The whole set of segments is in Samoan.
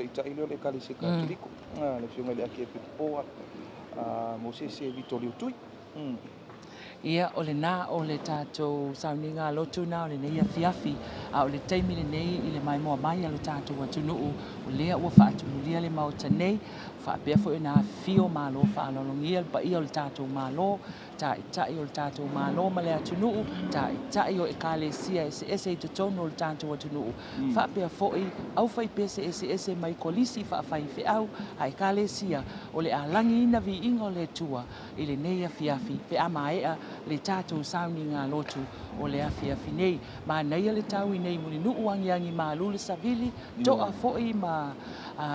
Taitai lea o le Ekalesia Katoliko, le Afioga i le Akiepikopo Mosese Vito Liutui. Ia, o lena o le tatou sauniga lotu na o lenei afiafi, a o le taimi lenei i le maimoa mai a lo tatou atunuu, o lea ua faatumulia le Maota nei, faapea foi ona afifio malo faaaloalogia le paia o le tatou Malo, taitai o le tatou Malo ma le atunuu, taitai o ekalesia eseese i totonu o le tatou atunuu, faapea foi aufaipese eseese mai kolisi faafaifeau a ekalesia, o le a lagiina viiga o le Atua i lenei afiafi pe a maea le tatou sauniga lotu o le afiafi nei. Manaia le tau i nei Mulinuu agiagi malu le savili, toa foi ma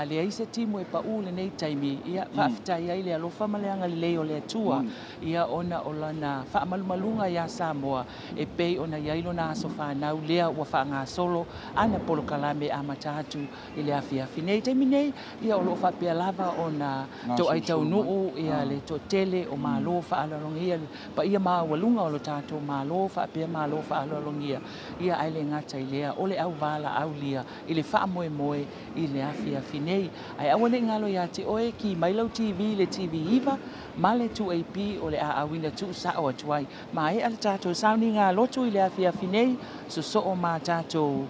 leai se timu e pau lenei taimi. Ia, faafetai ai le alofa ma le agalelei o le Atua, ia ona o lana faamalumaluga iā Samoa e pei ona i ai lona aso fanau lea ua faagasolo ana polokalame amata atu i le afiafi nei. Taimi nei, ia o loo faapea lava ona toai taunuu ia le toatele o malo faaaloalogia le paia maualuga o lo tatou Malo faapea malo faaaloalogia. Ia ae le gata i lea, o le auvalaaulia i le faamoemoe i le afiafi nei. Ae aua nei galo iā te oe, ki mai lau TV le TV9 ma le 2AP o le a auina tuusao atu ai. Maea le tatou sauniga lotu i le afiafi nei, sosoo ma tatou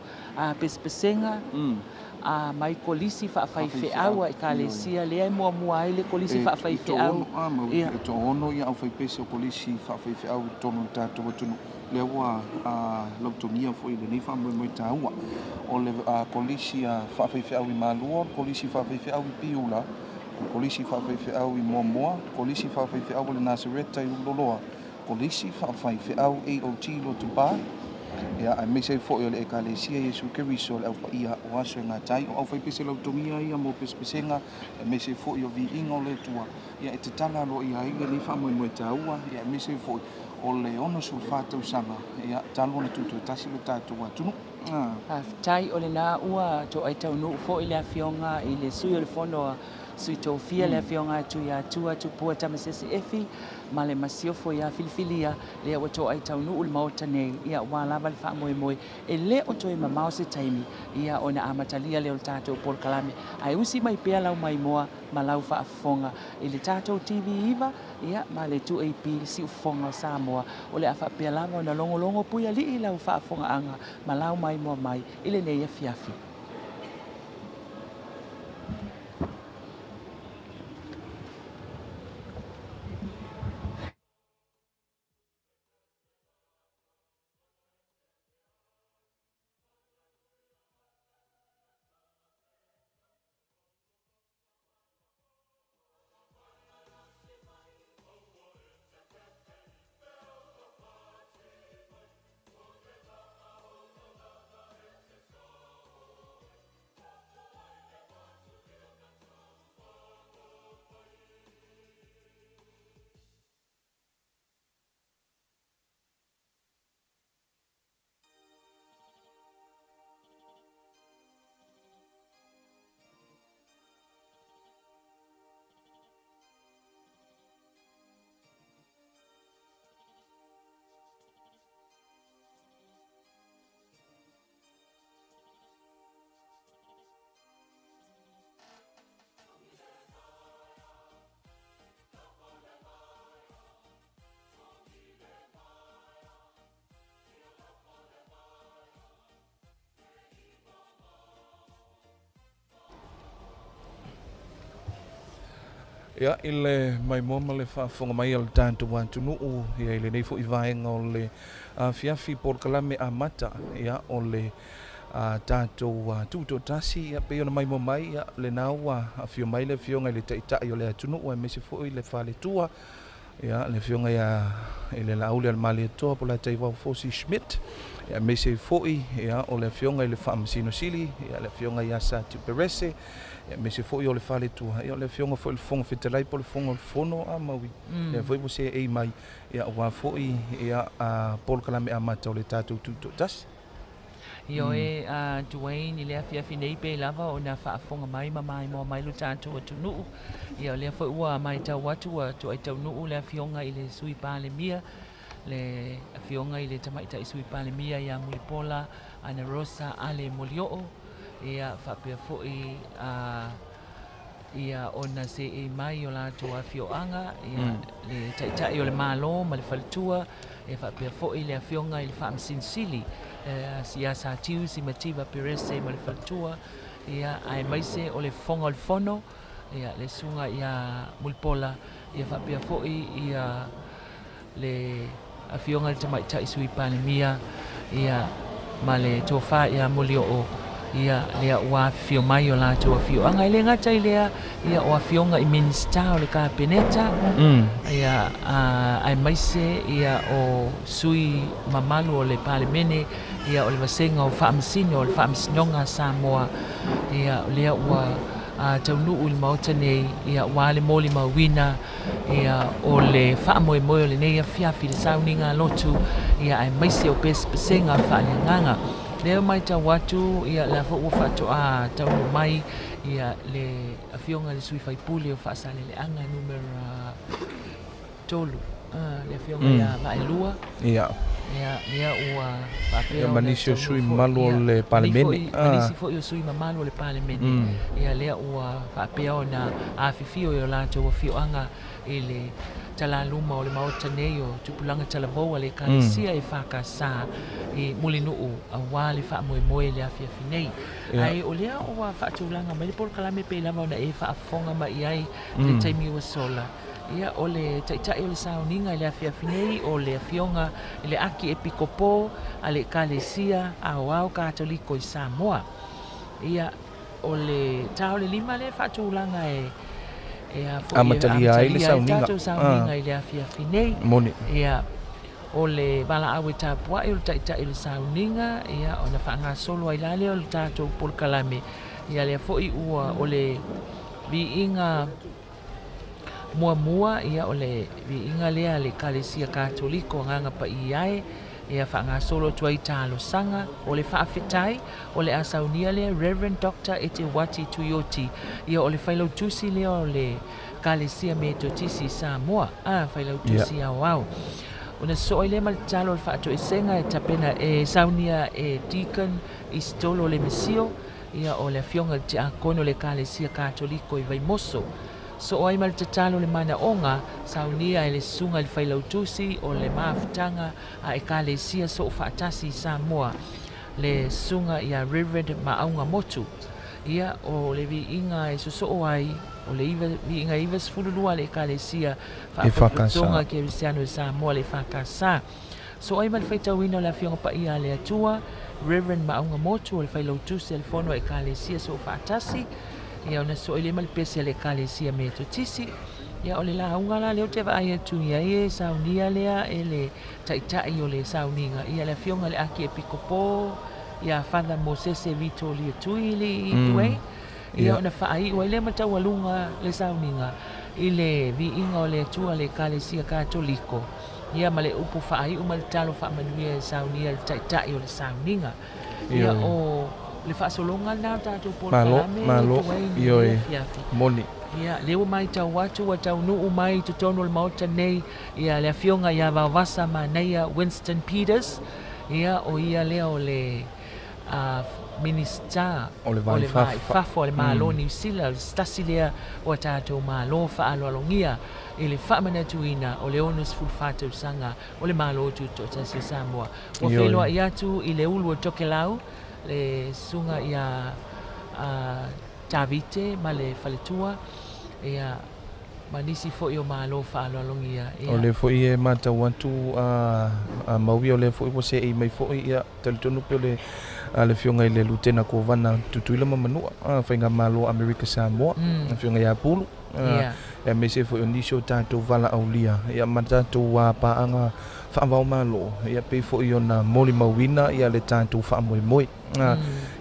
pesepesega mai kolisi faafaifeau a ekalesia lea e muamua ai le kolisi faafaifeau. Ia. E toaono ia aufaipese o kolisi faafaifeau i totonu o le tatou atunuu lea ua lautogia foi i lenei faamoemoe taua. O le kolisi faafaifeau i Malua, o le kolisi faafaifeau i Piula, o le kolisi faafaifeau i Moamoa, kolisi faafaifeau o le Nasareta i Ululoloa, kolisi faafaifeau AOG Lotopa, ia aemaise ai foi o le Ekalesia Iesu Keriso o le Aupaia o Aso e Gatai. O aufaipese lautogia ia mo pesepesega, aemaise ai foi o viiga o le Atua, ia e tatala aloaia ai lenei faamoemoe taua, ia aemaise ai foi o le 64 tausaga ia talu ona tutoatasi le tatou atunuu. Faafetai, o lena ua toai taunuu foi le Afioga i le Sui o le Fono a Sui Tofia, le Afioga a Tuiatua Tupua Tamasese Efi ma le Masiofo ia Filifilia, lea ua toai taunuu le Maota nei, ia ua lava le faamoemoe e le o toe mamao se taimi ia ona amatalia lea o le tatou polokalame. Ae usi mai pea lau maimoa ma lau faafofoga i le tatou TV9 ia ma le 2AP le siufofoga o Samoa, o le a faapea lava ona logologo puialii lau faafofogaaga ma lau maimoa mai i lenei afiafi. Ia, i le maimoa ma le faafofoga mai a le tatou atunuu, ia i lenei foi vaega o le afiafi polokalame amata, ia o le tatou tutoatasi, ia pei ona maimoa mai, ia lena ua afio mai le Afioga i le Taitai o le atunuu aemaise foi le faletua, ia le Afioga ia i le Laauli Alemalietoa po o Lataivao Fosi Schmidt, ia aemaise ai foi ia o le Afioga i le Faamasino Sili, ia le Afioga ia Satu Perese, ia aemaise foi o le faletua, ia o le Afioga foi i le Fofoga Fetalai po o le Fofoga o le Fono a Maui, lea foi ua seei mai, ia aua foi ia polokalame amata o le tatou tutoatasi. Ioe, Dwayne, i le afiafi nei pei lava ona faafofoga mai ma maimoa mai lo tatou atunuu. Ia o lea foi ua matau atu ua toai taunuu le Afioga i le Sui Palemia, le Afioga i le Tamaitai Sui Palemia ia Mulipola Ana Rosa Ale Molioo. Ia faapea foi ia ona seei mai o latou afioaga, ia le Taitai o le Malo ma le faletua, e faapea foi le Afioga i le Faamasino ia Satiu Simativa Perese ma le faletua, ia aemaise o le Fofoga o le Fono, ia le Susuga ia Mulipola, ia faapea foi ia le Afioga i le Tamaitai Sui Palemia, ia ma le Tofa ia Molioo, ia lea ua afifio mai o latou afioaga. E le gata i lea, ia o afioga i Minisita o le Kapeneta, ia aemaise ia o sui mamalu o le Palemene, ia o le vasega o Faamasino o le Faamasinoga a Samoa, ia lea ua taunuu i le Maota nei, ia ua le molimauina ia o le faamoemoe o lenei afiafi le sauniga lotu, ia aemaise o pesepesega faaleagaga. Lea matau atu ia la foi ua faatoa taunuu mai ia le Afioga i le Sui Faipule o Faasaleleaga numera 3, le Afioga ia Vaelua. Ia. Ia lea ua faapea ia manisi o sui mamalu o le Palemene. Manisi foi o sui mamalu o le Palemene. Ia lea ua faapea ona afifio i o latou afioaga i le talaluma o le Maota nei o Tupulaga Talavou a le Ekalesia e FKS i Mulinuu aua le faamoemoe le afiafi nei. Ai o lea ua faatulaga mai le polokalame pei lava ona e faafofoga mai ai le taimi ua sola. Ia o le Taitai o le sauniga i le afiafi nei o le Afioga i le Aki Epikopo a le Ekalesia Aoao Katoliko i Samoa. Ia o le ta o le 5 le faatulaga e amatalia ai le sauniga. Sauniga i le afiafi nei. Moni. Ia o le valaau e tapuai o le Taitai o le sauniga, ia ona faagasolo ai la lea o le tatou polokalame. Ia lea foi ua o le viiga muamua, ia o le viiga lea le Ekalesia Katoliko Agaga Paia ai, ia faagasolo atu ai talosaga o le faafetai o le asaunia lea Reverend Dr. Eteuati Tuioti, ia o le failautusi lea o le Ekalesia Metotisi Samoa, failautusi aoao. Ona soo i le ma le tatalo o le faatoesega e tapena e saunia e Deacon Isitolo le Mesio, ia o le Afioga i le Tiakono o le Ekalesia Katoliko i Vaimoso. Soo ai ma le tatalo le manaoga saunia e le Susuga i le Failautusi o le Mafutaga a Ekalesia Soo Faatasi i Samoa, le Susuga ia Reverend Maauga Motu. Ia o le viiga e sosoo ai o le viiga 92 a le Ekalesia Faalapotopotoga Kerisiano i Samoa le FKS. So ai ma le faitauina o le Afioga Paia a le Atua, Reverend Maauga Motu o le Failautusi a le Fono a Ekalesia Soo Faatasi, ia ona soo i le ma le pese a le Ekalesia Metotisi. Ia o le lauga la leo te vaai atu ia e saunia lea e le Taitai o le sauniga, ia le Afioga le Aki Epikopo, ia Father Mosese Vitolia Tuili Tuei, ia ona faaiu ai le mataualuga le sauniga i le viiga o le Atua le Ekalesia Katoliko, ia ma le upu faaiu ma le talo faamanuia e saunia le Taitai o le sauniga. Ia o le faasologa lena o tatou polokalame malo ioe moni. Ia lea ua matau atu ua taunuu mai totonu o le Maota nei, ia le Afioga ia Vaovasa Manaia Winston Peters, ia o ia lea o le Minista o le Vai Fafo o le Malo Niu Sila, o le stasi lea o tatou malo faaaloalogia i le faamanatuina o le 64 tausaga o le Malo Tutoatasi o Samoa. Ua feiloai atu i le ulu o Tokelau, le Susuga ia Tavite ma le faletua, ia ma nisi foi o malo faaaloalogia. O le foi e matau atu a maui o le foi ua seei mai foi, ia talitonu pe o le Afioga i le Lutena Kovana Tutuila ma Manua, Faigamalo Amerika Samoa, Afioga ia Pulu, aemaise foi o nisi o tatou valaaulia, ia ma tatou paaga faavaomalo, ia pei foi ona molimauina ia le tatou faamoemoe.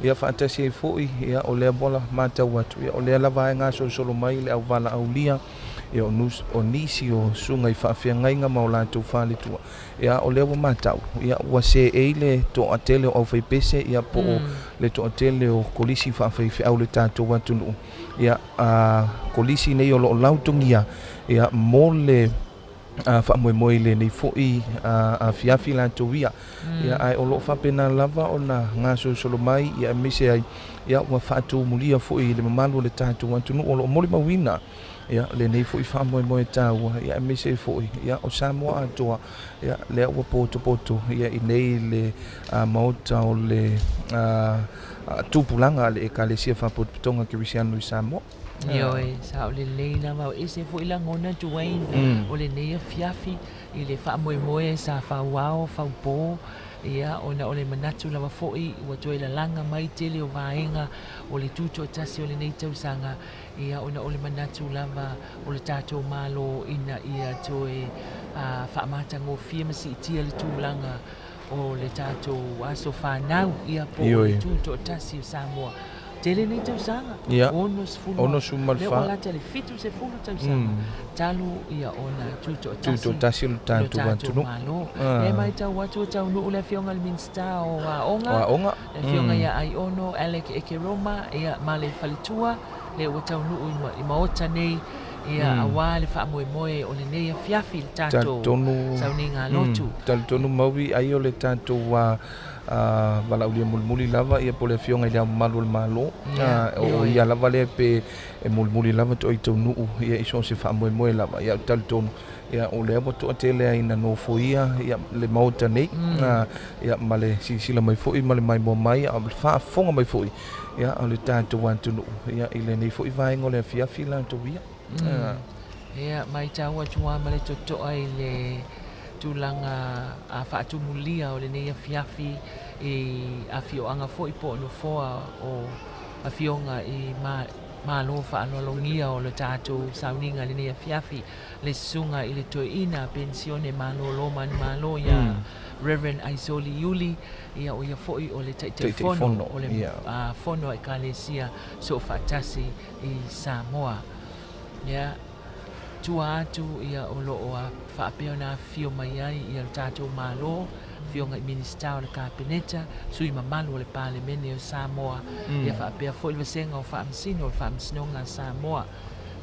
Ia faatasi ai foi, ia o lea bola matau atu, ia o lea lava e gasolosolo mai le auvalaaulia, ia o nisi o susuga i faafeagaiga ma o latou faletua. Ia o lea ua matau, ia ua seei le toatele o aufaipese, ia po o le toatele o kolisi faafaifeau le tatou atunuu. Ia kolisi nei o loo lautogia, ia mo le faamoemoe i lenei foi afiafi latou ia. Ia ai o loo faapena lava ona gasolosolo mai, ia aemaise ai Ia ua faatumulia foʻi i le mamalu o le tatou atunuu o loo molimauina ia lenei foʻi faamoemoe taua ia aemaise ai foʻi ia o Samoa atoa ia lea ua potopoto ia i nei le maota o le tupulaga a le Ekalesia Faapotopotoga Kerisiano i Samoa. Ioe, sa o lelei lava o ese foʻi lagona Dwayne o lenei afiafi i le faamoemoe sa fauao faupō ia ona o le manatu lava foʻi ua toe lalaga mai tele o vaega o le tutoatasi o lenei tausaga ia ona o le manatu lava o le tatou Malo ina ia toe faamatagofie ma siitia le tulaga o le tatou aso fanau ia po o le tutoatasi o Samoa. Tele nei tausaga, 64 lea ua lata le 70 tausaga talu ia ona tutoatasi tutoatasi o le tatou atunuu. Malo e matau atu ua taunuu le afioga i le Minisita o Aoga, le afioga ia Aiono Alec Ekeroma ia ma le faletua lea ua taunuu i maota nei ia auā le faamoemoe o lenei afiafi le tatou sauniga lotu. Talitonu maui ai o le tatou valaaulia mulimuli lava ia po le afioga i le Ao Mamalu o le Malo o ia lava lea pe e mulimuli lava toʻa i taunuu ia i so o se faamoemoe lava ia talitonu ia o lea ua toatele ai na nofoia ia le maota nei ia ma le silasila mai foʻi ma le maimoa mai a o le faafofoga mai foʻi ia o le tatou atunuu ia i lenei foʻi vaega o le afiafi latou ia. Ia matau atu lava ma le totoa i le tulaga faatumulia o lenei afiafi i afioaga foʻi po o nofoa o afioga i Malo faaaloalogia o le tatou sauniga i lenei afiafi le susuga i le toeaina penisione malōlō manumalo ia Reverend Aisoli Iuli ia o ia foʻi o le Taitaifono o le Fono a Ekalesia Soofaatasi i Samoa. Ia tua atu ia o loo faapea ona afifio mai ai ia le tatou Malo, afioga i Minisita o le Kapeneta, sui mamalu o le Palemene o Samoa, ia faapea foʻi le vasega o Faamasino o le Faamasinoga a Samoa,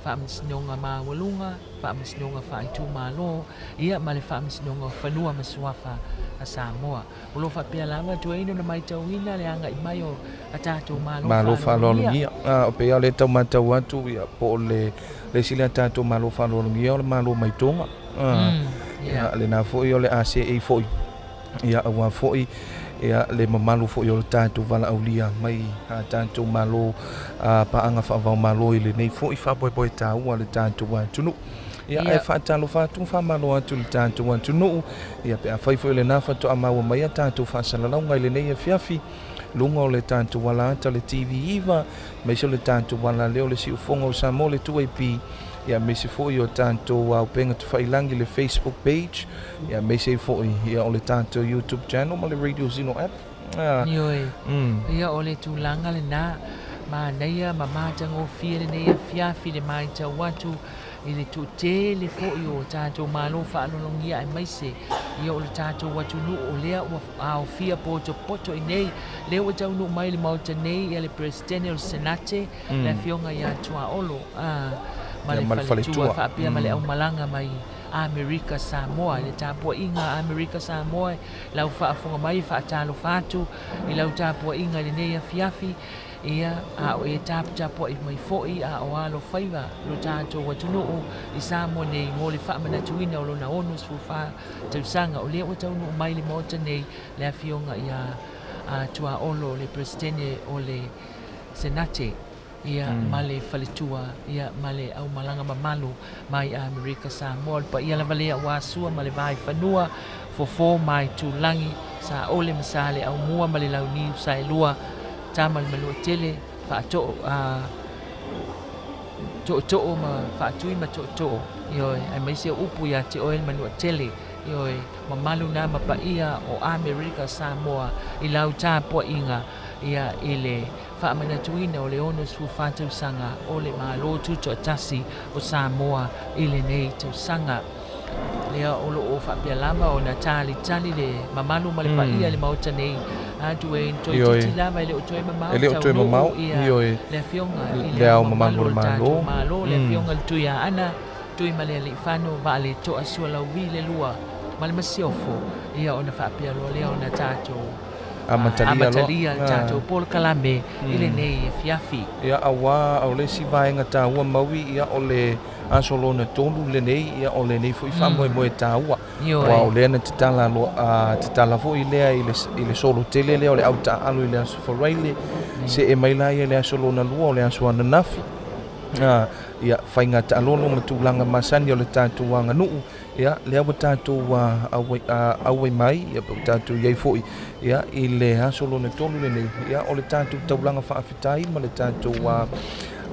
Faamasinoga Maualuga, Faamasinoga Faaitumalo, ia ma le Faamasinoga o Fanua ma Suafa a Samoa. O loo faapea lava Dwayne ona matauina le agai mai o a tatou Malo Malo faaaloalogia. O pei o le taumatau atu ia po o le isi lea tatou Malo faaaloalogia o le Malo mai Toga. Ia lena foʻi o le ACA foʻi ia auā foʻi ia le mamalu foʻi o le tatou valaaulia mai a tatou Malo paaga faavaomalo i lenei foʻi faamoemoe taua le tatou atunuu. Ia ae faatalofa atu faamalo atu i le tatou atunuu ia pe afai foi lena faatoa maua mai a tatou faasalalauga i lenei afiafi luga o le tatou alaata le TV9 aemaise o le tatou alaleo le siufofoga o Samoa le 2AP ia aemaise foʻi o tatou upega tafailagi le Facebook page ia aemaise ai foʻi ia o le tatou YouTube channel ma le Radio Zeno app. Ioe. Ia o le tulaga lenā manaia ma matagofie lenei afiafi le matau atu i le toatele foʻi o tatou Malo faaaloalogia aemaise ia o le tatou atunuu o lea ua aofia potopoto i nei lea ua taunuu mai le maota nei ia le Peresetene o le Senate le afioga ia Tuaolo ma le faletua faapea ma le aumalaga mai Amerika Samoa i le tapuaiga a Amerika Samoa lau faafofoga mai faatalofa atu i lau tapuaiga i lenei afiafi ia a o e taputapuai mai foʻi a o alo faiva lo tatou atunuu i Samoa nei mo le faamanatuina o lona 64 tausaga o lea ua taunuu mai le maota nei le afioga ia Tuaolo le Peresetene o le Senate ia ma le faletua ia ma le aumalaga mamalu mai Amerika Samoa. O le paia lava lea ua sua ma le vaefanua fofo mai tulagi Saole ma Sa le aumua ma le launiu saelua tama le Manuatele faatoo tootoo ma faatui ma tootoo ioe aemaise o upu ia te oe le Manuatele ioe mamalu na ma paia o Amerika Samoa i lau tapuaiga ia i le faamanatuina o le 64 tausaga o le Malo Tutoatasi o Samoa i lenei tausaga. Lea o loo faapea lava ona talitali le mamalu ma le paia i le maota nei Dwayne toeitiiti lava e le o toe mamao E le o toe mamao ia le afioga i le Ao Mamalu o le tatou Malo le afioga i le Tuiaana Tuimalealiifano Vaaletoa Sualauvi le lua ma le masiofo ia ona faapea loa lea ona tatou Amatalia le tatou polokalame i lenei afiafi. Ia auā o le isi vaega taua maui, ia o le aso lona tolu lenei, ia o lenei foi faamoemoe taua. Aua o lea na tatala loa, tatala foi lea i le i le solo tele lea o le autaaalo i le aso Faraile, see mai laia i le aso lona lua o le aso ananafi. Ia faiga taalolo ma tulaga masani o le tatou aganuu, ia lea ua tatou auai mai, ia po ua tatou i ai foi ia i le aso lona tolu lenei, ia o le tatou taulaga faafetai ma le tatou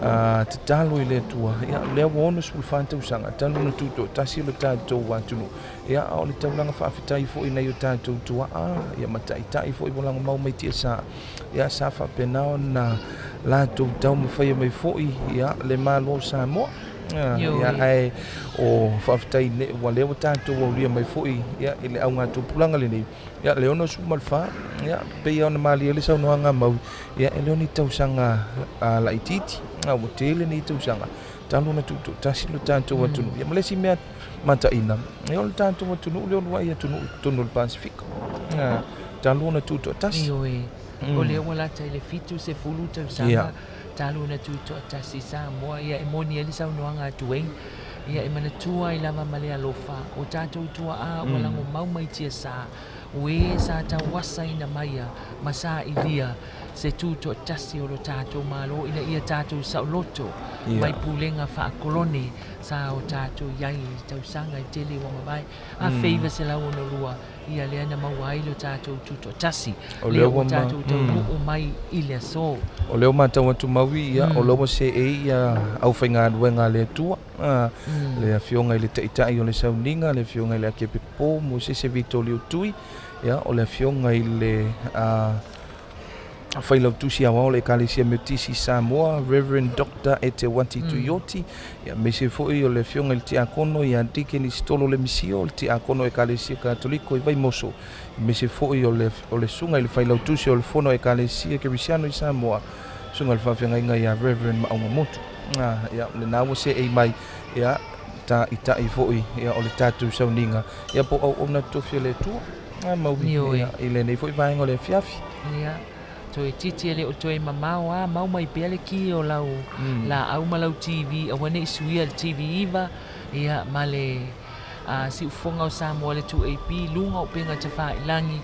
tatalo i le Atua, ia lea ua 64 tausaga talu ona tutoatasi lo tatou atunuu, ia a o le taulaga faafetai foi i nai o tatou tuaa, ia ma taitai foi ua lagomau mai tiasa, ia sa faapena ona latou taumafaia mai foi ia le Malo o Samoa. Ia ae o faafetai ua lea ua tatou aulia mai foi ia i le augatupulaga lenei, ia le 64, ia pei ona malie le saunoaga mau, ia e le o ni tausaga laitiiti, ua tele nei tausaga talu ona tutoatasi lo tatou atunuu. Ia ma le isi mea mataina, ia o le tatou atunuu le uluai atunuu i totonu o le Pasefika talu ona tutoatasi. Ioe, o lea ua lata i le 70 tausaga talu ona tutoatasi Samoa. Ia e moni ai le saunoaga a Dwayne, ia e manatua ai lava ma le alofa o tatou tuaa ua lagomau mai tiasa, o e sa tauasaina maia ma sailia se tutoatasi o lo tatou Malo ina ia tatou saoloto mai pulega faakolone sa o tatou i ai i tausaga e tele ua mavae 1962, ia lea na maua ai lo tatou tutoatasi, lea ua tatou taunuu mai i le aso. O lea ua matau atu maui, ia o lea ua seei ia aufaigaluega a le Atua, le afioga i le Taitai o le Sauniga, le afioga i le Arkiepikopo Mosese Vitolio Tui, ia o le afioga i le Failautusi Aoao o le Ekalesia Metotisi i Samoa, Reverend Dr. Eteuati Tuioti, ia aemaise foi o le afioga i le Tiakono ia Deacon Isitolo Lemisio, o le Tiakono Ekalesia Katoliko i Vaimoso, aemaise foi o le Susuga i le Failautusi o le Fono Ekalesia Kerisiano i Samoa, Susuga i le Faafeagaiga ia Reverend Maauga Motu. Ia lena ua seei mai, ia taitai foi ia o le tatou sauniga, ia po o auauna totofi a le Atua maui ia i lenei foi vaega o le afiafi. Ia toe titi e le o toe mamao a mau mai pea le ki o lau laau ma lau TV, aua nei suia le TV 9, ia ma le siufofoga o Samoa le 2AP luga o upega tafailagi,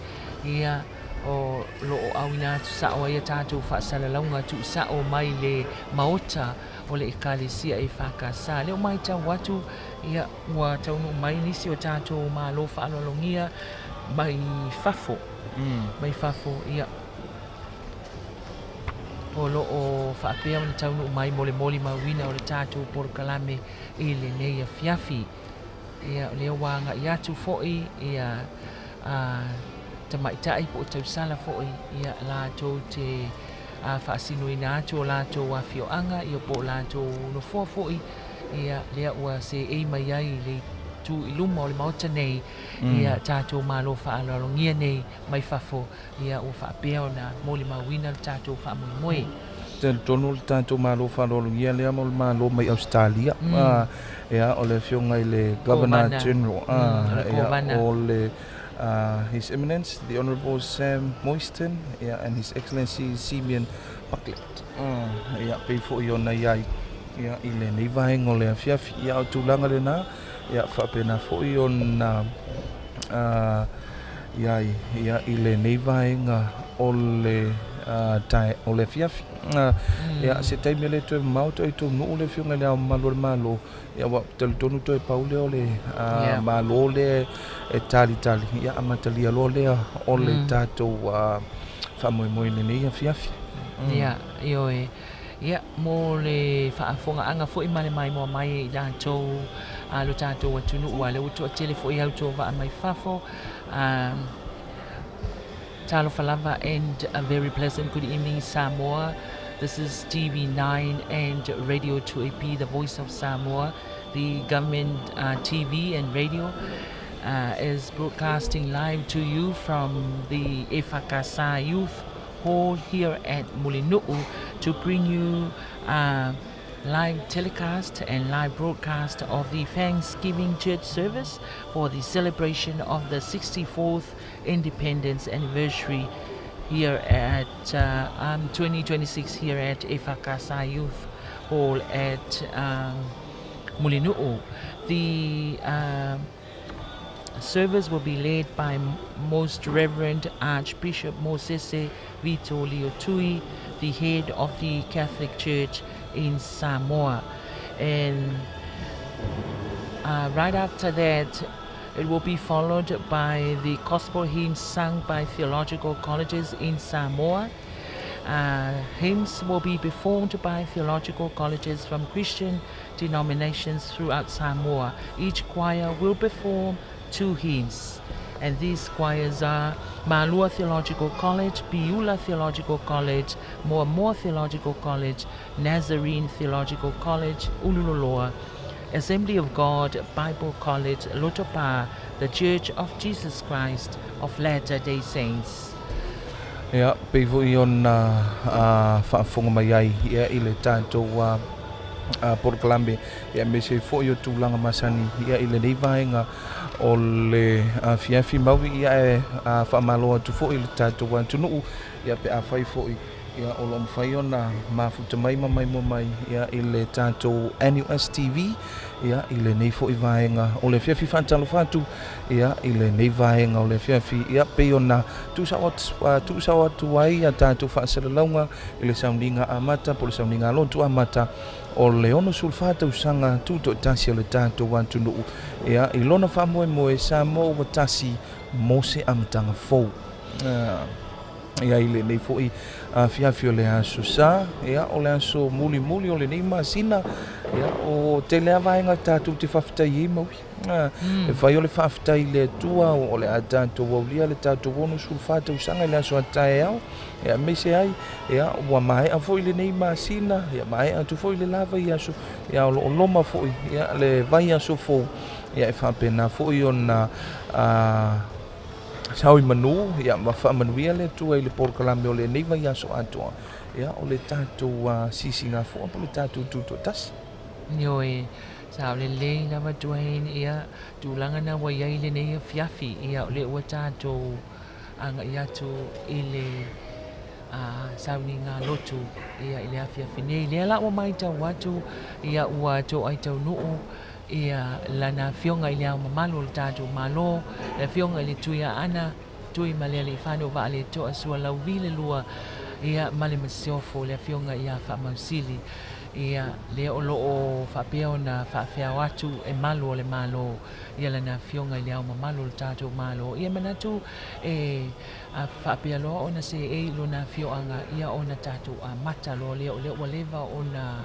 ia o loo auina atu sao ai a tatou faasalalauga tuusao mai le maota o le Ekalesia e FKS. Lea ua matau atu, ia ua taunuu mai nisi o tatou malo faaaloalogia mai fafo, mai fafo, ia o loo faapea ona taunuu mai mo le molimauina o le tatou polokalame i lenei afiafi. Ia o lea ua agai atu foi ia tamaitai po o tausala foi, ia latou te faasinoina atu o latou afioaga, ia po o latou nofoa foi, ia lea ua seei mai ai i le tu i luma o le maota nei, ia tatou malo faaaloalogia nei mai fafo, ia ua faapea ona molimauina le tatou faamoemoe. Talitonu le tatou malo faaaloalogia lea mo le malo mai Ausetalia, ia o le afioga i le Governor General, ia o le His Eminence, the Honourable Sam Moyston, yeah, and His Excellency Simeon Bucklet. Ia, pei foi ona i ai, ia, i lenei vaega o le afiafi. Ia, o tulaga lena, ia, faapena foi ona i ai, ia, i lenei vaega o le o le afiafi. Ia, se taimi e le toe mamao toe taunuu le afioga i le Ao Mamalu o le Malo, ia ua talitonu toe pau lea o le Malo lea e talitali, ia amatalia loa lea o le tatou faamoemoe i lenei afiafi. Ia, ioe. Ia, mo le faafofogaaga foi ma le maimoa mai e i latou lo tatou atunuu, a lea ua toatele foi autovaa mai fafo. Talofa lava and a very pleasant good evening, Samoa. This is TV9 and Radio 2AP, the voice of Samoa. The government TV and radio is broadcasting live to you from the EFKS Youth Hall here at Mulinu'u to bring you live telecast and live broadcast of the Thanksgiving Church service for the celebration of the 64th Independence Anniversary here at 2026 here at EFKS Youth Hall at Mulinu'u. The service will be led by Most Reverend Archbishop Mosese Vito Liotui, the head of the Catholic Church in Samoa. And right after that, it will be followed by the gospel hymns sung by theological colleges in Samoa. Hymns will be performed by theological colleges from Christian denominations throughout Samoa. Each choir will perform 2 hymns. And these choirs are Malua Theological College, Piula Theological College, Moamoa Theological College, Nazarene Theological College, Ululoloa, Assembly of God Bible College, Lotopa, the Church of Jesus Christ of Latter-day Saints. Ia, pei foi ona faafofoga mai ai ia i le tatou polokalame ia aemaise ai foi o tulaga masani ia i lenei vaega o le afiafi maui ia e faamalo atu foi i le tatou atunuu ia pe afai foi ia o loo mafai ona mafuta mai ma maimoa mai ia i le tatou NUS TV ia i lenei foi vaega o le afiafi. Faatalofa atu ia i lenei vaega o le afiafi ia pei ona tuusao atu ai ia tatou faasalalauga i le sauniga amata po o le sauniga lotu amata o le 64 tausaga tutoatasi o le tatou atunuu ia i lona faamoemoe Samoa ua tasi mo se amataga fou. Ia i lenei foi afiafi o le aso sa ia o le aso mulimuli o lenei masina ia o tele a vaega tatou te faafetai ai maui. E fai o le faafetai i le Atua o le a tatou aulia le tatou 64 tausaga i le aso taeao ia aemaise ai ia ua maea foi lenei masina ia maea atu foi le lava i aso ia o loo loma foi ia le vaiaso fou ia e faapena foi ona sao i manu ia ma faamanuia le Atua i le polokalame o lenei vaiaso atoa ia o le tatou sisigafua po o le tatou tutoatasi. Ioe, sa o lelei lava Dwayne ia tulaga na ua iai lenei afiafi ia o lea ua tatou aga'i atu i le sauniga lotu ia i le afiafi nei. Lea la ua matau atu ia ua to'ai taunuu ia lana afioga i le ao mamalu o le tatou Malo, le afioga i le Tuiaana Tuimalealiifano Vaaleto'a Sualauvi le lua ia ma le masiofo le afioga ia Faamausili ia lea o loo faapea ona faafeao atu e malu o le Malo ia lana afioga i le ao mamalu o le tatou Malo. Ia manatu e faapea loa ona seei lona afioaga ia ona tatou amata loa lea o lea ua leva ona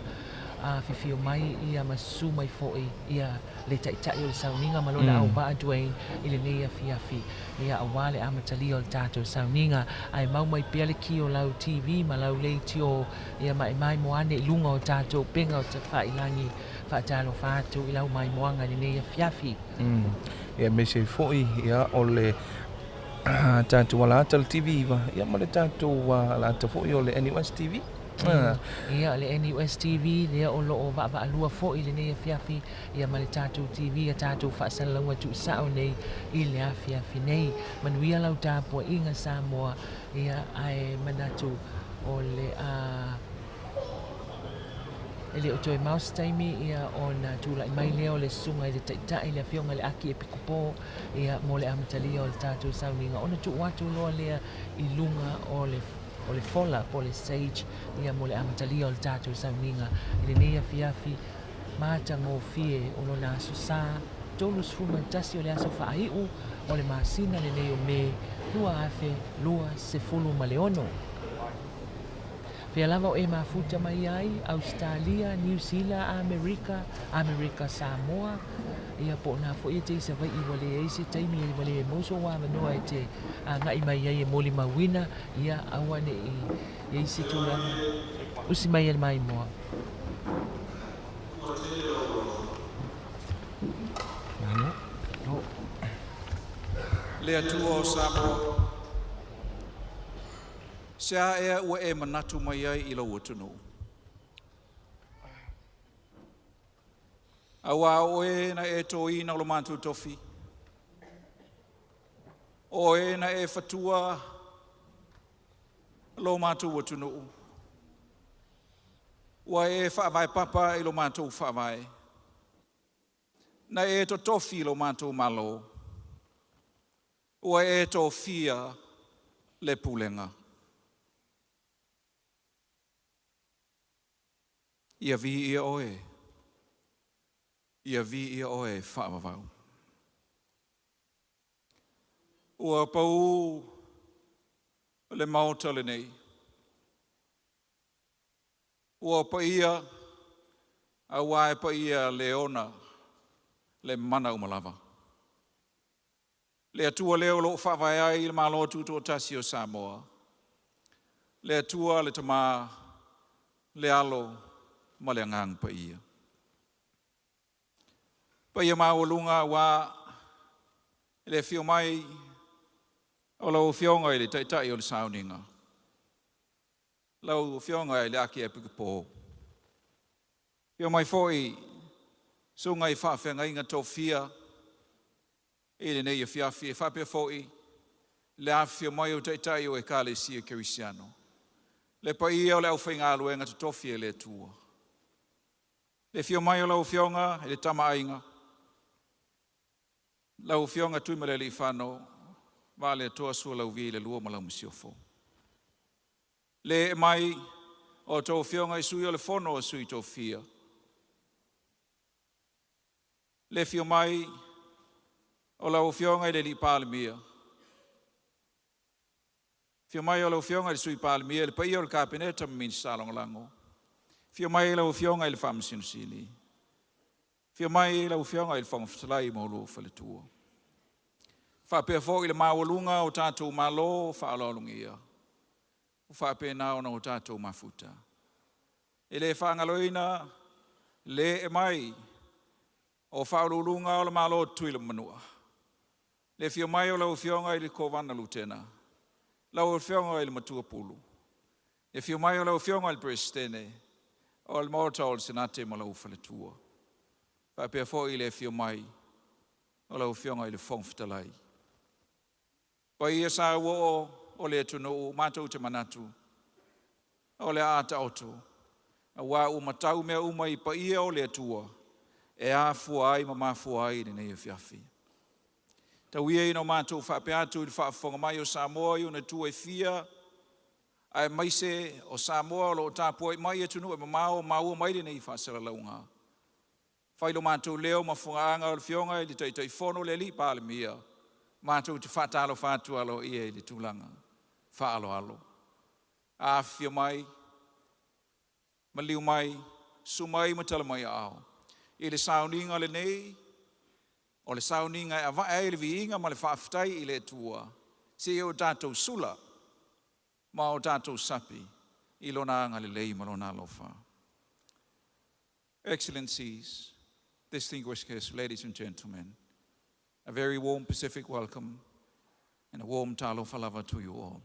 fifio mai ia ma susu mai foi ia le taitai o le sauniga ma lona auvaa Dwayne i lenei afiafi ia auā le amatalia o le tatou sauniga. Ae mau mai pea le ki o lau TV ma lau leitio ia ma e maimoa ane i luga o tatou upega o tafailagi. Faatalofa atu i lau maimoaga i lenei afiafi. Ia aemaise ai foi ia o le tatou alaata o le TV iva ia ma le tatou alaata foi o le NUS TV. Ia le NUS TV lea o loo vaavaalua foi lenei afiafi ia ma le tatou TV ia tatou faasalalauga tuusao nei i le afiafi nei. Manuia lau tapuaiga Samoa ia ae manatu o le e le o toe mao se taimi ia ona tula'i mai lea o le susuga i le taitai le afioga i le Aki Epikopo ia mo le amatalia o le tatou sauniga ona tuu atu loa lea i luga o le fola po o le stage ia mo le amatalia o le tatou sauniga i lenei afiafi matagofie o lona aso sa 31 o le aso faai'u o le masina lenei o Me 2026. Fea lava o e mafuta mai ai, Australia, Niu Sila, Amerika, Amerika Samoa, ia po o na foi e te i Savai'i ua leai se taimi ua le maua sou avanoa e te aga'i mai ai e molimauina ia aua ne'i iai se tulaga usi mai e le maimoa. Malo. No. Le Atua o Samoa, se a ea ua e manatu mai ai i lou atunuu. Auā o oe na e tōina o lo matou tofi, o oe na e fatua Lo matou atunuu, ua e faavae papa i lo matou faavae, na e totofi lo matou Malo, ua e tofia le pulega. Ia viia oe, ia viia oe faavavau. Ua pau le maota lenei, ua paia auā e paia le ona le mana uma lava. Le Atua lea o lo o faavae ai le Malo Tutoatasi o Samoa, le Atua le Tama, le Alo ma le Agaga Paia. Paia maualuga aua le afio mai o lau Afioga i le Taitai o le Sauniga, lau Afioga i le Akiepikopo, afio mai foi susuga i faafeagaiga tofia i lenei afiafi, e faapea foi le afifio mai o Taitai o Ekalesia Kerisiano, le paia o le aufaigaluega totofi a le Atua. Le afio mai o lau Afioga i le Tama a Aiga, lau Afioga Tuimalealiifano Vaaletoa Sualauvi II ma lau Masiofo. Le ee mai o a outou Afioga i Sui o le Fono a Sui Tofia, le afio mai o lau Afioga i le Palemia, afio mai o lau Afioga i le Sui Palemia, le paia o le Kapeneta ma Minisita Lagolago, afio mai lau Afioga i le Faamasino Sili, afio mai lau Afioga i le Fofoga Fetalai ma oulua faletua. Faapea foi le maualuga o tatou malo faaaloalogia ua faapena ona o tatou mafuta. E le faagaloina le ee mai o Faauluuluga o le Malo o Tutuila ma Manua, le afio mai o lau Afioga i le Kovana Lutena, lau Afioga i le Matua Pulu, le afio mai o lau Afioga i le Peresetene o le Maota o le Senate ma lou faletua, faapea foi le afio mai o lau Afioga i le Fofoga Fetalai. Paia sauoo o le atunuu, matou te manatu o le a taoto aua ua matau mea uma i paia o le Atua e afua ai ma mafua ai lenei afiafi. Tau ia ina o matou faapea atu i le faafofoga mai o Samoa i ona itu e fia, aemaise o Samoa o lo o tapuai mai i atunuu e mamao maua mai lenei faasalalauga. Fai lo matou leo ma fofoga o le Afioga i le Taitaifono le alii Palemia, matou te faatalofa atu aloaia i le tulaga faaaloalo. Afifio mai, maliu mai, susu mai ma tala mai aao i le sauniga lenei, o le sauniga e avae ai le viiga ma le faafetai i le Atua, seia o tatou sula ma o tatou sapi i lona agalelei ma lona alofa. Excellencies, distinguished guests, ladies and gentlemen, a very warm Pacific welcome and a warm talofa lava to you all.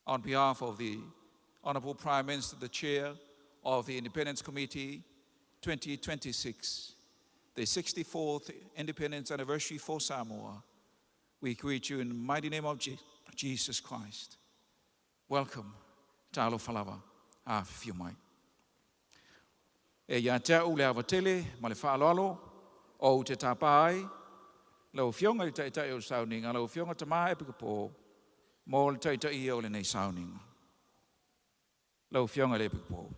On behalf of the Honorable Prime Minister, the Chair of the Independence Committee 2026, the 64th Independence Anniversary for Samoa, we greet you in the mighty name of Jesus Christ. Welcome, talofa lava, afifio mai. E ia te au le ava tele ma le faaaloalo ou te tapa ai lau Afioga i le Taitai o le Sauniga, lau Afioga Tama Epikopo, mo le taitaia o lenei sauniga. Lau Afioga i le Epikopo.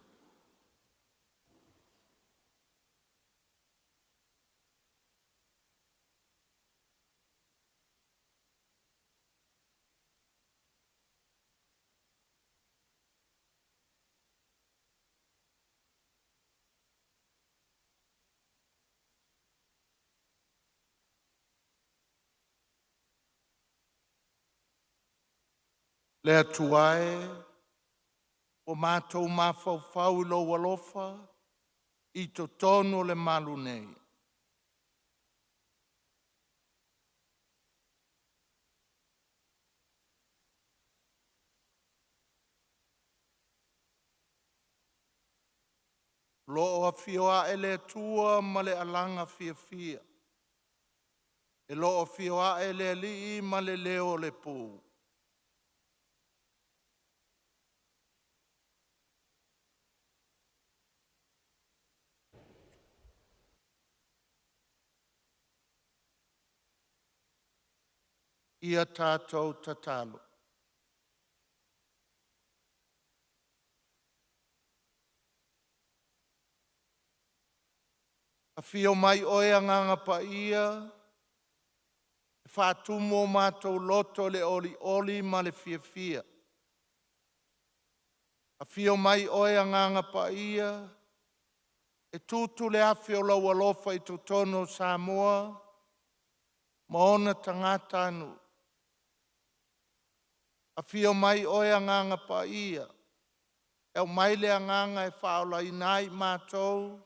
Le Atua e, ua matou mafaufau i lou alofa i totonu o le malu nei. O lo o afio ae le Atua ma le alaga fiafia, e lo o afio ae le Alii ma le leo o le pu. Ia tatou tatalo. Afio mai Oe Agaga Paia e faatumu o matou loto i le olioli ma le fiafia. Afio mai Oe Agaga Paia e tutu le afi o lou alofa i totonu o Samoa ma ona tagatanuu. Afio mai Oe Agaga Paia e aumai le agaga e faaolaina ai i matou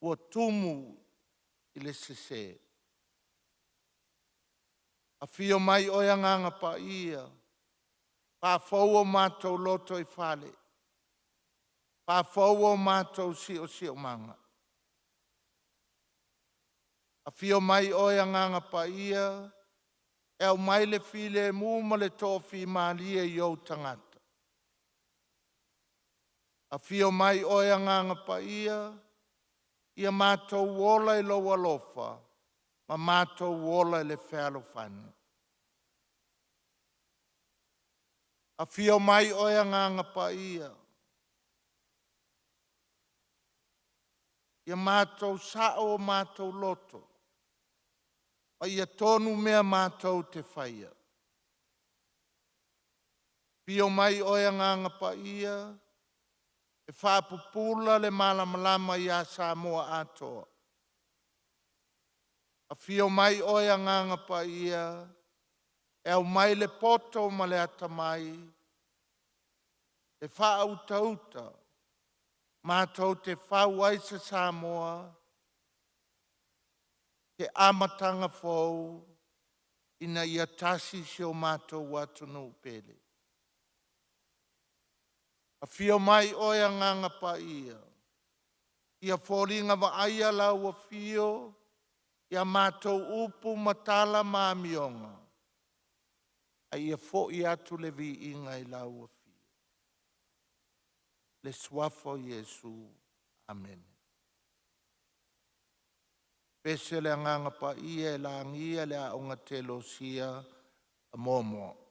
ua tumu i le sese. Afio mai Oe Agaga Paia, faafou o matou lotoifale, faafou o matou siosiomaga. Afio mai Oe Agaga Paia e aumai le filemu ma le toafimalie i ou tagata. Afio mai Oe Agaga Paia, ia matou ola i lou alofa ma matou ola i le fealofani. Afio mai Oe Agaga Paia, ia matou sao o matou loto ma ia tonu mea matou te faia. Afio mai Oe Agaga Paia e faapupula le malamalama ia Samoa atoa. Afio mai Oe Agaga Paia e aumai le poto ma le atamai, le faautauta matou te fau ai se Samoa, se amataga fou ina ia tasi si o matou atunuu pele. Afio mai Oe Agaga Paia, ia foliga vaaia lau afio i a matou upu ma tala ma amioga, a ia foi atu le viiga i lau afio. I le suafa o Iesu. Amene. Pese le Agaga Paia e lagia le Aoga Telosia Moamoa.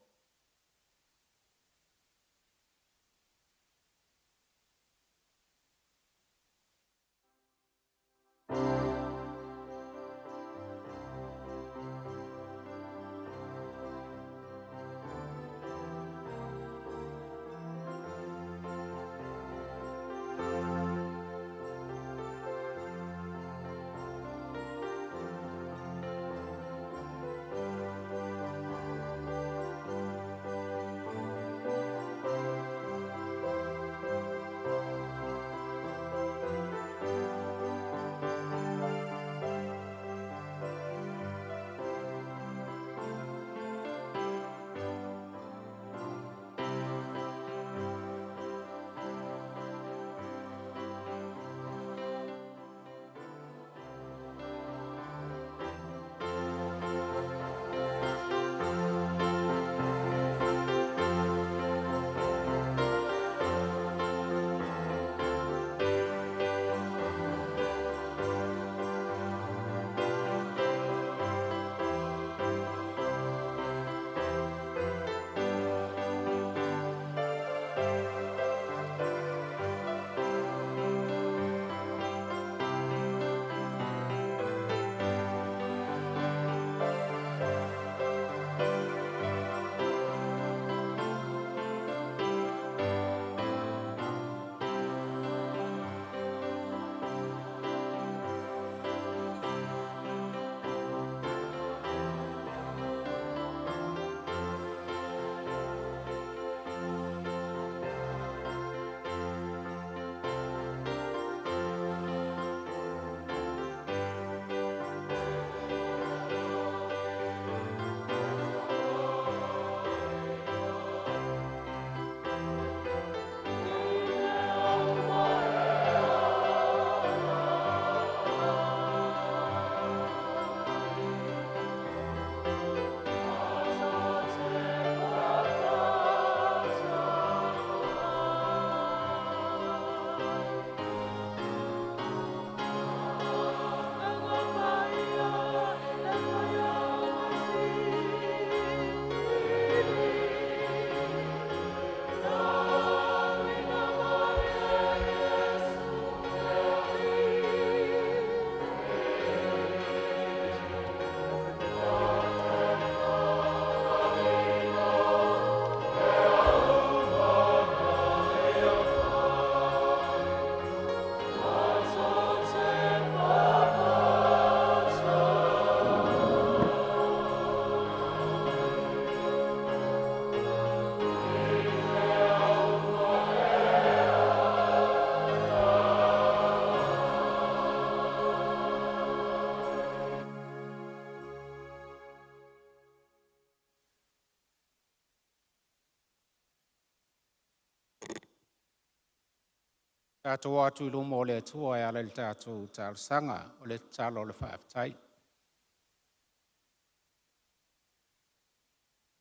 Tatou atu i luma o le Atua e ala i le tatou talosaga o le tatalo o le faafetai.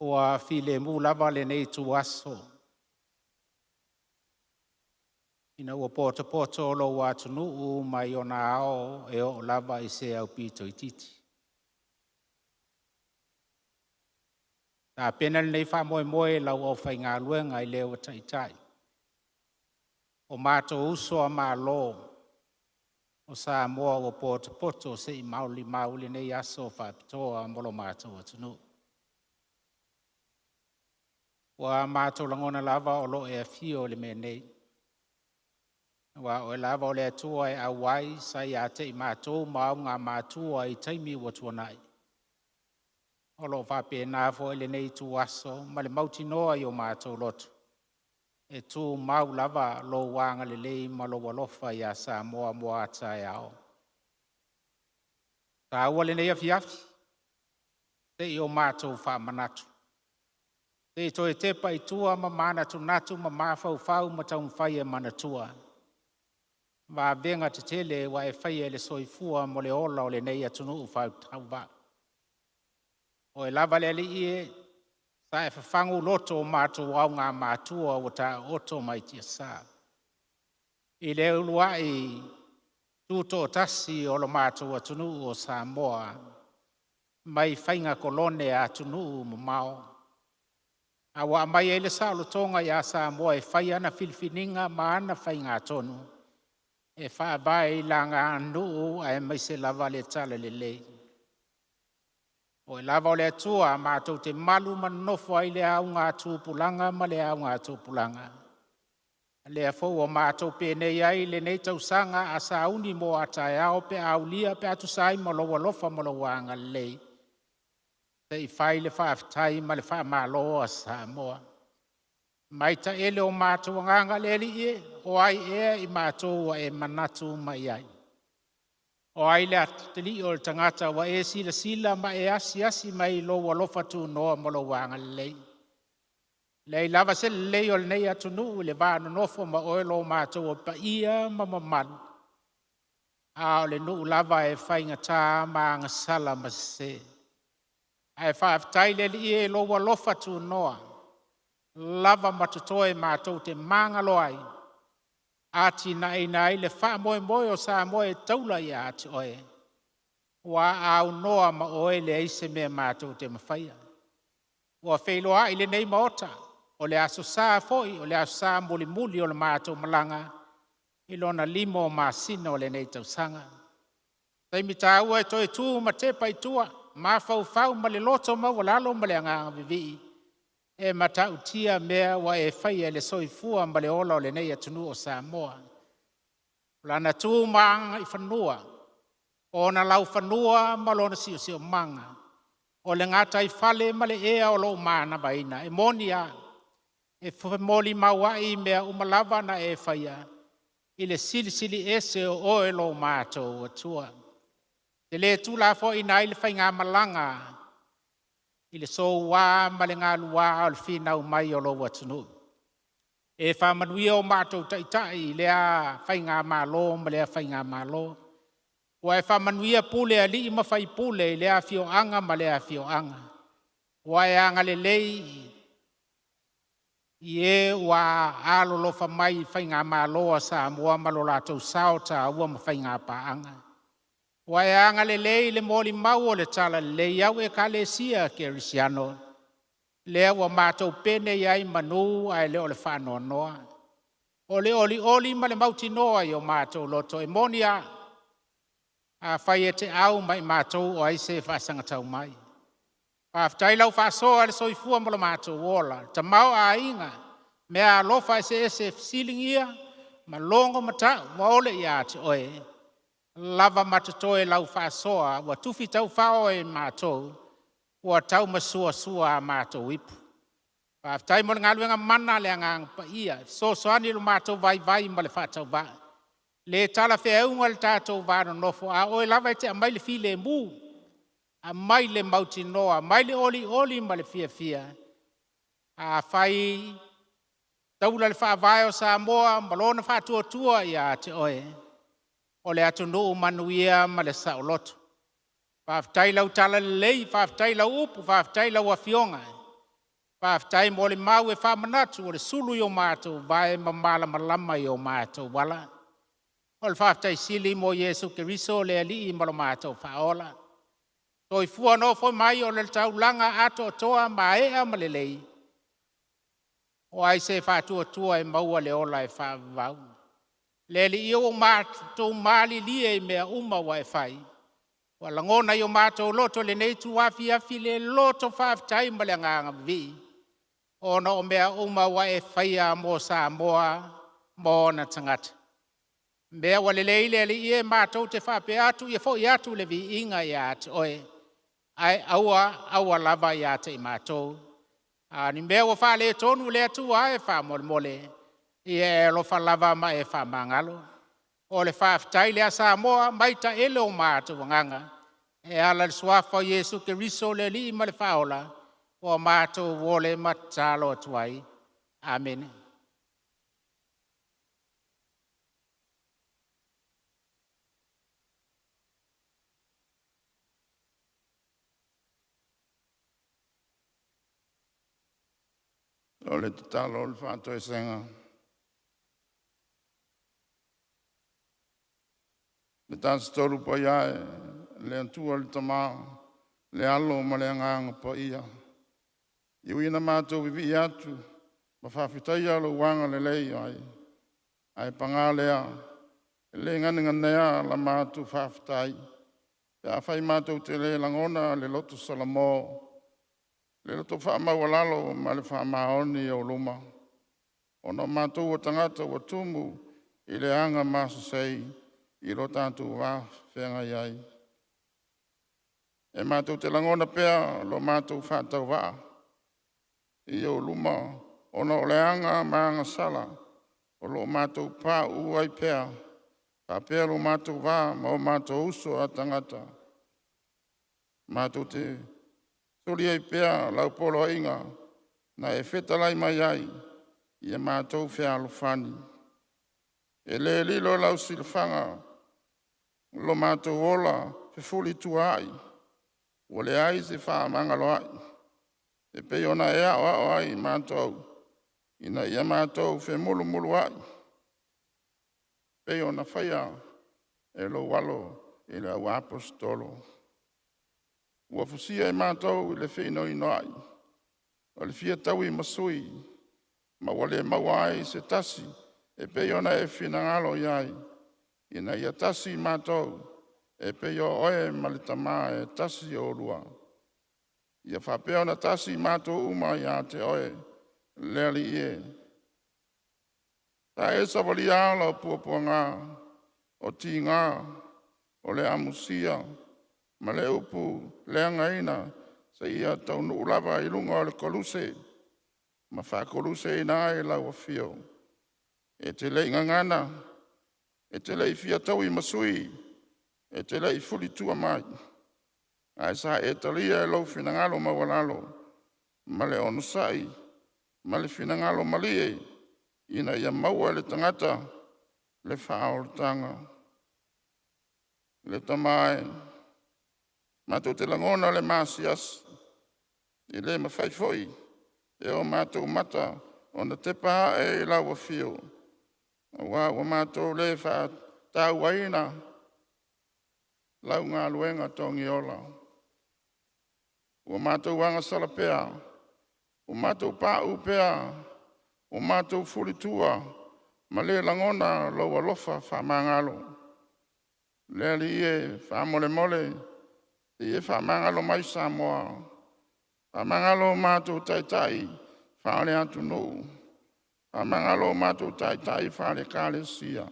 Ua filemu lava lenei ituaso ina ua potopoto lou atunuu mai ona ao e oo lava i se aupito itiiti. Tapena lenei faamoemoe i lau aufaigaluega i le ua taitai, o matou uso a Malo o Samoa ua potopoto se i molimau lenei aso faapitoa mo lo matou atunuu. Ua matou lagona lava o lo o e afio i le mea nei, aua o oe lava o le Atua e auai sa ia te i matou ma augamatua i taimi ua tuanai. O lo o faapena foi lenei ituaso ma le mautinoa i o matou loto, e tumau lava lou agalelei ma lou alofa ia Samoa mo a taeao. E taua lenei afiafi, se i o matou faamanatu, se i toe tepa i tua ma manatunatu ma mafaufau ma taumafai e manatua vavega tetele ua e faia i le soifua ma le ola o lenei atunuu faitauvaa. O Oe lava le Alii e, sa e fafagu loto o matou augamatua ua taooto mai tiasa i le uluai tutoatasi o lo matou atunuu o Samoa mai faiga kolone a atunuu mamao, a ua aumai ai le saolotoga ia Samoa e fai ana filifiliga ma ana faigatonu e faavae i lana aganuu aemaise lava le talalelei. O Oe lava o le Atua matou te malu ma nonofo ai i le augatupulaga ma le augatupulaga. O lea foi ua matou penei ai i lenei tausaga a sauni mo a taeao pe a aulia pe a tusa ai ma lou alofa ma lou agalelei, se i fai le faafetai ma le faamalo a Samoa. Mai taele o matou agaga le Alii e, o ai ea i matou ua e manatu mai ai? O ai le atalii o le tagata ua e silasila ma e asiasi mai i lou alofa tunoa ma lou agalelei? E leai lava se lelei o lenei atunuu i le va nonofo ma oe lo matou paia ma mamalu, a o le nuu lava e faigata ma agasala ma sese. Ae faafetai i le Alii e i lou alofa tunoa, lava ma totoe matou te magalo ai, atinaeina ai le faamoemoe o Samoa e taula ia te oe, ua aunoa ma oe e leai se mea matou te mafaia. Ua feiloai lenei Maota, o le Aso Sa foi, o le Aso Sa mulimuli o le matou malaga i lona 5 o masina o lenei tausaga. O taimi taua e toe tu ma tepa i tua, mafaufau ma le loto maualalo ma le agaga vivii e matautia mea ua e faia i le soifua ma le ola o lenei atunuu o Samoa. O lana tu ma agaifanua, o ona laufanua ma lona siosiomaga, o le gataifale ma le ea o lo o manavaina. E moni lava, e femolimauai mea uma lava na e faia i le Silisili Ese o oe lo matou Atua. E le tuulafoaiina ai le faigamalaga i le soua ma le galua o le finau mai o lou atunuu. E faamanuia o matou taitai i lea Faigamalo ma lea Faigamalo. Ua e faamanuia pule a alii ma faipule i lea afioaga ma lea afioaga. Ua e agalelei i e ua alolofa mai i Faigamalo a Samoa ma lo latou sao taua ma faigapaaga. Ua e agalelei i le molimau o le talalelei au Ekalesia Kerisiano, lea ua matou penei ai manu ae le o le faanoanoa. O le olioli ma le mautinoa i o matou loto, e moni lava, afai e te au ma i matou, o ai se faasagatau mai? Faafetai i lau faasoa i le soifua ma lo matou ola, le tamaoaiga, meaalofa eseese e fesiligia ma logo matau ua ole ia te oe, lava ma totoe lau faasoa ua tufi taufao e matou, ua taumaisuasua a matou ipu. Faafetai mo le galuega mana a le Agaga Paia e fesoasoani i lo matou vaivai ma le faatauvaa. E le talafeauga lo tatou va nonofo, a o oe lava e te aumai le filemu, aumai le mautinoa, aumai le olioli ma le fiafia. Afai Taula le faavae o Samoa ma lona faatuatua ia te oe, o le atunuu manuia ma le saoloto. Faafetai lau talalelei, faafetai lau upu, faafetai lau afioga. Faafetai mo le mau e faamanatu o le sulu i o matou vae ma malamalama i o matou ala. O le faafetai sili mo Iesu Keriso le Alii ma lo matou Faaola. Soifua nofo mai o le taulaga atoatoa maea ma lelei, o ai se faatuatua e maua le ola e faavavau. Le Alii e ua matou malilie i mea uma ua e fai, ua lagona i o matou loto i lenei ituafiafi le loto faafetai ma le agaga vivii, ona o mea uma ua e faia mo Samoa ma ona tagata. Mea ua lelei le Alii e matou te faapea atu, ia foi atu le viiga ia te oe, ae aua aua lava ia te i matou. A o ni mea ua faaletonu le Atua e faamolemole, ia e alofa lava ma e faamagalo. O le faafetai lea Samoa mai taele o matou agaga, e ala i le suafa o Iesu Keriso le Alii ma le Faaola, ua matou ole ma tatalo atu ai. Amene. O le tatalo o le faatoesega. Le Tafatolu Paia e, le Atua le Tama, le Alo ma le Agaga Paia, e ui ina matou vivii atu ma faafetaia lou agalelei ai, ae paga lea, e le ganeganea la matou faafetai pe afai matou te le lagona le loto salamo, le loto faamaualalo ma le faamaoni i ou luma, ona o matou o tagata ua tumu i le aga masesei i lo tatou va feagai ai. E matou te lagona pea lo matou faatauvaa i ou luma ona o le aga ma agasala o lo o matou pauu ai pea, faapea lo matou va ma o matou uso a tagata. Matou te soli ai pea lau poloaiga na e fetalai mai ai ia matou fealofani. E le lilo i lau silafaga lo matou ola fefulituaai, ua leai se fefaamagaloai, e pei ona e aoao ai i matou ina ia matou femulumuluai, pei ona faia e lou Alo i le auaposeitolo. Ua fusia i matou i le feinoinoai o le fia taui ma sui, ma ua le maua ai se tasi e pei ona e finagalo i ai, ina ia tasi i matou e pei o Oe ma le Tama e tasi Oulua. Ia faapea ona tasi i matou uma ia te Oe, le Alii e. Sa e savalia ala o puapuaga, o tiga, o le amusia ma le upu leagaina seia taunuu lava i luga o le koluse ma faakoluseina ai lau afio. E te le i gagana, e te le i fia taui ma sui, e te le i fulitua mai, ae sa e talia i lou finagalo maualalo ma le onosai ma le finagalo malie ina ia maua e le tagata le faaolataga. Le Tama e, matou te lagona le maasiasi, e le mafai foi e o matou mata ona tepa ae i lau afio, aua ua matou le faatauaina lau galuega togiola. Ua matou agasala pea, ua matou pauu pea, ua matou fulitua ma le lagona lou alofa faamagalo. Le Alii e, faamolemole sei e faamagalo mai Samoa. Faamagalo o matou taitai faale-atunuu, faamagalo o matou taitai faale-Ekalesia,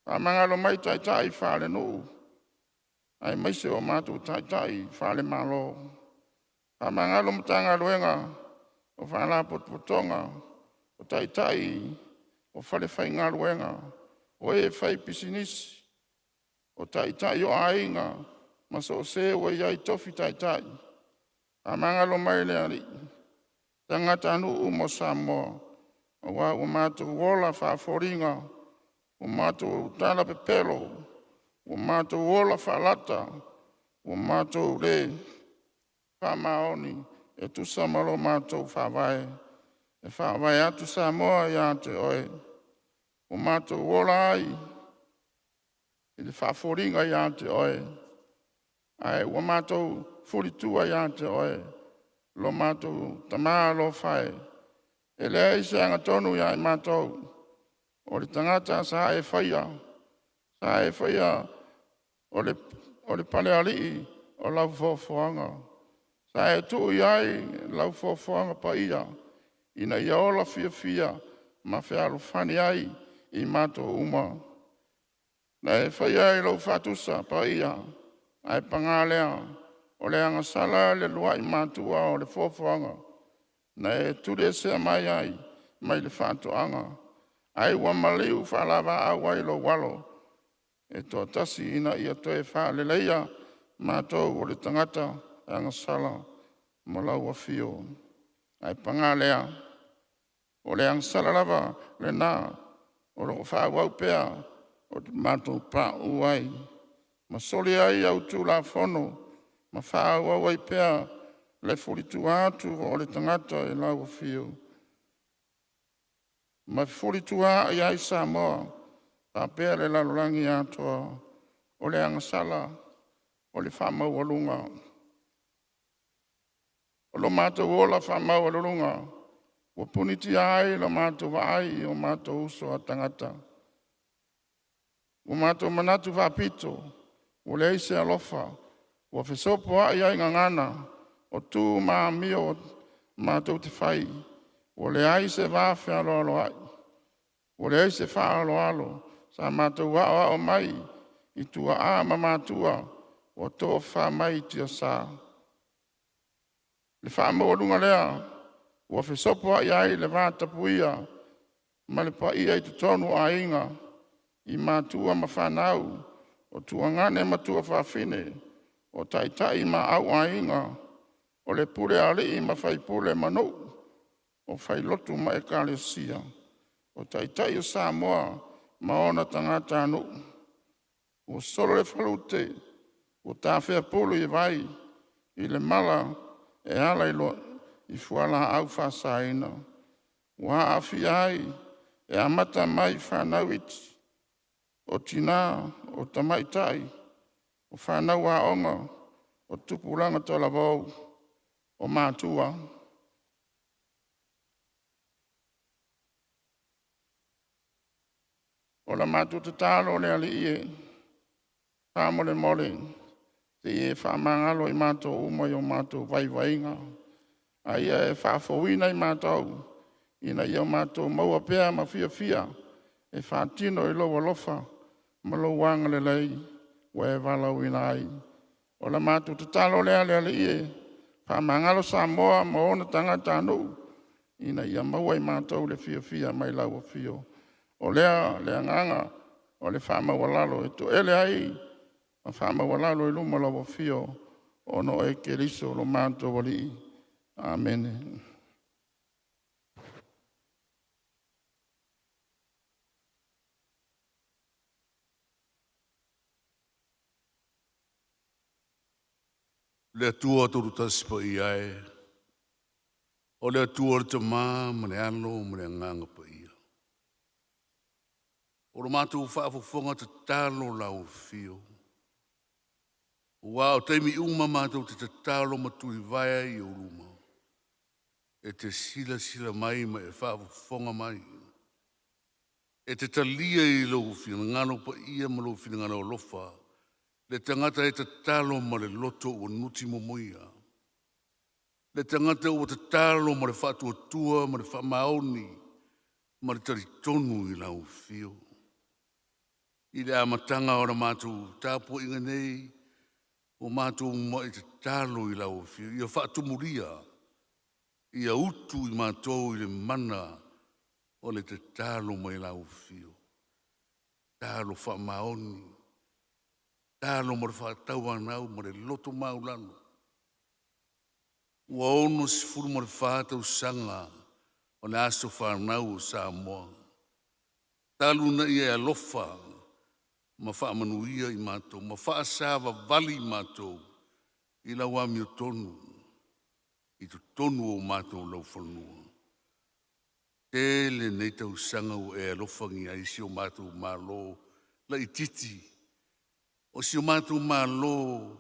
faamagalo mai taitai faalenuu, aemaise o matou taitai faalemalo. Faamagalo Matagaluega o Faalapotopotoga, o Taitai o falefaigaluega, o e faipisinisi, o taitai o aiga ma so o se ua i ai i tofi taitai. Faamagalo mai le Alii tagatanuu uma o Samoa. Auā ua matou ola faafoliga, ua matou autala pepelo, ua matou ola faalata, ua matou le faamaoni e tusa ma lo matou Faavae e faavae atu Samoa ia te Oe. Ua matou ola ai i le faafoliga ia te Oe, ae ua matou fulitua ia te Oe, lo matou Tamā alofa e. E leai se agatonu ia i matou, o le tagata sa e faia, sa e faia o le palealii o lau foafoaga. Sa e tuu i ai lau foafoaga paia ina ia ola fiafia ma fealofani ai i matou uma. Na e faia i lou faatusa paia, ae paga lea, o le agasala le uluai matua o le foafoaga na e tuliesea mai ai mai le faatoaga, ai ua maliu faalaavaau ai lou Alo e toatasi ina ia toe faaleleia matou o le tagata agasala mo lau afio. Ae paga lea, o le agasala lava lena o loo faaauau pea ona matou pauu ai ma soli ai au Tulafono ma faaauau ai pea le fulitua atu o le tagata i lau afio, ma fefulisuaai ai Samoa faapea le lalolagi atoa. O le agasala o le faamaualuga o lo matou ola faamaualuluga ua punitia ai la matou vaai i o matou uso a tagata. Ua matou manatu faapito, ua leai se alofa, ua fesopoai ai gagana. O tu ma amio matou te fai, ua leai se vafealoaloai, ua leai se faaaloalo. Sa matou aoao mai i tuaa ma matua ua tofafa mai i tiasa. Le faamaualuga lea ua fesopoai ai le vatapuia ma le paia i totonu o aiga, i matua ma fanau, o tuagane ma tuafafine, o taitai ma auaiga, o le pule a alii ma faipule ma nuu, o failotu ma ekalesia, o taitai o Samoa ma ona tagatanuu. Ua solo le falute ua tafea pulu i vai i le mala e ala i fualaau faasaina, ua aafia ai e amata mai i fanau iti, o tinã, o tamaitai, o fanau aoga, o tupulaga talavou, o matua. O la matou tatalo le Alii e, faamolemole se i e faamagalo i matou uma i o matou vaivaiga, a ia e faafouina i matou ina ia matou maua pea ma fiafia e faatino i lou alofa ma lou agalelei ua e valaauina ai. O la matou tatalo lea le Alii e, faamagalo Samoa ma ona tagatanuu ina ia maua e matou le fiafia mai lau afio. O lea le agaga o le faamaualalo e toele ai ma faamaualalo i luma o lau afio ona o Oe Keriso lo matou Alii. Amene. Le Atua Tolu Tasi Paia e, o le Atua le Tama ma le Alo ma le Agaga Paia. O lo matou faafofoga tatalo lau afio, aua o taimi uma matou te tatalo ma tulivae ai i ou luma, e te silasila mai ma e faafofoga mai. E te talia i lou finagalo paia ma lou finagalo alofa le tagata e tatalo ma le loto ua nutimomoia, le tagata ua tatalo ma le faatuatua ma le faamaoni ma le talitonu i lau afio. I le amataga o la matou tapuaiga nei, ua matou muai tatalo i lau Afio ia faatumulia, ia utu i matou i le mana o le tatalo mai lau Afio, tatalo faamaoni, tatalo mo le faatauanau ma le loto maualalo. Ua 64 tausaga o o le aso fanau o Samoa. Talu na ia e alofa ma faamanuia i matou, ma faasavavali i matou i lau amiotonu i totonu o matou laufanua. Tele nei tausaga ua e alofagia ai si o matou Malo laitiiti, o si o matou Malo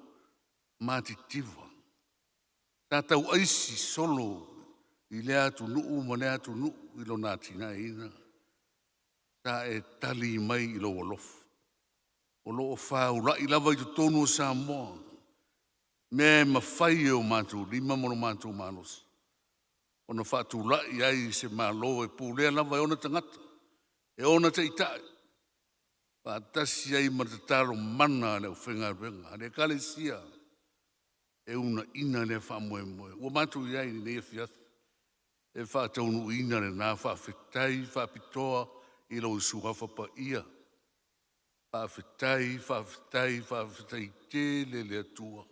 matitiva. Sa tauaisi solo i lea atunuu ma lea atunuu i lona atinaeina. Sa e tali mai i lou alofa. O lo o faulai lava i totonu o Samoa, mea e mafai e o matou lima ma lo matou malosi, ona faatulai ai se Malo e pulea lava e ona tagata, e ona taitai, faatasi ai ma le tatalo mana a le aufaigaluega a le Ekalesia e uunaina lea faamoemoe. Ua matou i ai i lenei afiafi e faataunuuina lena faafetai faapitoa i lou Suafa Paia. Faafetai, faafetai, faafetai tele le Atua.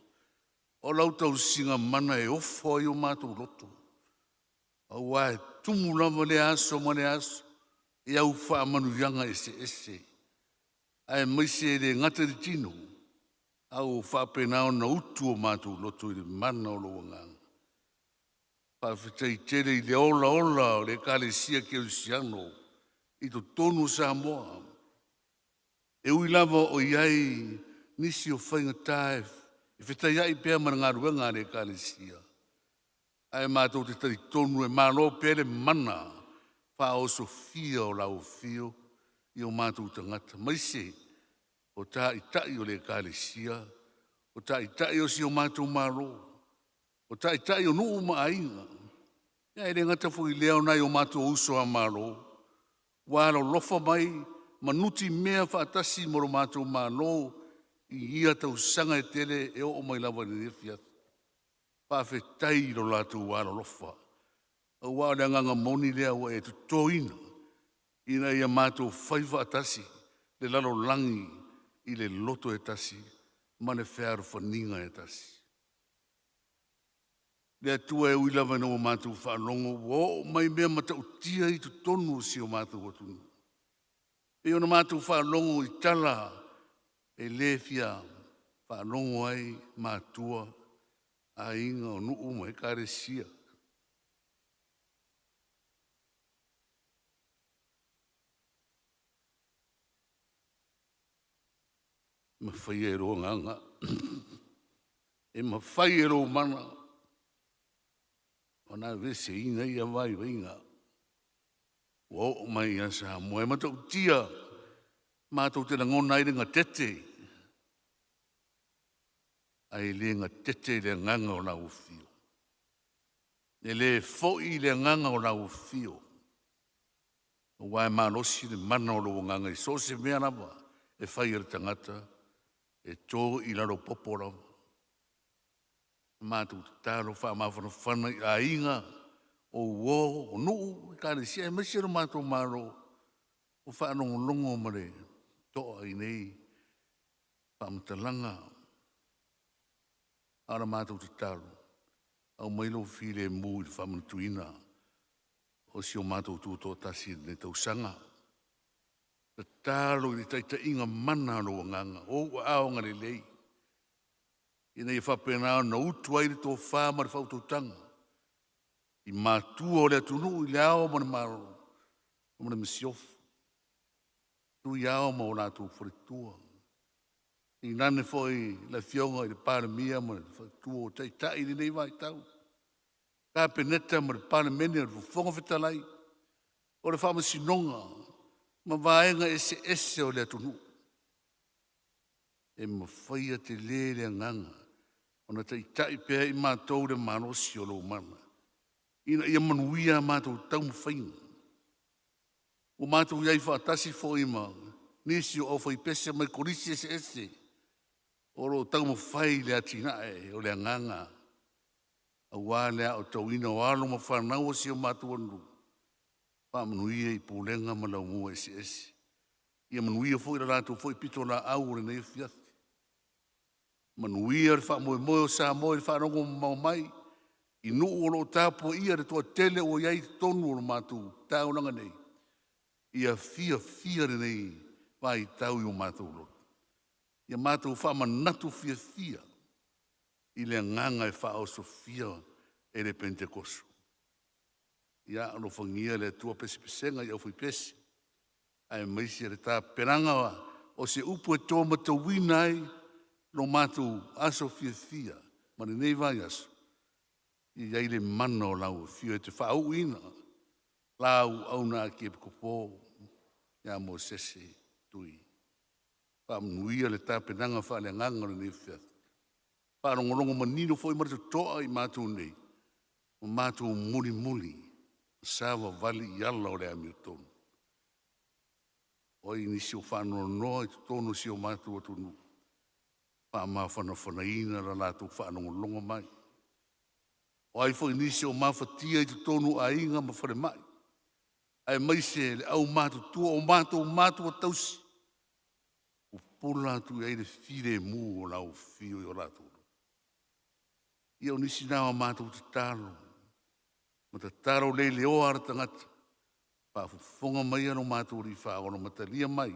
O lau tausiga mana e ofo ai o matou loto, aua e tumu lava lea aso ma lea aso i au faamanuiaga eseese, aemaise e le gata i le tino, a ua faapena ona utu o matou loto i le mana o lou agaga. Faafetai tele i le olaola o le Ekalesia Kerisiano i totonu o Samoa. E ui lava o i ai nisi o faigata e fetaiai pea ma le galuega a le Ekalesia, ae matou te talitonu e malo pea le mana faaosofia o lau afio i o matou tagata, maise o taitai o le Ekalesia, o taitai o si o matou Malo, o taitai o nuu ma aiga. Ia e le gata foi i lea o nai o matou uso a Malo, ua alolofa mai ma nutimea faatasi ma lo matou Malo i ia tausaga e tele e oo mai lava i lenei afiafi. Faafetai i lo latou alolofa, aua o le agaga moni lea ua e totoina ina ia matou fai faatasi le lalolagi i le loto e tasi ma le fealofaniga e tasi. Le Atua e ui lava ina ua matou faalogo ua oo mai mea matautia i totonu o si o matou atunuu, pei ona matou faalogo i tala e le fia faalogo ai matua, aiga o nuu ma ekalesia. E mafai e lou agaga, e mafai e lou mana ona aveeseina ia vaivaiga ua oo mai ia Samoa. E matautia matou te lagona ai le gatete, ae le gatete i le agaga o lau afio. E le foi le agaga o lau afio, aua e malosi le mana o lou agaga i so o se mea lava e fai e le tagata, e to i lalo popo lava. Matou tatalo faamafanafana i aiga o uo, o nuu, ekalesia, aemaise lo matou Malo o faalogologo ma le toa i nei faamatalaga. A o la matou tatalo, aumai lou filemu i le faamanatuina o si o matou tutoatasi i lenei tausaga. Tatalo i le taitaiga mana o lou agaga, o ou aao agalelei, ina ia faapena ona utu ai le tofa ma le faautautaga i matua o le atunuu i le ao ma le malo ma le masiofo, Tui Ao ma o latou faletua, tainane foi le Afioga i le Palemia ma le faletua o taitai i lenei vaitau, Kapeneta ma le Palemene, o le Fofoga Fetalai, o le Faamasinoga ma vaega eseese o le atunuu. E mafaia tele le agaga ona taitai pea i matou le malosi o lou mana, ina ia manuia a matou taumafaiga. Ua matou i ai faatasi foi ma nisi o aufaipese mai kolisi eseese o lo o taumafai le atinae o le agaga aua le aotauina o alo ma fanau o si o matou atunuu, faamanuia i pulega ma laumua eseese. Ia manuia foi le latou foi pitolaau o lenei afiafi. Manuia le faamoemoe o Samoa i le faalogo mamao mai. I nuu o loo tapuaia le toatele ua i ai i totonu o le matou taulaga nei, ia fiafia lenei vaitau i o matou loto. Ia matou faamanatu fiafia i le agaga e faaosofia e le Penetekoso. Ia alofagia le Atua pesepesega i aufaipese, aemaise le tapenaga o se upu e to matauina ai lo matou aso fiafia ma lenei vaiaso. Ia i ai le mana o lau afio e te faauuina lau auna Akiepikopo ia Mosese Tui. Faamanuia le tapenaga faaleagaga o lenei afiafi. Faalogologo manino foi ma le totoa i matou nei, ma matou mulimuli savavali i ala o le amiotonu. O ai nisi o faanoanoa i totonu o si o matou atunuu, faamafanafanaina la latou faalogologo mai. O ai foi nisi o mafatia i totonu o aiga ma falemai, aemaise le aumatutua o matou matua tausi, pupula atu i ai le filemu o lau afio i o latou. Ia o nisi na o matou tatalo, ma tatalo le iloa a le tagata, faafofoga maia lo matou Alii Faaola ma talia mai, e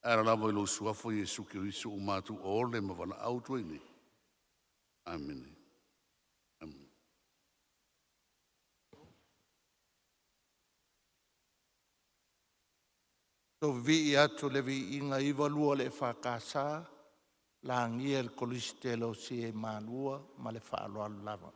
ala lava i lou Suafa Iesu Keriso ua matou oole ma valaau atu ai nei. Amene. Amene. Vivii atu le viiga 92 o le EFKS, lagia e le Kolisi Teolosia i Malua ma le faaaloalo lava.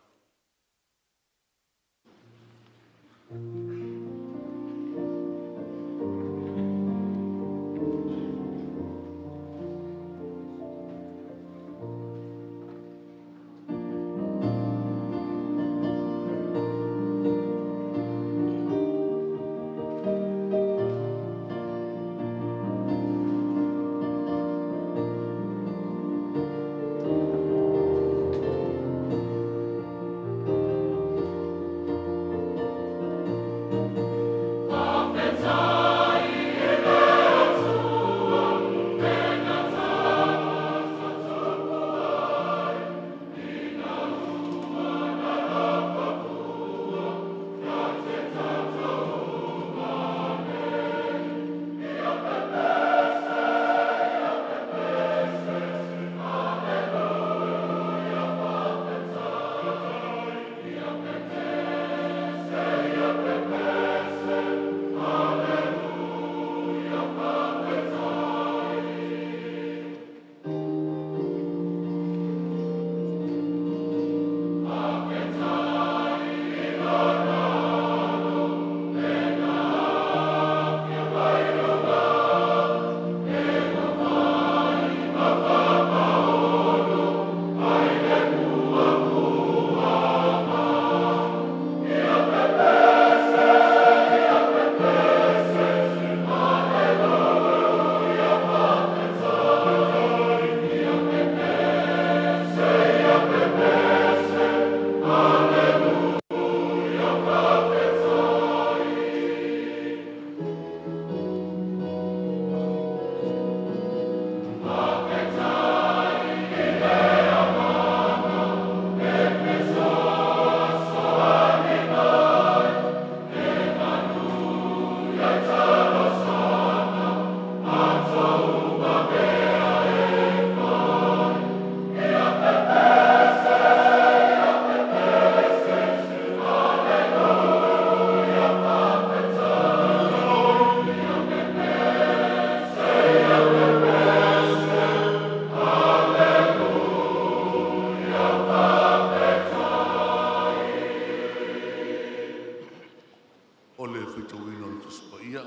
O le faitauina o le Tusi Paia,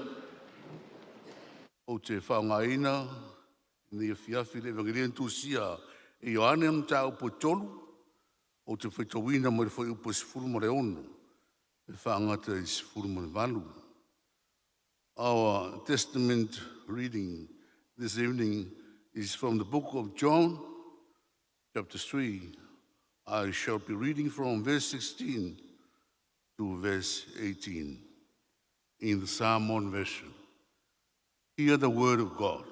ou te faaaogaina lenei afiafi le Evagelia na tusia e Ioane ana mataupu e 3, ou te faitauina mai le fuaiupu e 16 e faagata i le 18. Our Testament reading this evening is from the book of John, chapter 3. I shall be reading from verse 16 to verse 18 in the Samoan version. Hear the word of God.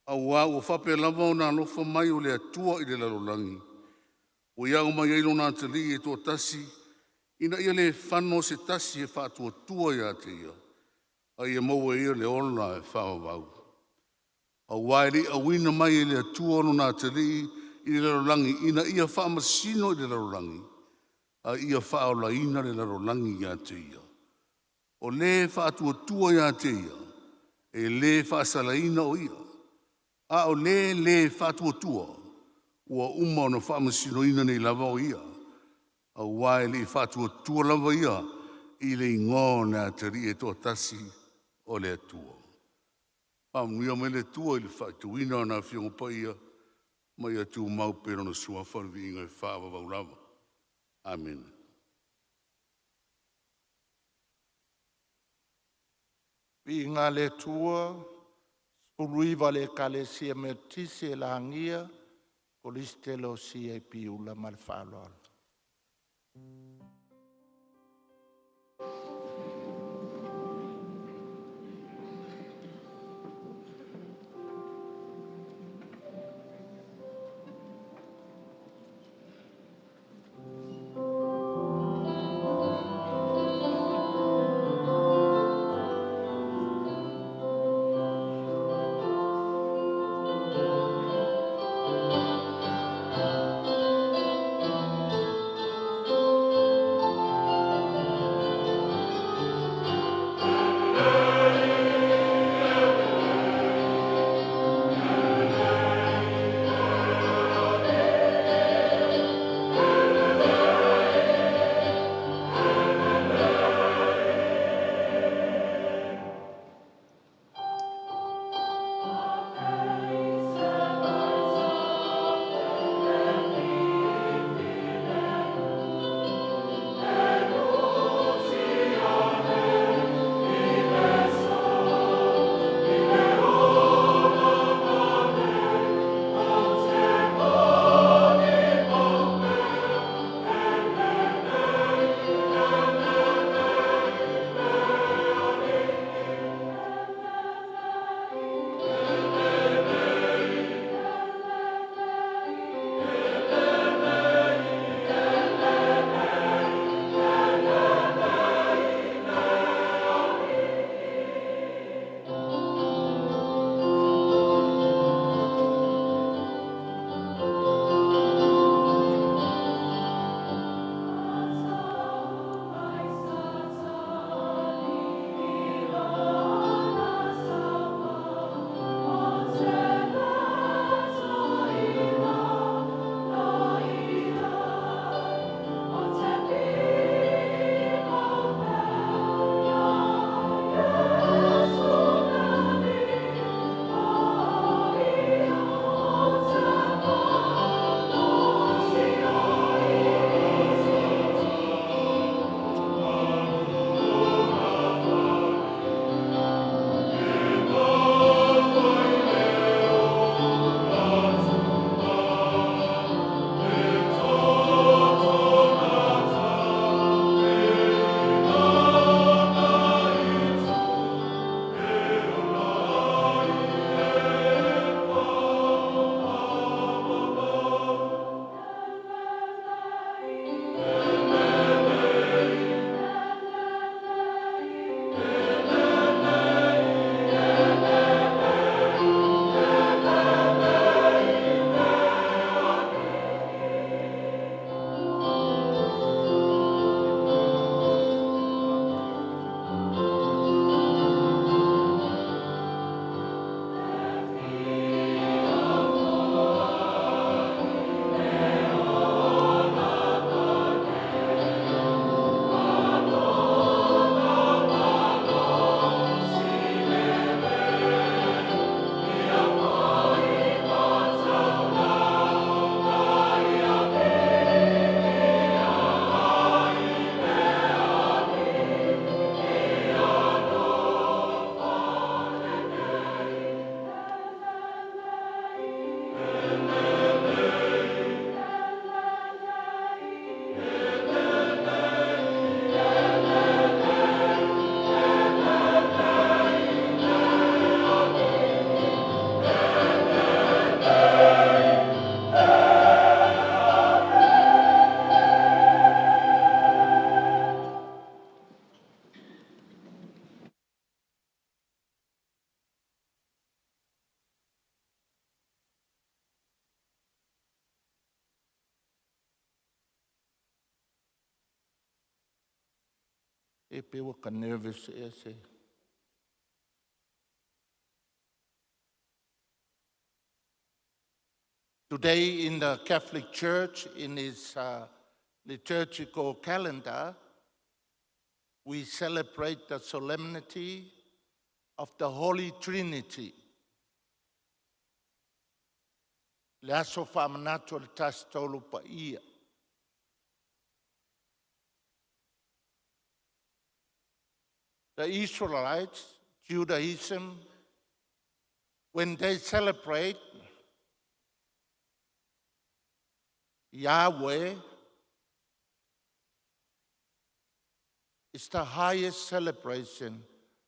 Auā ua faapea lava ona alofa mai o le Atua i le lalolagi, Ua iago mai ai lona Atalii e toatasi, ina ia le fano se tasi e faatuatua ia te ia, a ia maua e ia le ola e faavavau. Auā e le i auina mai e le Atua lona Atalii i le lalolagi ina ia faamasino i le lalolagi, a ia faaolaina le lalolagi ia te ia. O le faatuatua ia te ia, e le faasalaina o ia, a o le lē faatuatua, ua uma ona faamasinoina nei lava o ia, auā e le i faatuatua lava ia i le Igoa o le Atalii e toatasi o le Atua. Faamanuia mai le Atua i le faitauina o Lana Afioga Paia, ma ia tumau pea i Lona Suafa le viiga e faavavau lava. Amene. Viiga i le Atua. 19 a le Ekalesia Metotisi e lagia Kolisi o le CAP Ula ma le faaaloalo. E pe ua ka nervous ea se. Today in the Catholic Church, in its liturgical calendar, we celebrate the solemnity of the Holy Trinity. Le aso faamanatu o le Tasi Tolu Paia. The Israelites, Judaism, when they celebrate Yahweh, it's the highest celebration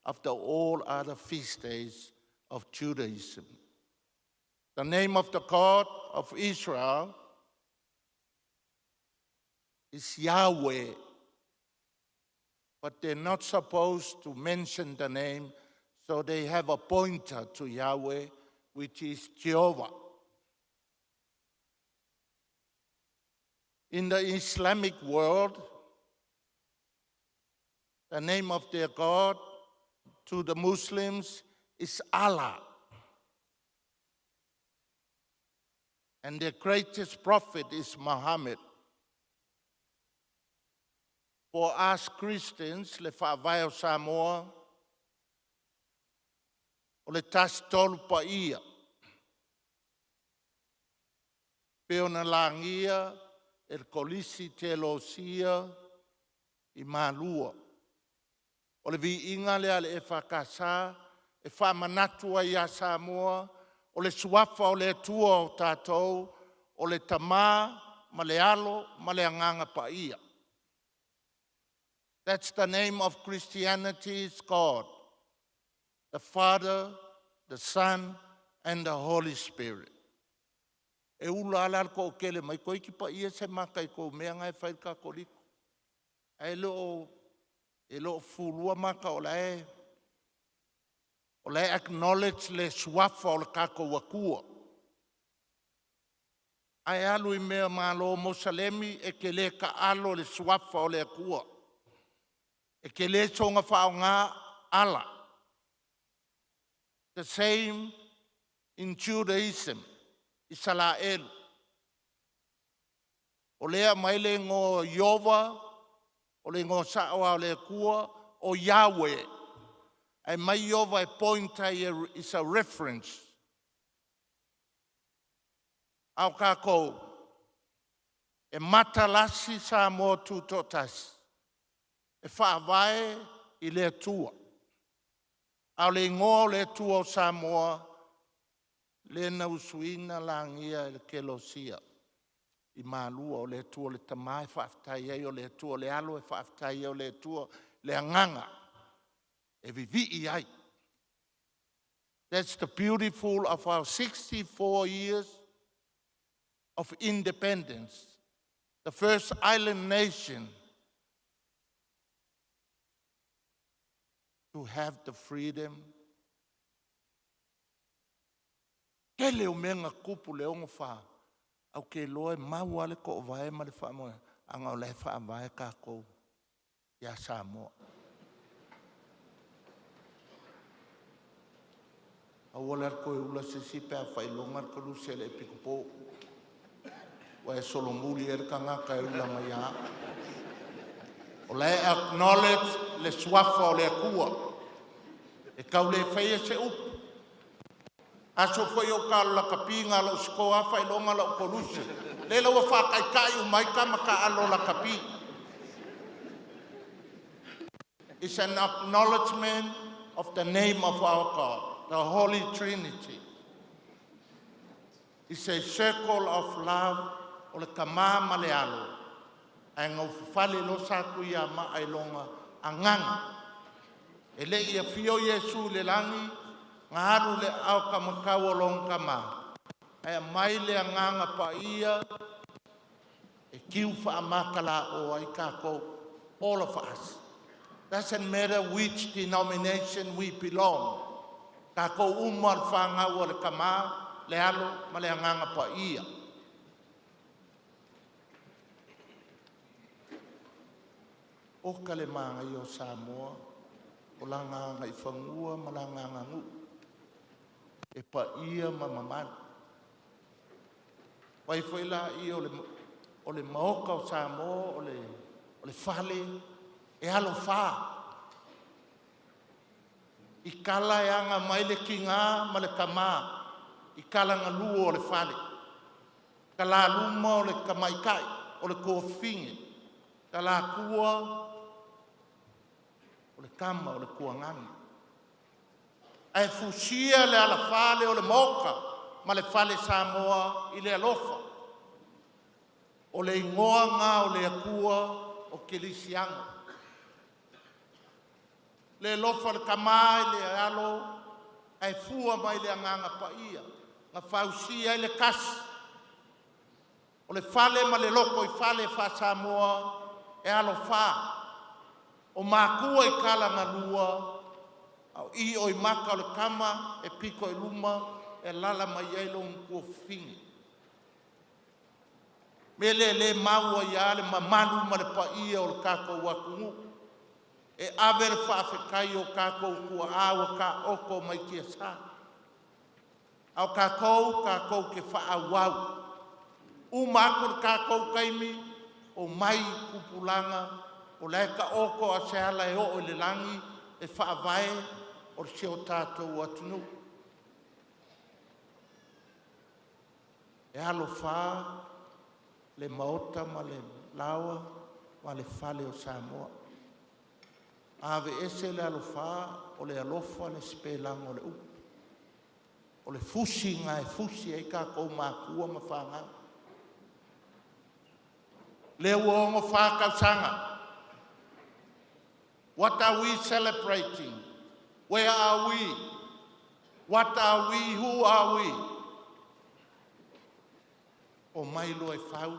after all other feast days of Judaism. The name of the God of Israel is Yahweh, but they're not supposed to mention the name, so they have a pointer to Yahweh, which is Jehovah. In the Islamic world, the name of their God to the Muslims is Allah. And their greatest prophet is Muhammad. For us Christians, le faavae o Samoa, o le Tasi Tolu Paia. Pe ona lagia e le Kolisi Teolosia i Malua. O le viiga lea a le EFKS e faamanatu ai ia Samoa o le suafa o le Atua o tatou, o le Tama ma le Alo ma le Agaga Paia. That's the name of Christianity is God, the Father, the Son, and the Holy Spirit. E ula ala le toatele mai toeiti paia se mata i kou mea na e fai i le Katoliko. Ae le o e le o fulua mata o la e o la e acknowledge le suafa o le tatou Atua. Ae alu i mea malo Mosalemi e te le taalo i le suafa o le Atua. E te le soona faaaoga Allah. The same in Judaism, Isalaelu. O lea mai le igoa Ieova, o le igoa sao lava o le Atua, o Yahweh. Ae mai Ieova e point ai is a reference. A o tatou, e matalasi Samoa Tutoatasi, e faavae i le Atua. A o le igoa o le Atua o Samoa, lea na usuina lagia e le Kelosia i Malua, o le Atua le Tama e faafetai ai, o le Atua le Alo e faafetai ai, o le Atua le Agaga e vivii ai. That's the beautiful of our 64 years of independence, the first island nation to have the freedom. Tele o mea na tupu le 64, ae ou te iloa e mau lava le toovae ma le faamoemoe, aga o la e faavae tatou ia Samoa. Aua la le toe ula se isi pe a faailoga le koluse a le Epikopo. Ua e solomuli ai le tagata e ula mai ia au. O la e acknowledge le suafa o le Atua. E tau le faia se upu. Aso foi o ka lakapi nga lou sikoa faailoga lau koluse. Lele ua faataitai uma ai tama taalo lakapi. It's an acknowledgement of the name of our God, the Holy Trinity. It's a circle of love o le Tama ma le Alo, ae gaufafale loa Satuiamaa i lona agaga. E le i afio Iesu i le lagi, na alu i le aao taumatau o lona Tama, ae aumai le Agaga Paia e tiu faamakalaoa ai tatou, all of us. Doesn't matter which denomination we belong. Tatou uma le fanau a le Tama, le Alo ma le Agaga Paia. Oka le magaia o Samoa, o laga agaifanua ma laga aganuu e paia ma mamalu. Fai foi laia o le maota o Samoa o le fale e alofā. I tala e aga mai le tina ma le tama i talagalua o le fale, talaluma o le tamaitai o le tuafafine, talatua o le tama o le tuagane. Ae fusia le alafa lea o le maota ma le fale Samoa i le alofa. O le igoa lena o le Atua o Kerisiano. Le alofa o le Tama i le Alo ae fua mai le Agaga Paia na fausia ai le tasi. O le fale ma le lotoifale faa-Samoa e alafa, o matua i talagalua a o ioimata o le tama e pito i luma e alaala mai ai lona tuafafine. O le mea lea o lea e mau ai lava le mamalu ma le paia o le tatou atunuu e ave le faafetai i o tatou tuaa ua taoto mai tiasa, a o tatou tatou te faaauau. Uma atu le tatou taimi, omai tupulaga o la e taoto a o se ala e oo i le lagi le faavae o si o tatou atunuu. E alafa le maota ma le laoa ma le fale o Samoa. A aveese le alafa, o le alofa le sipelaina o le upu. O le fusi lena e fusi ai tatou matua ma fanau. O lea ua 64 tausaga. What are we celebrating? Where are we? What are we? Who are we? Omai loa e fau.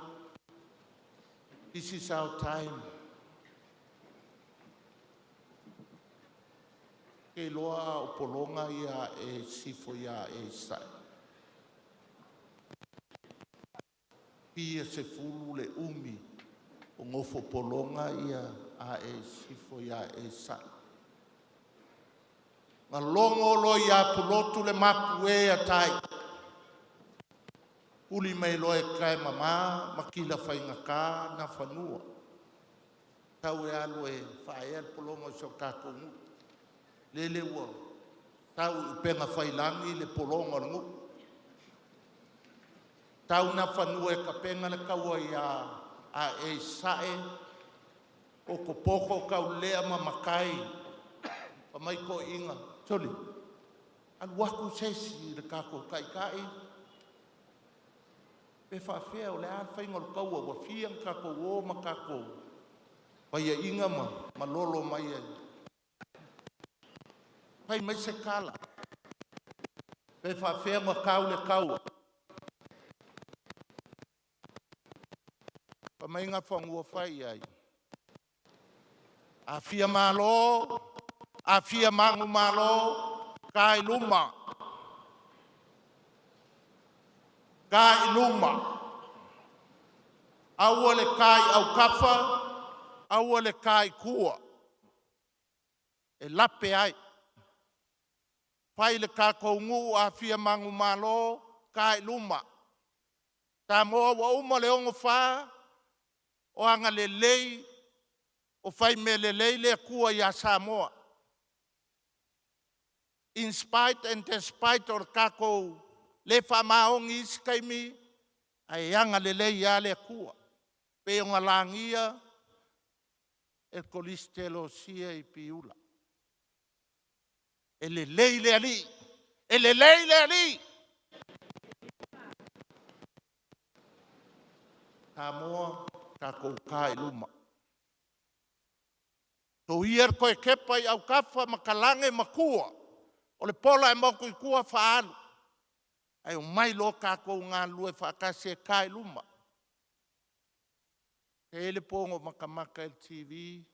This is our time. Ke iloa o pologa ia e sifo ia e sae. Fia sefulu le umi o nofo pologa ia a e sifo ia e sae. Na logo loa ia Pulotu le mapu e a tai. Uli mai loa e tae mama ma kila faigata na fanua. Tau e alu e faaea le pologa o si o tatou nuu. Lele ua tau i upega tafailagi le pologa o le nuu. Tau nafanua e tapena le taua ia ae i sae potopoto taulelea ma matai fai mai toeaiina, sole, alu atu se isi i le tatou taitai pe faafefea o le a le faiga o le taua ua fia ona tatou o ma tatou paiaiga ma malolo mai ai. Fai mai se tala pe faafefea ona tau le taua. Fai mai Nafanua fai i ai, a fia malo, a fia manumalo, ta i luma, ta i luma, aua le ta i autafa, aua le ta i tua, e lape ai. Fai le tatou nuu a fia manumalo, ta i luma. Samoa ua uma le 64 o agalelei o fai mea lelei le Atua ia Samoa. In spite and despite o le tatou le faamaoni i isi taimi, ae agalelei lava le Atua. E pei ona lagia e le Kolisi Losia i Piula, e lelei le Alii, e lelei le Alii. Samoa, tatou ta i luma. Soia le toe tepa i autafa ma talage ma tua, o le pola e motu i tua faaalu, ae omai loa tatou galulue faatasi e ta i luma. E i ai le po na ou matamata ai i le TV,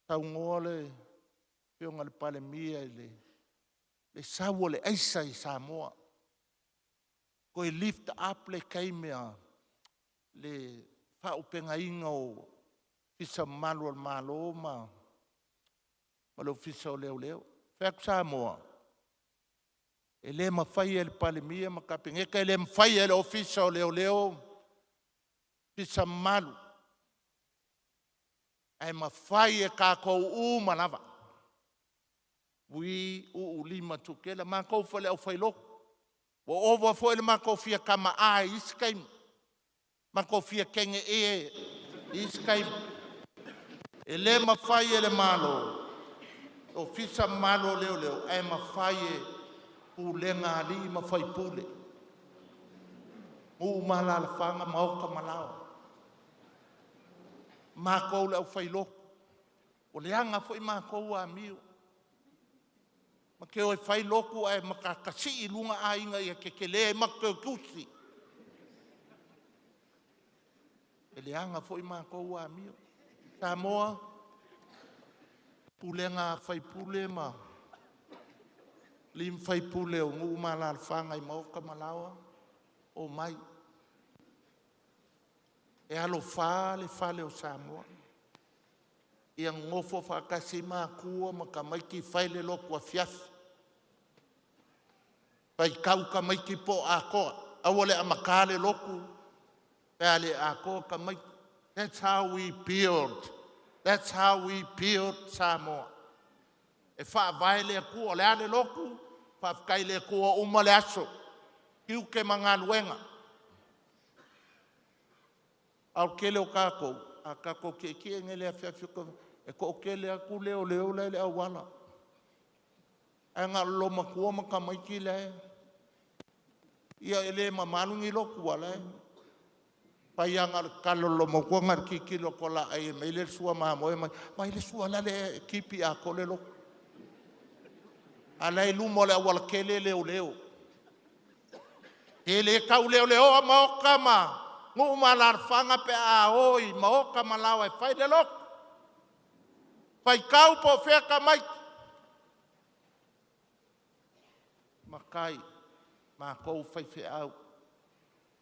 saunoa le afioga i le Palemia i le sau o le aisa i Samoa, toe lift up le taimi le faaauupegaina o Ofisa Mamalu o le Malo ma le Ofisa o Leoleo. Fai atu Samoa, e le mafai e le Palemia ma Kapeneta, e le mafai e le Ofisa o Leoleo, Ofisa Mamalu, ae mafai e tatou uma lava. Ui uu lima together, matou foi le aufailotu. Ua ova foi le matou fia tamaai i isi taimi, matou fia teine e i isi taimi. E le mafai e le Malo, Ofisa Mamalu o Leoleo, ae mafai e pulega a alii ma faipule, nuu ma alaalafaga, maota ma laoa. Matou le aufailotu, o leaga foi matou amio. Ma te o e fai lotu ae matasii i luga aiga ia tetele ai matou te o e tusi. E leaga foi matou amio. Samoa, pulega a faipule ma alii ma faipule o nuu ma alaalafaga i maota ma laoa, omai. E alofa le fale o Samoa. Ia nonofo faatasi matua ma tamaiti fai le lotu afiafi. Faitau tamaiti po o atoa. Aua le amata le lotu pe a le atoa tamaiti. That's how we build. That's how we build Samoa. E faavae le Atua. O le a le lotu? Faafetai i le Atua uma le aso. Tiute ma galuega. A o le tele o tatou, a tatou tietie nei i le afiafi e toatele atu leoleo la e i le auala. Ae na o le loomatua ma tamaiti la e... Ia e le mamalu ni lotu a o la e fai lava na o le tatalo a le loomatua na o le tilotilo atu lava o laai e aumai le sua mamoe ma vaai le sua la e tipi atoa le lotu. A o la e i luma o le aualatele leoleo. E le tauleoleoa maota ma nuu ma alaalafaga pe a o i maota ma laoa e fai le lotu. Faitau po o fea tamaiti. Matai, matou faifeau,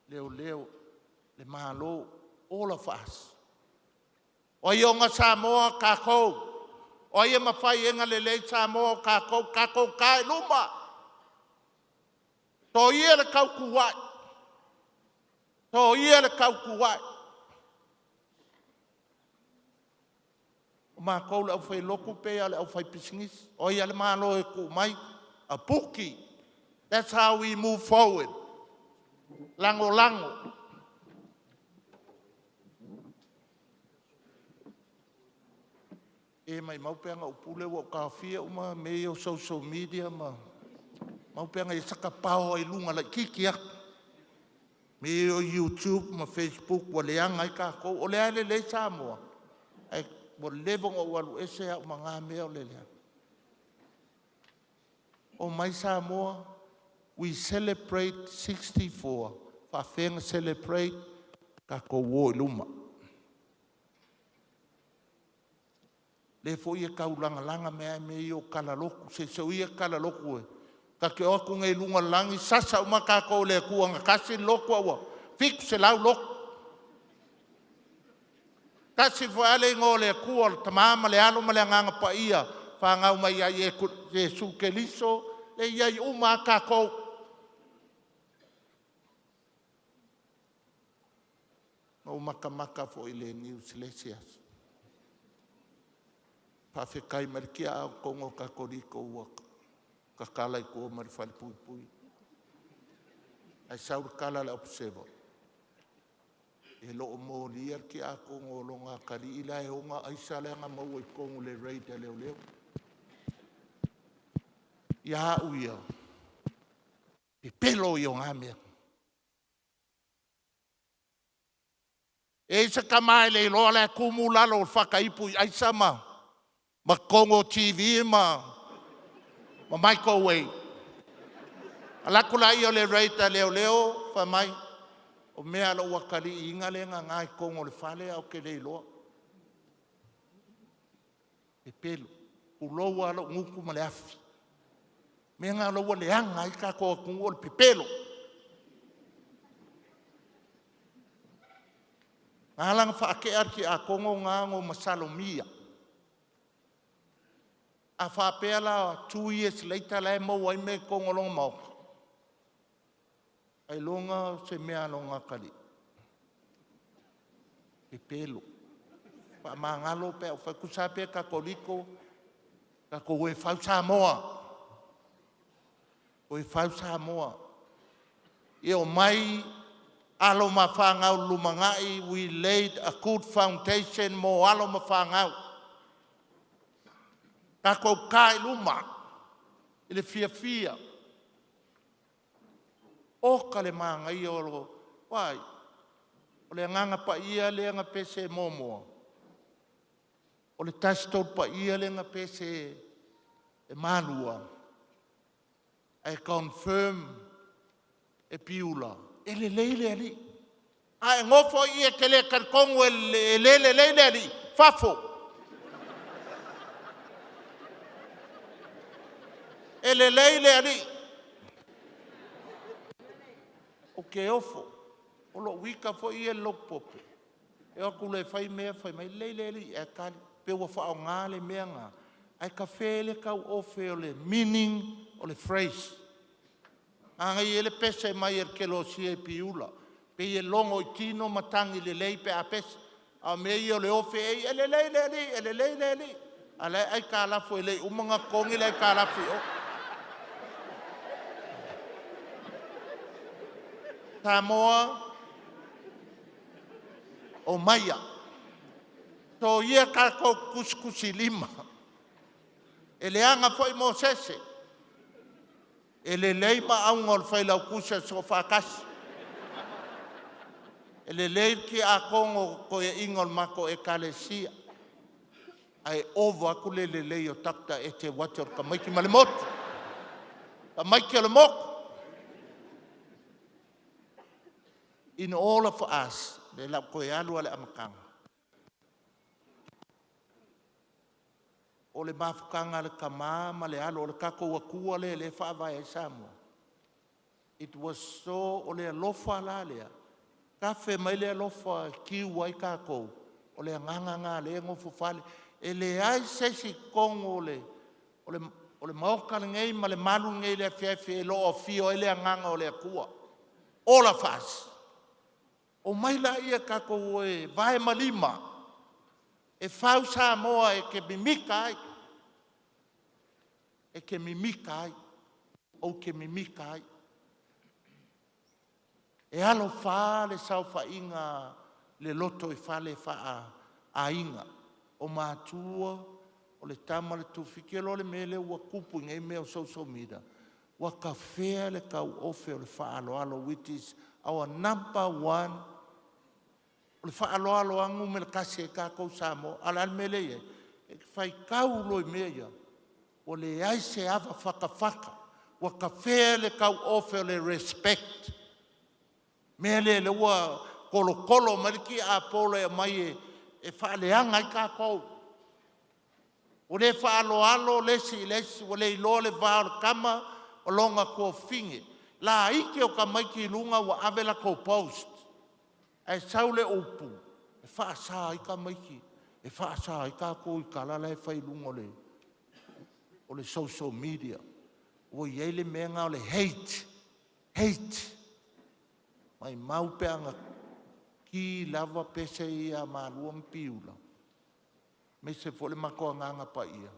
leoleo, le Malo, all of us. O ai e ona Samoa? Tatou. O ai e mafai ona lelei Samoa? O tatou, tatou ta i luma. Soia le tautuai, soia le tautuai. O matou le aufailotu pe o le aufaipisinisi. O ai a le Malo e tuu mai, a puki. That's how we move forward. Lagolago. E maumau pe ana ou pule ua ou taofia uma mea ia o social media ma mau pe ana i ai sata power i luga laitiiti atu. Mea ia o YouTube ma Facebook ua leaga ai tatou. O lea e lelei Samoa, ae ua leva ona ou alu ese au ma na mea o le leaga. O mai Samoa, we celebrate 64, faafefea ona celebrate? Tatou o i luma. Lea foi e taulagalaga mea ia o talalotu. Se soia talalotu e. Ta te o atu nei i luga o le lagi, sasa uma tatou e le Atua na tasi le lotu a ua 700 lotu. Tasi foi lava le igoa o le Atua, o le Tama ma le Alo ma le Agaga Paia, fanau mai ia Iesu Keriso, e i ai uma lava tatou. Na ou matamata foi i le news i le isi aso, faafetai mai le tiakono Katoliko ua tatala i tua ma le falepuipui. Ae sau le tala a le Observer, e le o molia le tiakono o lona atalii la e ona aisa la na maua i totonu o le raid a leoleo. Ia au ia, pepelo ia o na mea. E i se tama e le iloa la e tumu lalo o le fataipu i aisa ma totonu o TV ma microwave. Alu atu laia o le raid a leoleo, fai mai, o mea a lou atalii ina lea e gaga i totonu o le fale ae ou te le iloa. Pepelo, pulou lava lou gutu ma le afi. Mea na o lea ua leaga ai le tatou atunuu o le pepelo. Na ala na whaakea ki a kongo ngā ngo masalomia. A whaapea la 2 years later la e maua ai me kongo longa maoka. Ai longa se mea longa kali. Pepelo. Wha mangalo pe au whakusa pe kakoliko. Kako e whau Samoa. O e whau Samoa. E o mai alo ma whāngau lumangai, we laid a good foundation mo alo ma whāngau. Kako kai luma, i le fia fia. O ka le magai o lo, wai, o le nganga pa ia le nga pese momoa. O le tasi tolu pa ia le nga pese e malua. E confirm e piula. E le leile ali. A e ngofo i e ke le karikongu e le le leile ali. Fafo. E le leile ali. O ke ofo. O lo wika fo i e lopope. E o le fai mea fai mai leile ali e kali. Pe ua wha o ngā le mea ngā. Ai ka whele kau ofe o le meaning o le phrase. Anga i ele pese mai e ke lo si e piula. Pe i e longo i tino matangi le lei pe a pese. A me i o le ofe e e le lei le li, e le lei le li. A le ai ka lafu e lei umanga kongi le ka lafu o. Samoa o maia. So ia ka ko kuskusi lima. E le anga foi mo sese. E le lei ma aunga o le whailau kusa so whakasi. E le lei ki a kongo ko e inga o le mako e kalesia. Ai ovo aku le le lei o takta e te wate o ka maiki ma le motu. Ka maiki o le moku. In all of us, le lau koe alu ale amakanga. O le mafukanga le kama ma le alo o le kako akua le le whaavae ai Samoa. It was so, o le alofa la lea. Kafe mai le alofa ki wai kako. O le nganga ngā le ngofo fale. E le ai sesi kongo o le, o le, o le maoka le ngei ma le malu ngei le awhiawhi e lo o fio e le nganga o le akua. All of us. O mai la ia kako e vae malima. E whau Samoa e ke mimika ai. E ke mimika ai. O ke mimika ai. E alo wha le sau whainga le loto i whale wha a inga. O mātua, o le tama le tufiki, lo le mele ua kupu i ngei mea o social media. Ua ka whea le kau ofe o le whaaloalo, which is our number one. O le whaaloalo angu me le kasi e kākou Samoa. Ala al mele ia. E whai kau lo i mea ia. O le ai se ava whakawhaka. Ua ka whea le kau ofe o le respect. Mea le le ua kolo kolo maliki a polo e mai e, e whaaleanga i kākou. O le whaaloalo le si le si, o le iloa le vā o le kama o longa kua finge. La ike o ka maiki i lunga ua ave la kou post. Ai sau le upu, e whaasa i ka maiki, e whaasa i kākou i kalala e whai lunga o le, o le social media. Ua iei le mea ngā o le hate, hate. Mai mau pe anga ki lava pese i a malua mpiula. Me se fo le makoa nganga pa ia.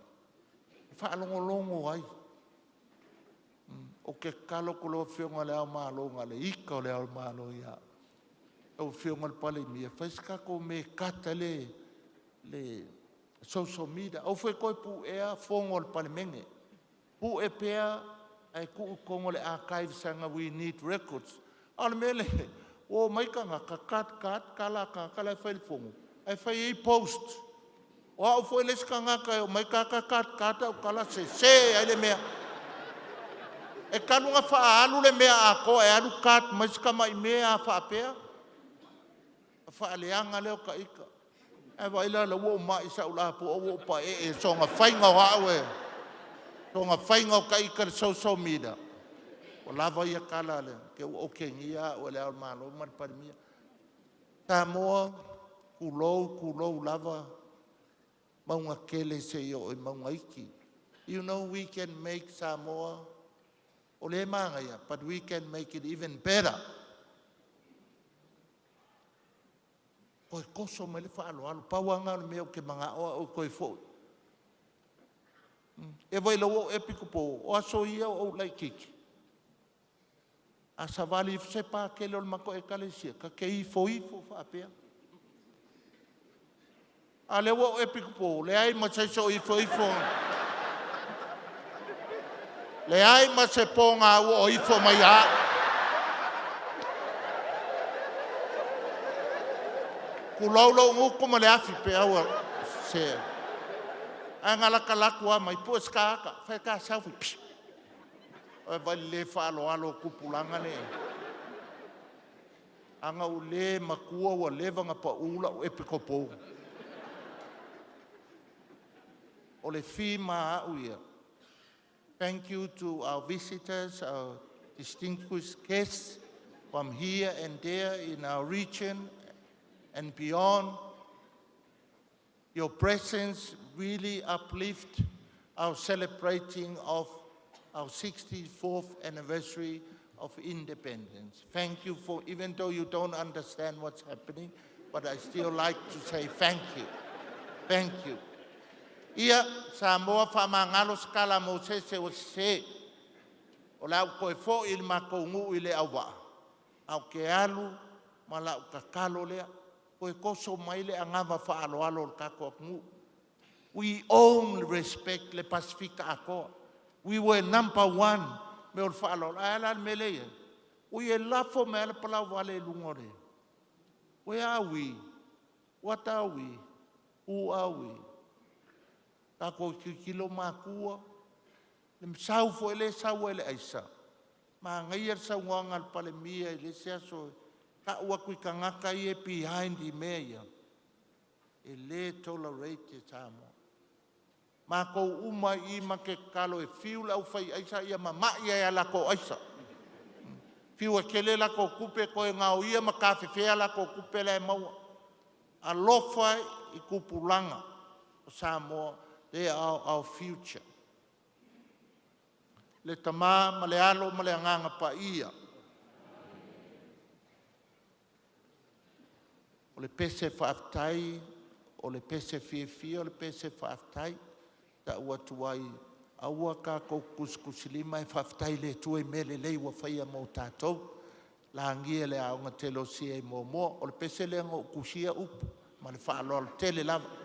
E whaalongolongo ai. O ke kalo ko lo whionga le au malo ngā le ika o le au malo ia. O whionga le pale mia. Whaiska ko me kata le, le social media. Au fwe koe pu ea fongo le pale menge. Pu e pea ai ku kongo le archive sanga we need records. A le mele, o mai ka ngā ka kat kat kala ka kala e whai le fongo. Ai whai ei post. O au fo le ska ngā ka o mai ka ka kat kat au kala se se ai le mea. E kalu ngā wha alu le mea a ko e alu kat mai ska mai mea a wha pea. A wha aleanga leo ka ika. E vai la la wo mai sa ula po o pa e e so ngā whainga o hau e. So ngā whainga o ka ika le social media. O lava ia kala le, ke o ke ngia o le au malo ma le parimia. Samoa, Kulou, kulou lava, mauga tele seia oo i mauga iti. You know we can make Samoa, o lea e manaia, but we can make it even better. Toe toso mai le faaaloalo, pau lava lena o le mea ou te manao au e toe foi. E vaai ina ua ou epikopo o aso ia o ou laitiiti, a savali ifo se Patele o le matou Ekalesia, ta te ifoifo faapea. A o lea ua ou epikopo, leai ma se isi o ifoifo, leai ma se pogaua o ifo mai ia au. Tulou lou gutu ma le afi pe au se. Ae na latalatu lava mai, pue se ta ata, fai ta selfie. Psh. Oi vai le faaaloalo o tupulaga nei. Ana ou le matua ua leva ona pau lau epikopo. O le fi ma au ia. Thank you to our visitors, our distinguished guests from here and there in our region and beyond. Your presence really uplift our celebrating of our 64th anniversary of independence. Thank you for, even though you don't understand what's happening, but I still like to say thank you. Thank you. Ia, Samoa faamagalo se tala mo se ua sesē. O le a ou toe fo'i i le matou nuu i Leauvaa, ae ou te alu ma lau tatalo lea, toe toso mai le anava faaaloalo o le tatou atunuu. We own respect le Pasefika atoa. We were number one me o le faaaloalo. Ae a la le mea lea e i ai? Ui e lafo mai lava le palauvale i luga o le. Where are we? What are we? Who are we? Tatou tilotilo matua, le sau foi lea e sau ai le aisa, manaia le saunoaga a le Palemia i le isi aso, tau atu i tagata ia e behind i mea ia, e le tolerate e Samoa. Matou uma i ma te tatalo e fiu le aufai aisa ia mama'i ai latou aisa. Fiu e tele latou tupe toe gaoia ma tafefea latou tupe la e maua. Alofa i tupulaga o Samoa, they are our future. Le Tamā ma le Alo ma le Agaga Paia. O le pese faafetai, o le pese fiafia, o le pese faafetai. Ta'u atu ai, aua tatou te tusitusilima e faafetai i le Atua i mea lelei ua faia mo tatou. Lagia e le Aoga Telosia i muamua. O le pese lea na ou tusia upu ma le faaaloalo tele lava.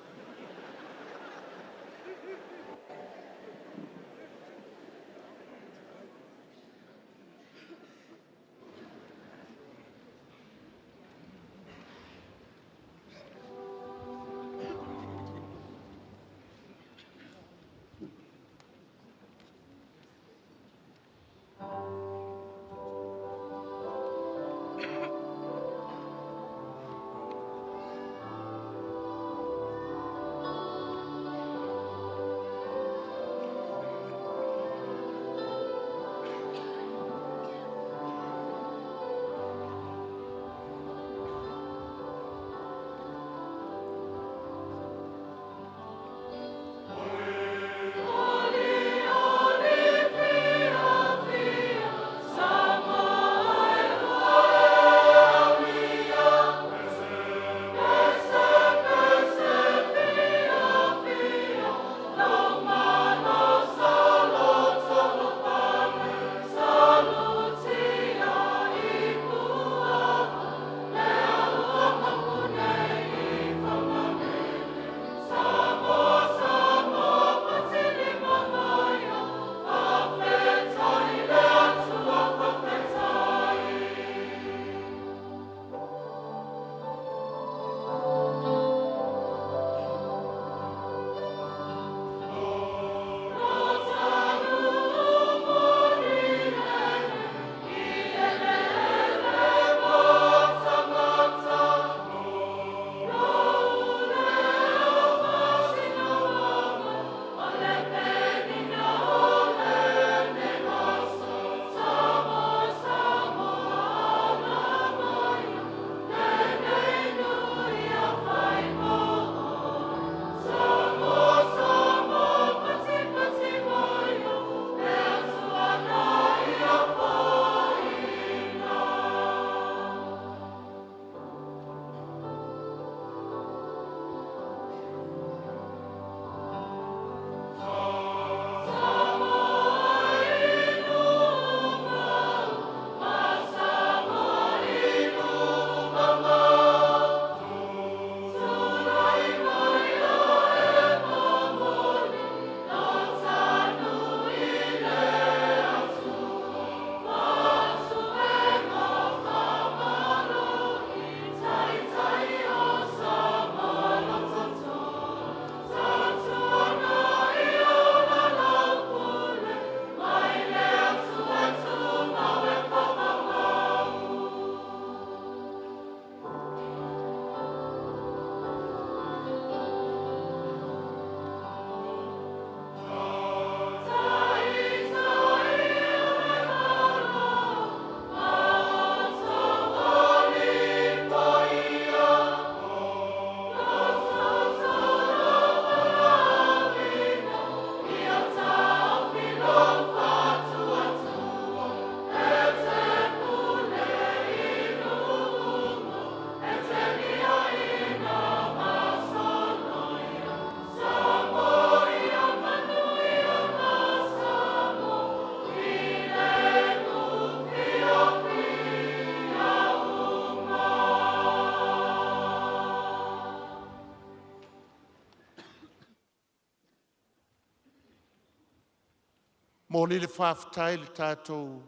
Momoli le faafetai i le tatou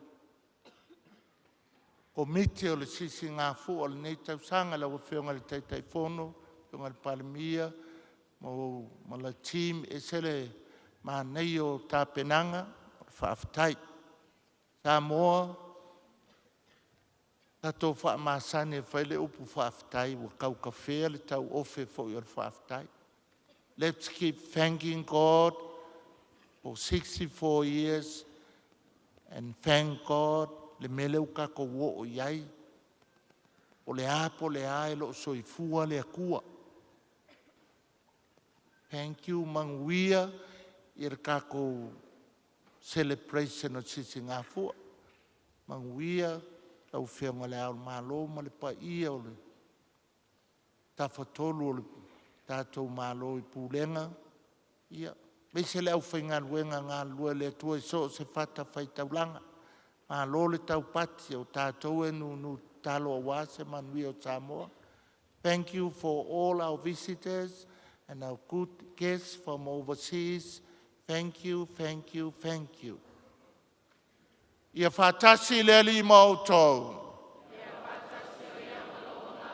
Komiti o le Sisigafua o lenei tausaga, lau Afioga i le Taitaifono, Afioga i le Palemia ma le team, e ese le manaia o tapenaga. Faafetai. Samoa, tatou faamasani e fai le upu faafetai, ua tautafea le tauofe foi o le faafetai. Let's keep thanking God for 64 years and thank God le mea lea ua tatou oo i ai. Po o le a po o le a, o lo o soifua le Atua. Thank you, manuia le tatou celebration o le Sisigafua. Manuia lau Afioga i Le Ao o le Malo ma le paia o le Tafatolu o le tatou Malo i Pulega, ia aemaise le aufaigaluega galulue a le Atua i so o se fatafaitaulaga. Malo le taupati, o tatou e nunutatalo aua se manuia o Samoa. Thank you for all our visitors and our good guests from overseas. Thank you, thank you, thank you. Ia faatasi le Alii ma outou.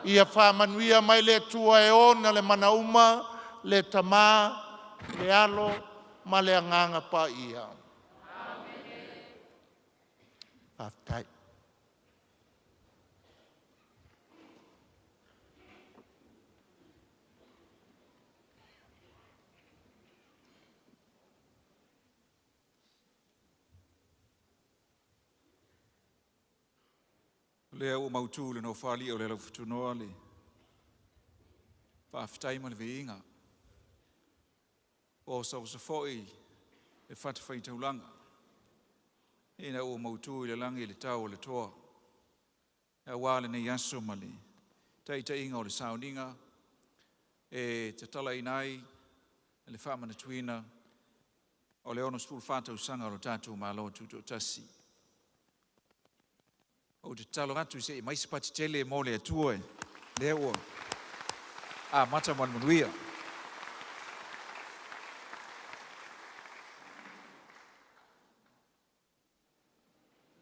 Ia faamanuia mai le Atua e ona le mana uma, le Tama, le Alo ma le Agaga Paia. Faafetai. O lea ua mautu i le Nofoalii o le Alaufutunoa le faafetai ma le viiga. O osaosa foi le fatafaitaulaga ina ua mautu i le lagi le tau o le toa, aua lenei aso ma le taitaiga o le sauniga e tatalaina ai le faamanatuina o le 64 tausaga o le tatou Malo Tutoatasi. Ou te tatalo atu se i mai se pati tele mo le Atua, lea ua amata ma le manuia.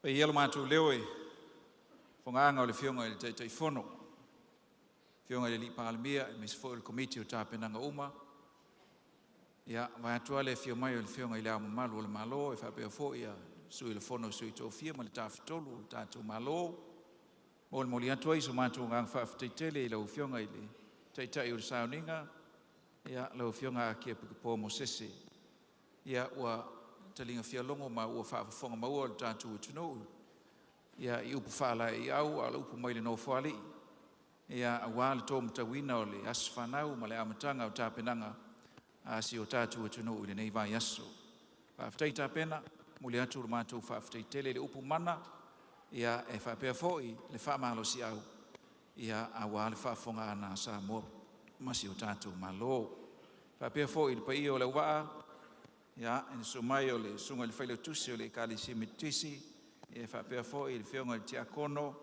E ia lo matou leo e fogaaga o le Afioga i le Taitaifono, Afioga i le Alii Palemia, aemaise foi o le Komiti o Tapenaga uma. Ia, vaeatu lava le afio mai o le Afioga i Le Ao Mamalu o le Malo, e faapea foi le Sui o le Fono a Sui Tofia ma le Tafatolu o le tatou Malo. Molimoli atu ai so matou agaga faafetai tele i lau Afioga i le Taitai o le Sauniga, ia, lau Afioga Akia Tukupou Mosese. Ia, ua taliga fialogo ma ua faafofoga maua le tatou atunuu, ia, i upu faalaeiau a o le upu mai le Nofoalii, ia, aua le tōmatauina o le aso fanau ma le amataga o tapenaga a si o tatou atunuu i lenei vaiaso. Faafetai tapena, momoli atu le matou faafetai tele i le upu mana, ia, e faapea foi le faamalosiau, ia, aua le faafofogaaga a Samoa ma si o tatou Malo. Faapea foi i le paia o le auvaa, ia, i le susu mai o le Susuga i le Failautusi o le Ekalesia Metotisi, e faapea foi le Afioga i le Tiakono,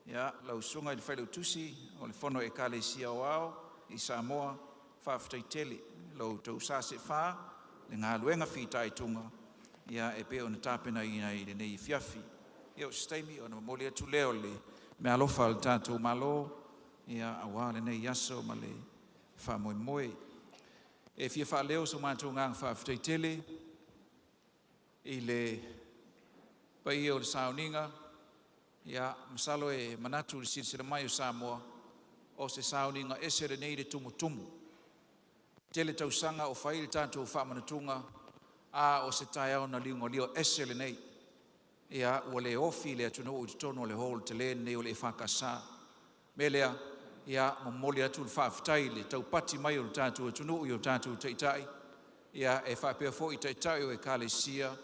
ia, lau Susuga i le Failautusi o le Fono a Ekalesia Aoao i Samoa, faafetai tele lo outou sa seefā le galuega fitaituga, ia, e pei ona tapenaina i lenei afiafi. Ia, o se taimi ona momoli atu lea o le meaalofa a le tatou Malo, ia, aua lenei aso ma le faamoemoe. E fia faaleo so matou agaga faafetai tele i le paia o le sauniga. Ia, masalo e manatu i le silasila mai o Samoa, o se sauniga ese lenei le tumutumu. Tele tausaga o fai le tatou faamanatuga, a o se taeao na liugalua ese lenei. Ia, ua le ofi le atunuu i totonu o le hall tele lenei o le EFKS. Me lea, ia, momoli atu le faafetai i le taupati mai o le tatou atunuu i o tatou taitai, ia, e faapea foi taitai o ekalesia,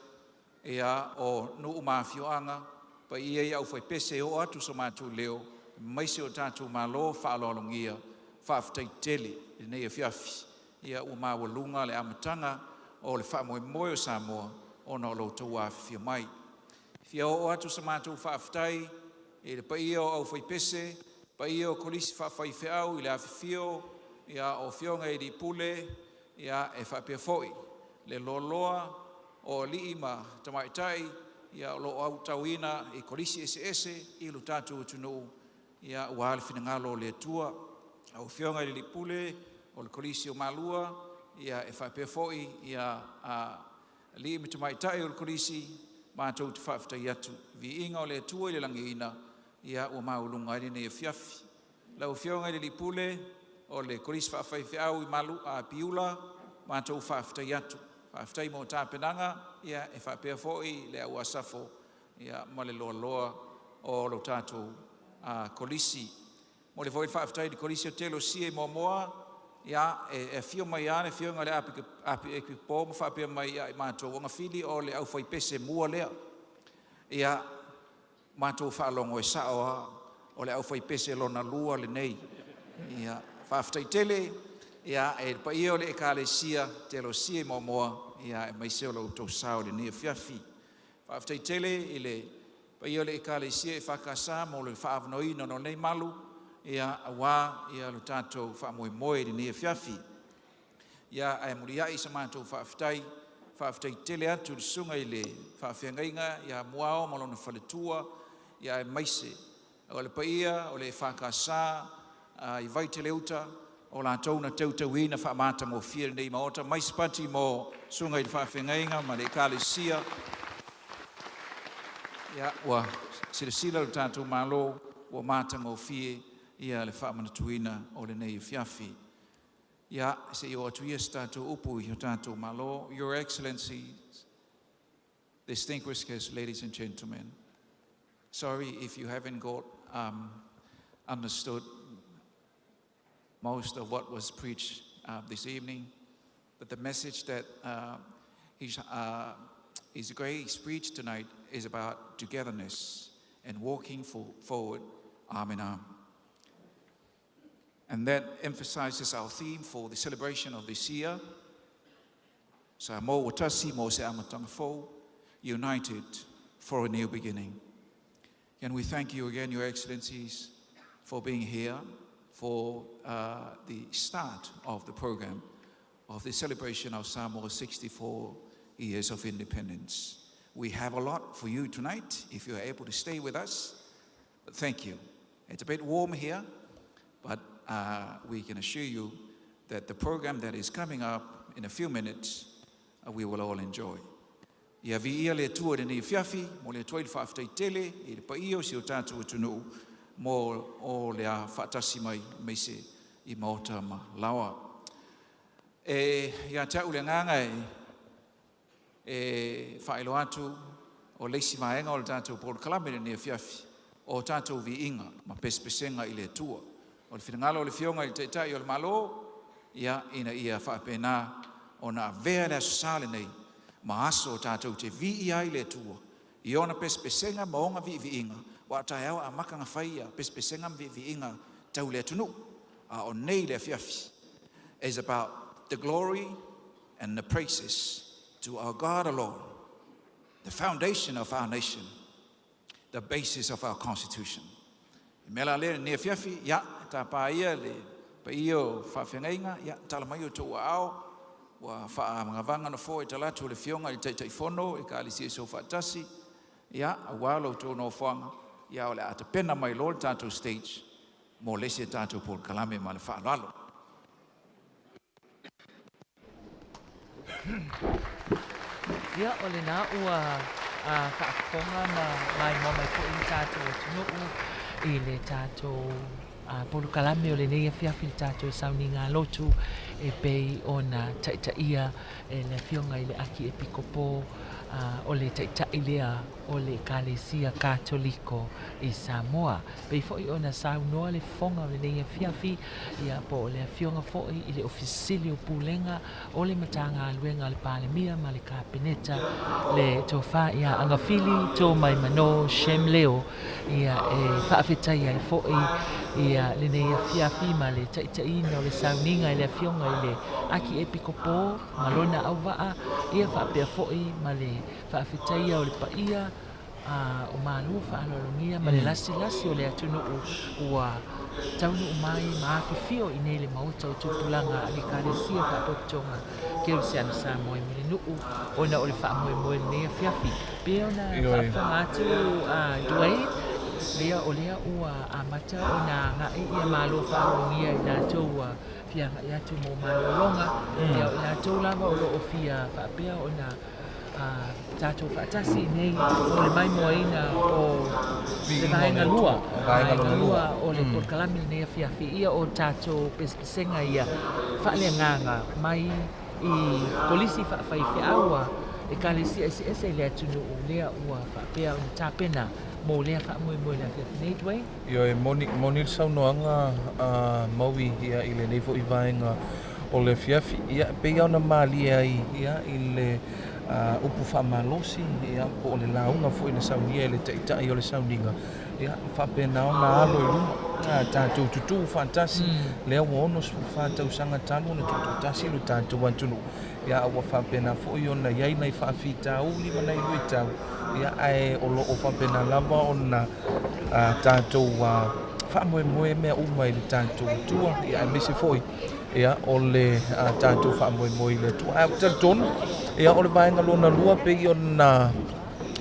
ia, o nuu ma afioaga, paia i aufaipese e oo atu so matou leo, aemaise o tatou malo faaaloalogia. Faafetai tele i lenei afiafi. Ia, ua maualuga le amataga o le faamoemoe o Samoa ona o lo outou afifio mai. Fia oo atu sa matou faafetai i le paia o aufaipese, paia o kolisi faafaifeau i le afifio, ia, o afioga i alii pule, ia, e faapea foi le loaloa o alii ma tamaitai ia o lo o autauina i kolisi eseese i lo tatou atunuu ia aua le finagalo o le Atua. Lau Afioga i le Alii Pule o le Kolisi o Malua ia e faapea foi ia alii ma tamaitai o le Kolisi, matou te faafetai atu. Viiga o le Atua i le lagiina ia ua maualuga ai lenei afiafi. Lau Afioga i le Alii Pule o le Kolisi Faafaifeau i Piula, matou faafetai atu. Faafetai mo tapenaga ia e faapea foi le au Asafo ia ma le loaloa o lo tatou Kolisi. Momoli foi le faafetai i le Kolisi o Telosia i Moamoa, ia e afio mai lava le Afioga i le Epikopo ma faapea mai ia i matou, o Agafili o le aufaipese mua lea. Ia, matou faalogo e sao lava, o le aufaipese lona lua lenei. Ia, faafetai tele ia e le paia o le Ekalesia Telosia i Moamoa, ia aemaise o lo outou sao i lenei afiafi. Faafetai tele i le paia o le Ekalesia EFKS mo le faaavanoaina o lenei malu ia aua lo tatou faamoemoe i lenei afiafi. Ia ae muliai sa matou faafetai, faafetai tele atu i le susuga i le faafeagaiga ia Muao ma lona faletua, ia aemaise o le paia o le EFKS i Vaitele-uta o latou na teuteuina faamatagofie lenei maota. Mai se pati mo susuga i le faafeagaiga ma le Ekalesia. Ia ua silasila le tatou Malo ua matagofie ia le faamanatuina o lenei afiafi. Ia se i oo atu ia se tatou upu i o tatou Malo. Your Excellencies, distinguished guests, ladies and gentlemen, sorry if you haven't got understood most of what was preached this evening, but the message that His Grace preached tonight is about togetherness and walking forward arm in arm. And that emphasizes our theme for the celebration of this year, Samoa ua tasi mo se amataga fou, united for a new beginning. And we thank you again, Your Excellencies, for being here for the start of the program of the celebration of Samoa's 64 years of independence. We have a lot for you tonight, if you are able to stay with us. But thank you. It's a bit warm here, but we can assure you that the program that is coming up in a few minutes, we will all enjoy. Ia viia le Atua i lenei afiafi, mo le Atua i le faafetai tele i le paia o si o tatou atunuu mo o le a faatasi mai aemaise i maota ma laoa. E ia te au le agaga e faailoa atu o le isi vaega o le tatou polokalame i lenei afiafi o tatou viiga ma pesepesega i le Atua. O le finagalo o le Afioga i le Taitai o le Malo, ia ina ia faapena ona avea le aso Sa lenei ma aso o tatou te viia ai le Atua i ona pesepesega ma ona viiviiga, aua o taeao e amata ona fai ia pesepesega ma viiviiga tau le atunuu. A o nei le afiafi is about the glory and the praises to our God alone, the foundation of our nation, the basis of our constitution. I mea la lea lenei afiafi, ia, tapa ia le paia o faafeagaiga, ia, tala mai o tou aao, ua faagavaga na foe talatu o le Afioga i le Taitaifono e Ekalesia Soofaatasi, ia, aua lo outou nofoaga, ia o le a tapena mai loa le tatou stage mo le isi a tatou polokalame ma le faaaloalo. Ia, o lena ua faafofoga ma maimoa mai foi le tatou atunuu i le tatou polokalame o lenei afiafi i le tatou sauniga lotu e pei ona taitaia e le Afioga i le Akiepikopo o le Taitai lea o le Ekalesia Katoliko i Samoa. Pei foi ona saunoa le fofoga o lenei afiafi, ia po o le Afioga foi i le Ofisa Sili o Pulega o le Matagaluega a le Palemia ma le Kapeneta, le Tofa ia Agafili Tomaimano Shem Leo, ia e faafetai ai foi ia lenei afiafi ma le taitaiina o le sauniga i le Afioga i le Akiepikopo ma lona auvaa, ia faapea foi ma le faafetaia o le paia O Malo faaaloalogia ma le lasilasi o le atunuu ua taunuu mai ma afifio i nei le maota o tupulaga a le Ekalesia Faapotopotoga Kerisiano Samoa i Mulinuu ona o le faamoemoe i lenei afiafi. Pei ona faafofoga atu Dwayne, lea o lea ua amata ona agai ia Malo faaaloalogia i latou ua fia agai atu mo malologa, ia o i latou lava o lo o fia faapea ona tatou faatasi nei mo le maimoaina o le vaega lua, vaega lua o le polokalame lenei afiafi, ia o tatou pesepesega ia faaleagaga mai i kolisi faafaifeau a ekalesia eseese i le atunuu lea ua faapea ona tapena mo lea faamoemoe i le afiafi nei, Dwayne. Ioe, moni, moni le saunoaga a Maui ia i lenei foi vaega o le afiafi. Ia, e pei lava ona malie ai ia i le upu faamalosi ia po o le lauga foi na saunia e le Taitai o le sauniga, ia faapena ona alo i luma tatou tutū faatasi, lea ua 64 tausaga talu ona tutoatasi lo tatou atunuu. Ia, a ua faapena foi ona i ai nai faafitauli ma nai luitau, ia ae o lo o faapena lava ona tatou faamoemoe mea uma i le tatou Atua, ia aemaise foi ia o le tatou faamoemoe i le Atua. Ae ou te talitonu ia o le vaega lona lua pei ona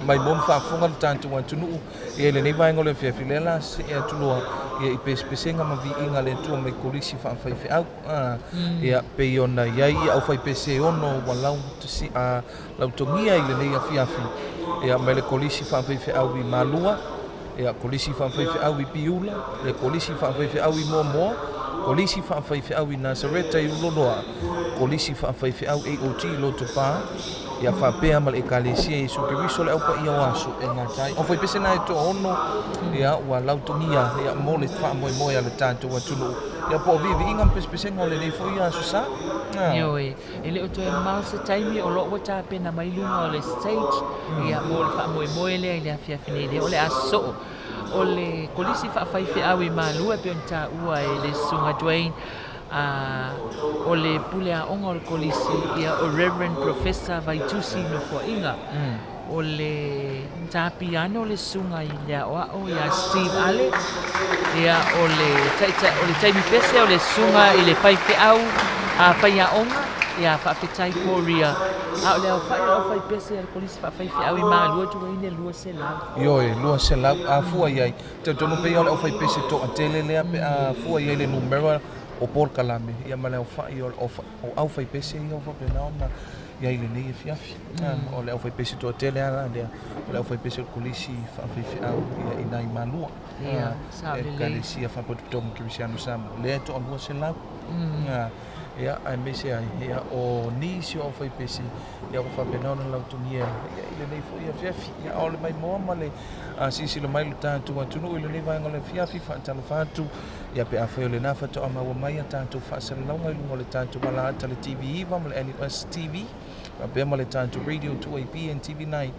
maimoa ma faafofoga le tatou atunuu ia i lenei vaega o le afiafi, lea la see atu loa ia i pesepesega ma viiga a le Atua mai kolisi faafaifeau. Ia pei ona i ai ia aufaipese e ono ua lautogia i lenei afiafi, ia mai le kolisi faafaifeau i Malua, ia kolisi faafaifeau i Piula, le kolisi faafaifeau i Moamoa, kolisi faafaifeau i Nasareta i Ululoloa, kolisi faafaifeau AOG i Lotopa, ia faapea ma le Ekalesia Iesu Keriso le Au Paia o Aso e gata ai. Aufaipese na e toaono ia ua lautogia ia mo le faamoemoe a le tatou atunuu, ia po o viiviiga ma pesepesega o lenei foi aso sa. Ioe, e le o toe mamao se taimi o lo o ua tapena mai luga o le stage ia mo le faamoemoe lea i le afiafi nei lea o le aso soo. O le kolisi faafaifeau i Malua e pei ona taua e le Susuga Dwayne, o le pule aoga o le kolisi ia o Reverend Professor Vaitusi Nofoaiga. O le tā piano le susuga i le aoao ia Steve Ale, ia o le taitai, o le taimi pese o le susuga i le faifeau a faiaoga ia Faafetai Korea, a o le aofai o le aufaipese a le kolisi faafaifeau i Malua Dwayne e 200. Ioe, 200 a fua i ai. Talitonu pei o le aufaipese toatele lea pe a fua i ai le numera o polokalame ia ma le aofai o aufaipese ia ua faapena ona i ai lenei afiafi. O le aufaipese toatele lava lea, o le aufaipese o le kolisi faafaifeau ia i nai Malua. Ia, sao lelei. Ekalesia Faapotopotoga Kerisiano Samoa, lea e toa 200. Ia, aemaise ai ia o nisi o aufaipese ia ua faapena ona lautogia ia i lenei foi afiafi. Ia, o le maimoa ma le silasila mai lo tatou atunuu i lenei vaega o le afiafi, faatalofa atu ia pe afai o lena faatoa maua mai a tatou faasalalauga i luga o le tatou alaata le TV9 ma le NUS TV, faapea ma le tatou radio 2AP and TV9,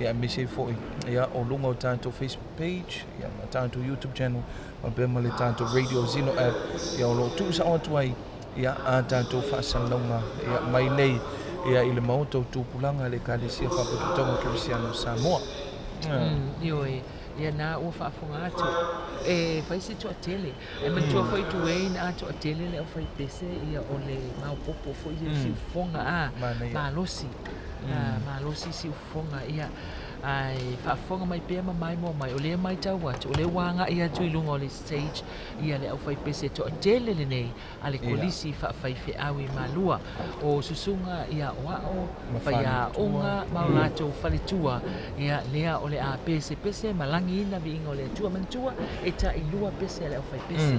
ia aemaise ai foi ia o luga o tatou Facebook page ia ma tatou YouTube channel, faapea ma le tatou radio Zeno app, ia o lo o tuusao atu ai ia a tatou faasalalauga ia mai nei ia i le maota o tupulaga le Ekalesia Faapotopotoga Kerisiano Samoa. Ioe, ia na ua faafofoga atu e fai se toatele. Ae manatua foi Dwayne, a toatele le aufaipese ia o le maopoopo foi ia siufofoga a malosi, malosi siufofoga ia. Ae faafofoga mai pea ma maimoa mai, o lea matau atu, o lea ua agai atu i luga o le stage ia le aufaipese toatele lenei a le kolisi faafaifeau i Malua. O susuga i aoao, faiaoga ma o latou faletua, ia lea o le a pesepese ma lagiina viiga o le Atua. Manatua e tailua pese a le aufaipese,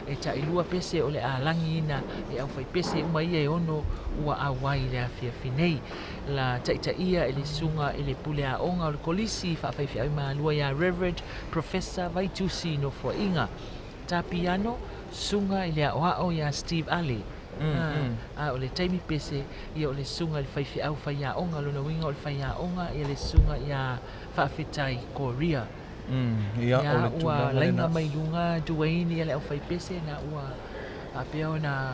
e tailua pese o le a lagiina e aufaipese uma ia e ono ua auai i le afiafi nei. La taitaia e le susuga i le pule aoga o le kolisi faafaifeau i Malua ia Reverend Professor Vaitusi Nofoaiga. Tā piano, susuga i le aoao ia Steve Ale. A o le taimi pese ia o le susuga i le faifeau faiaoga, lona uiga o le faiaoga ia le susuga ia Faafetai Korea. Ia, Ia o le ua tulaga laina lena. mai luga Dwayne ia le aufaipese na ua faapea ona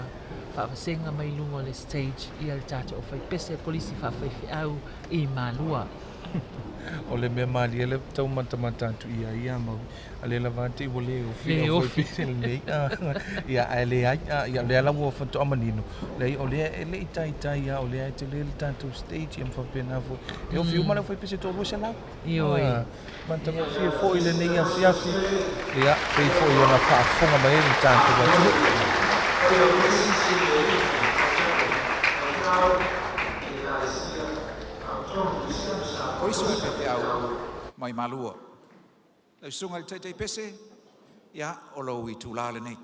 faavasega mai luga o le stage ia le tatou aufaipese kolisi faafaifeau i Malua. O le mea malie le tau matamata atu ia ia ma a le lava te ua le ofi Le o ofi. Foi lenei ia ae leai ia lea la ua faatoa manino leai o lea e le i taitai a o lea e tele le tatou stage ia ma faapena foi e ofi uma le fai pese 200. Ioe. Matagofie foi lenei afiafi ia pei foi ona faafofoga mai ai le tatou atunuu. O isi faifeau mai Malua. Lau susuga i le Taitai Pese, ia o lou itulā lenei.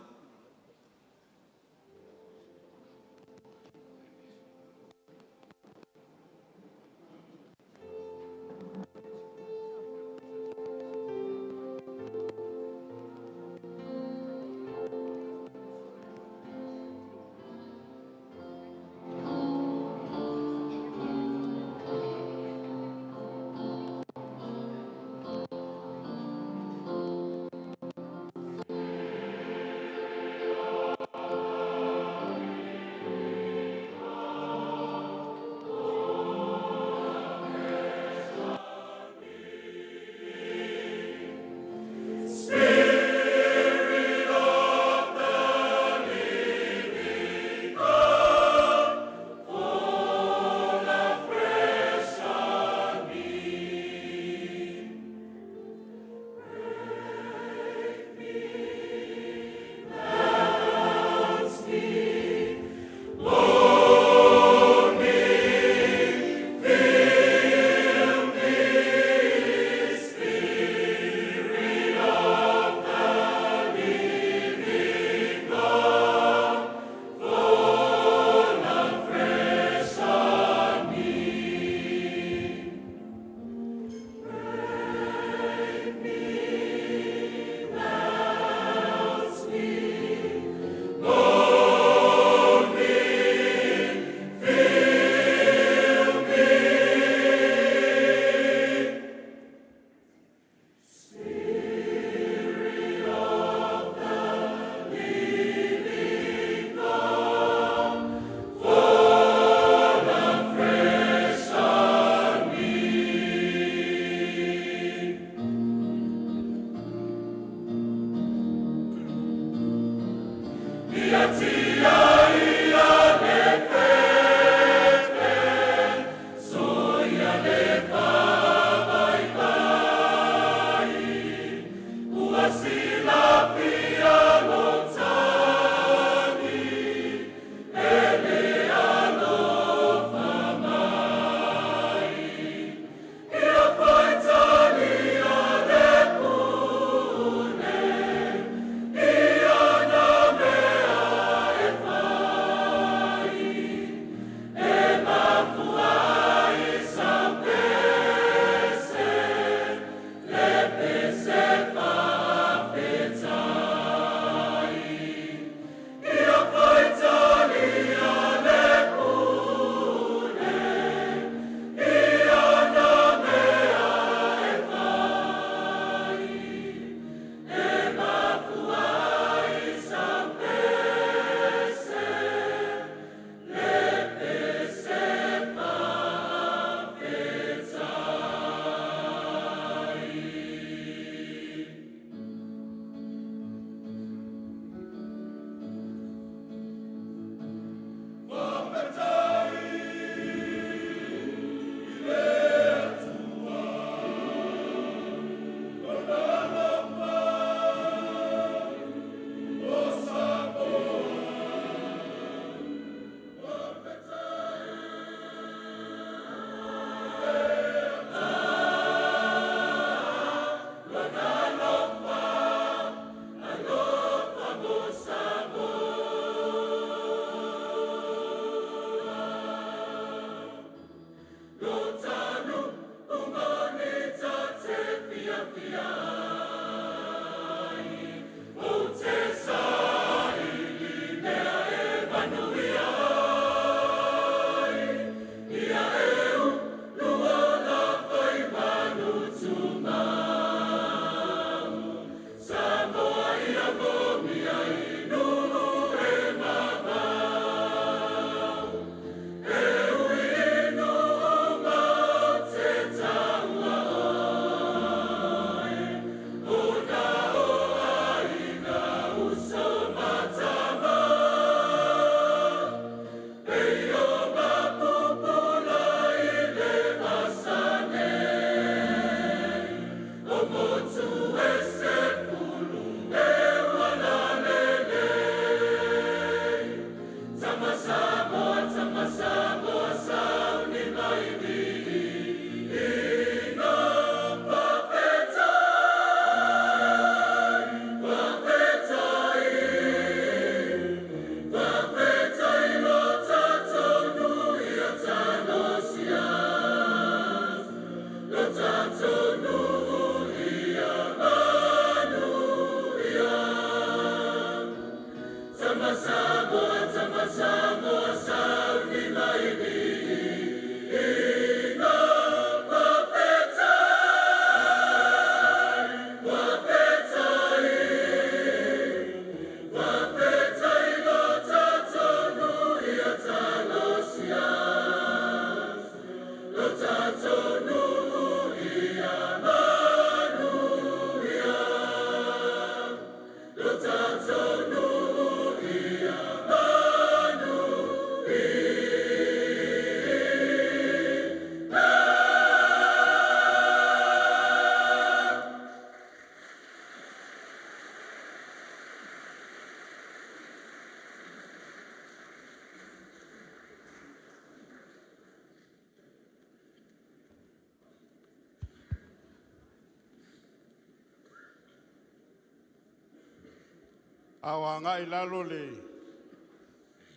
A o agai i lalo le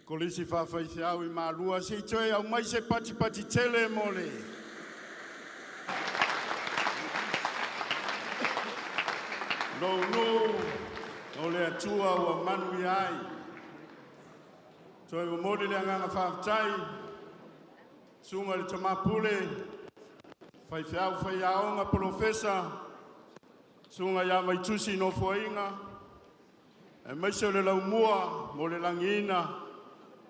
Kolisi Faafaifeau i Malua, se i toe aumai se patipati tele mo le lou nuu o le Atua ua manuia ai. Toe momoli le agaga faafetai, susuga i le Tama Pule, faifeau faiaoga, polofesa, susuga ia Vaitusi Nofoaiga, aemaise o le laumua mo le lagiina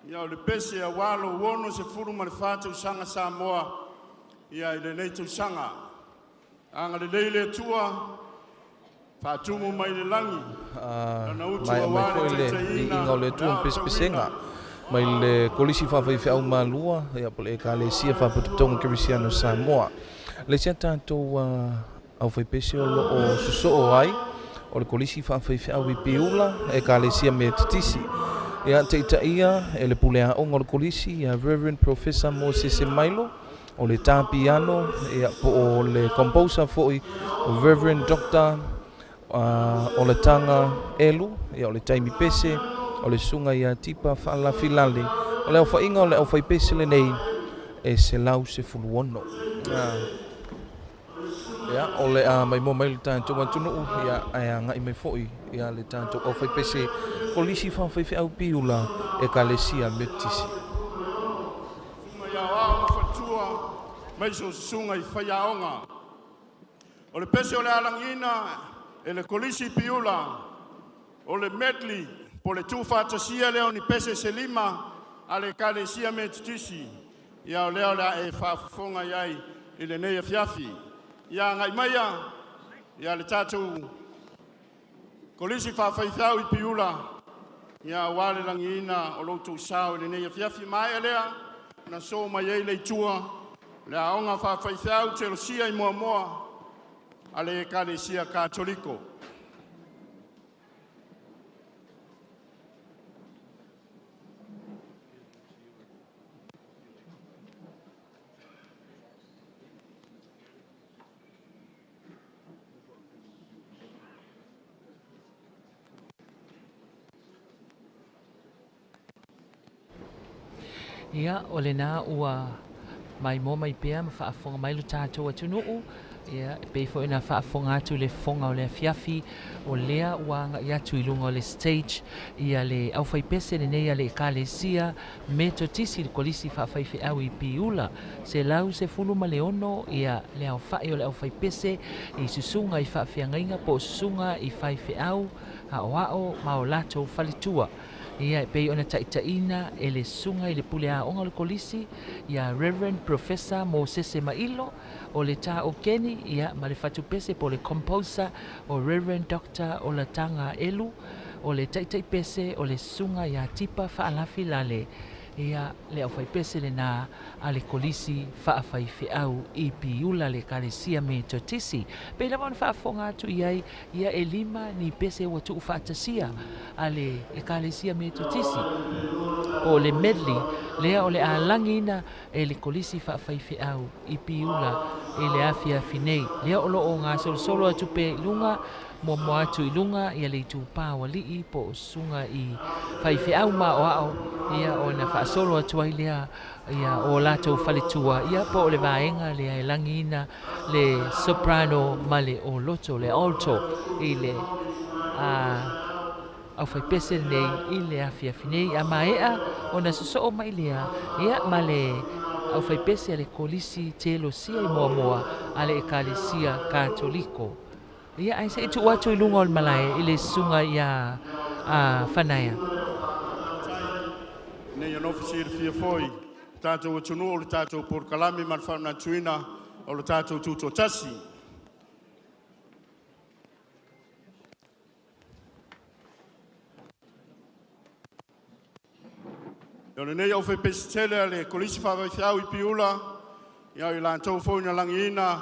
ia o le pese aua lou 64 tausaga Samoa ia i lenei tausaga. Agalelei le Atua, faatumu mai le lagi lana utu Maea mai aua foi le le taitaiina viiga o le o le Atua ma pesepesega aotauina. mai le Kolisi Faafaifeau Malua, ia po o le Ekalesia Faapotopotoga Kerisiano Samoa. Le isi a tatou aufaipese o lo o sosoo ai, o le Kolisi Faafaifeau i Piula, Ekalesia Metotisi. Ia, taitaia e le pule aoga o le Kolisi, ia Reverend Professor Mosese Mailo, o le tā piano, ia, po o le composer foi, Reverend Dr. Olataga Elu, ia, o le taimi pese, o le susuga ia Tipa Faalafilale. O le aofaiga o le aufaipese lenei e 116. Ia, o le a maimoa mai le tatou atunuu, ia, ae agai mai foi ia le tatou aufaipese Kolisi Faafaifeau Piula, Ekalesia Metotisi. Susuga i aoao ma faletua, aemaise o susuga i faiaoga. O le pese o le alagiina e le Kolisi Piula, o le medley po le tuufaatasia lea o ni pese se lima a le Ekalesia Metotisi, ia o lea o le a e faafofoga i ai i lenei afiafi. Ia agai maia ia le tatou Kolisi Faafaifeau i Piula, ia aua le lagiina o lo outou sao i lenei afiafi. Maea lea na so mai ai le itua, le aoga faafaifeau Telosia i Moamoa a le Ekalesia Katoliko. Ia, o lena ua maimoa mai pea ma faafofoga mai lo tatou atunuu. Ia, e pei foi ona faafofoga atu le fofoga o le afiafi, o lea ua agai atu i luga o le stage ia le aufaipese lenei a le Ekalesia Metotisi, le Kolisi Faafaifeau i Piula, 116 ia le aofai o le aufaipese i susuga i faafeagaiga po o susuga i faifeau aoao ma o latou faletua. Ia, e pei ona taitaiina e le susuga i le pule aoga o le Kolisi, ia Reverend Professor Mosese Mailo, o le tā okeni, ia, ma le fatupese po o le composer o Reverend Dr. Olataga Elu, o le taitaipese o le susuga ia Tipa Faalafilale. Ia, le aufaipese lena a le Kolisi Faafaifeau i Piula, le Ekalesia Metotisi. Pei lava ona faafofoga atu i ai, ia e lima ni pese ua tuufaatasia a le Ekalesia Metotisi po o le medley lea o le a lagiina e le Kolisi Faafaifeau i Piula i le afiafi nei. Lea o lo o gasolosolo atu pea i luga, muamua atu i luga ia le itupa o alii po o susuga i faifeau maoao, ia ona faasolo atu ai lea ia o latou faletua, ia po o le vaega lea e lagiina le soprano ma le oloto, le alto, i le aufaipese lenei i le afiafi nei. A maea ona sosoo mai lea, ia, ma le aufaipese a le Kolisi Telosia i Moamoa a le Ekalesia Katoliko. Ia, ae se i tuu atu i luga o le malae i le susuga ia Fanaea. Nei nofo silafia foi tatou atunuu o le tatou polokalame ma le faamanatuina o le tatou tutoatasi. O lenei aufaipese tele a le Kolisi Faafaifeau i Piula, ia o i latou foi na lagiina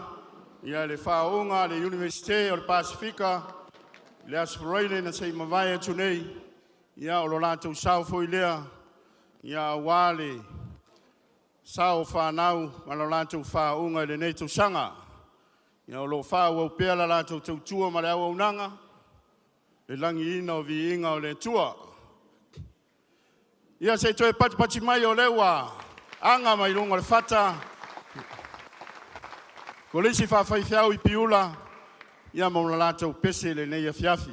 ia le faaooga a le Iunivesite o le Pasefika i le Aso Faraile na se i mavae atu nei, ia o lo latou sao foi lea, ia aua le sao o fanau ma lo latou faauuga i lenei tausaga. Ia o lo o faaauau pea la latou tautua ma le auaunaga. Le lagiina o viiga o le Atua. Ia se i toe patipati mai o lea ua aga mai luga o le fata Kolisi Faafaifeau i Piula ia ma le latou pese i lenei afiafi.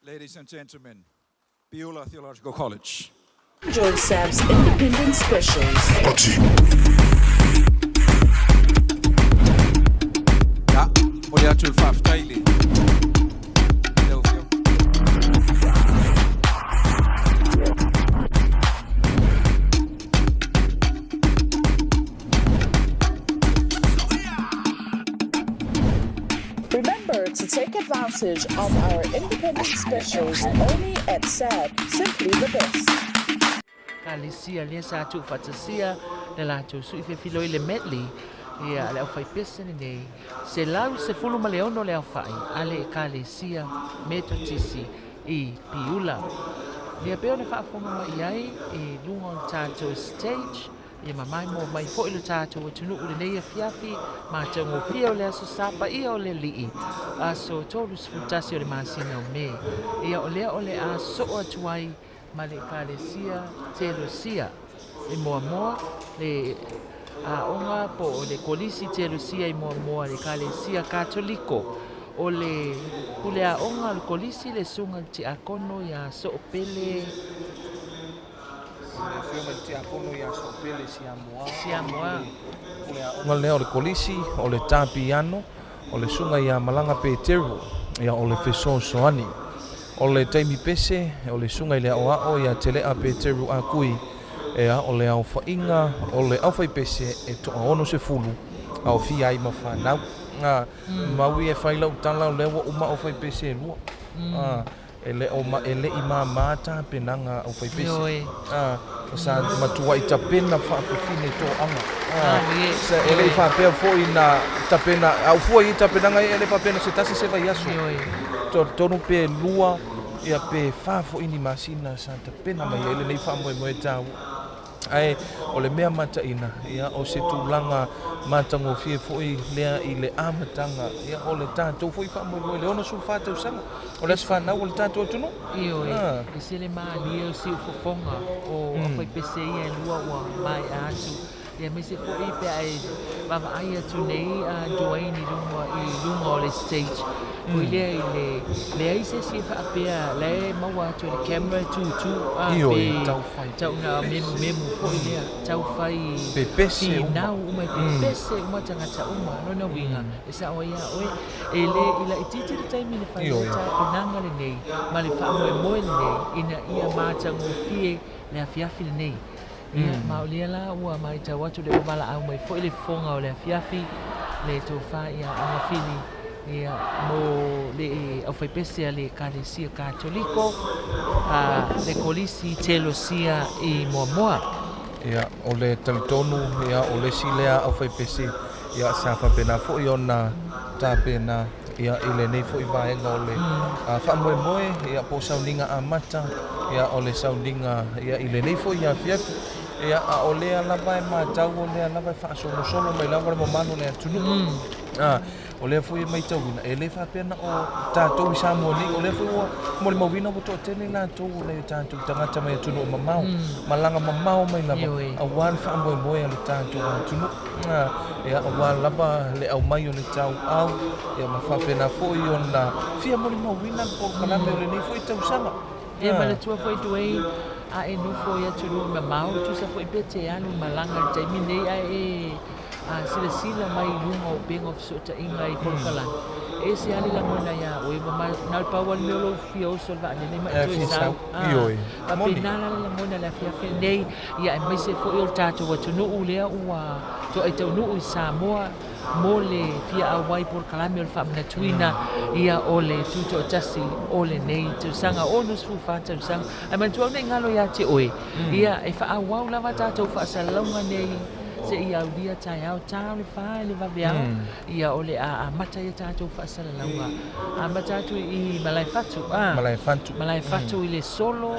Ladies and gentlemen, Beulah Theological College. Join SAB's Independent Specials. Ia, momoli atu le faafetai i lau Afioga. Remember to take advantage of our independent specials only at SAB. Simply the best. Ekalesia lea sa tuufaatasia le latou sui fefiloi le medley ia le aufaipese lenei 116 le aofai a le Ekalesia Metotisi i Piula. Ia pei ona faafofoga mai ai i luga o le tatou stage. Ia ma maimoa mai foi lo tatou atunuu i lenei afiafi matagofie o le Aso Sa paia o le Alii, aso 31 o le masina o Me. Ia o lea o le a soo atu ai ma le Ekalesia Telosia i Moamoa, le aoga po o le Kolisi Telosia i Moamoa, le Ekalesia Katoliko. O le pule aoga o le Kolisi le Susuga i le Tiakono ia Soopele. Le Afioga i le Tiakono ia Soopele Siamoa. Siamoa. Pule aoga lea o le Kolisi, o le Tā Piano, o le Susuga ia Malaga Peteru, ia o le Fesoasoani. O le taimi pese, o le Susuga i le Aoao ia Telea Peteru Akui, ia o le aofaiga o le aufaipese e toa 60 aofia ai ma fanau. Maui e fai lau tala o lea ua uma aufaipese e lua. E le o ma, e le i māmā tapenaga aufaipese. Ioe. Sa matuai tapena faafafine toaga. Ioe. E le i faapea foi na tapena, a ufua i tapenaga e le faapea na se tasi se vaiaso. Ioe. Tonu pe lua, ia pe fa foi ni masina sa tapena mai ai lenei faamoemoe taua. Ae o le mea mataina, ia o se tulaga matagofie foi lea i le amataga, ia o le tatou foi faamoemoe le 64 tausaga o le aso fanau o le tatou atunuu. Ioe, e se le malie o siufofoga o aufaipese ia e lua ua maea atu. Ia aemaise foi pe a e vaavaai atu nei Dwayne i luga o le stage. Foi lea i le leai se isi e faapea la e maua atu e le camera e tutu Ioe, pe taufai. Tauna memumemu foi lea, taufai Pepese uma. Finau uma, e pepese uma tagata uma. Lona uiga, e sao ai ia oe, e le i laitiiti le taimi le fai Ioe. tapenaga lenei, ma le faamoemoe lenei, ina ia matagofie le afiafi lenei. Ia, ma o lea la ua matau atu le ua valaau mai foi le fofoga o le afiafi, le tofa ia Agafili, ia, mo le aufaipese a le Ekalesia Katoliko, le Kolisi Telosia i Moamoa. Ia, o le talitonu, ia, o le isi lea aufaipese, ia, sa faapena foi ona tapena, ia, i lenei foi vaega o le faamoemoe, ia, po o sauniga amata, ia, o le sauniga, ia, i lenei foi afiafi. Ia, a o lea lava e matau, o lea lava e faasolosolo mai lava le mamalu o le atunuu. O lea foi e matauina, e le faapea na o tatou i Samoa nei, o lea foi ua molimauina ua toatele latou o le tatou tagata mai atunuu mamao, malaga mamao mai lava, Ioe. aua le faamoemoe a le tatou atunuu. Ia, aua lava le aumai o le tauau, ia, ma faapena foi ona fia molimauina le polokalame o lenei foi tausaga. Ia, manatua foi Dwayne, a e nofo i atunuu mamao, tusa foi pe te alu malaga i le taimi nei, a e silasila mai i luga o upega o fesootaiga i polokalame. E se ale lagona ia oe, ma na le pau ale mea o lou fia oso le vaalele ma e E toe fia sau. sau. Ioe. Moni. Faapena la le lagona le afiafi lenei, ia aemaise foi o le tatou atunuu lea ua toai taunuu i Samoa, mo le fia auai polokalame o le faamanatuina, ia o le tutoatasi o lenei tausaga, 64 tausaga. Ae manatua nei galo ia te oe, ia e faaauau lava tatou faasalalauga nei, se i aulia taeao, tao le wha le vaveao, ia o le a amata ia tatou faasalalauga. Amata atu i Malaefatu, Malaefatu. Malaefatu i le solo,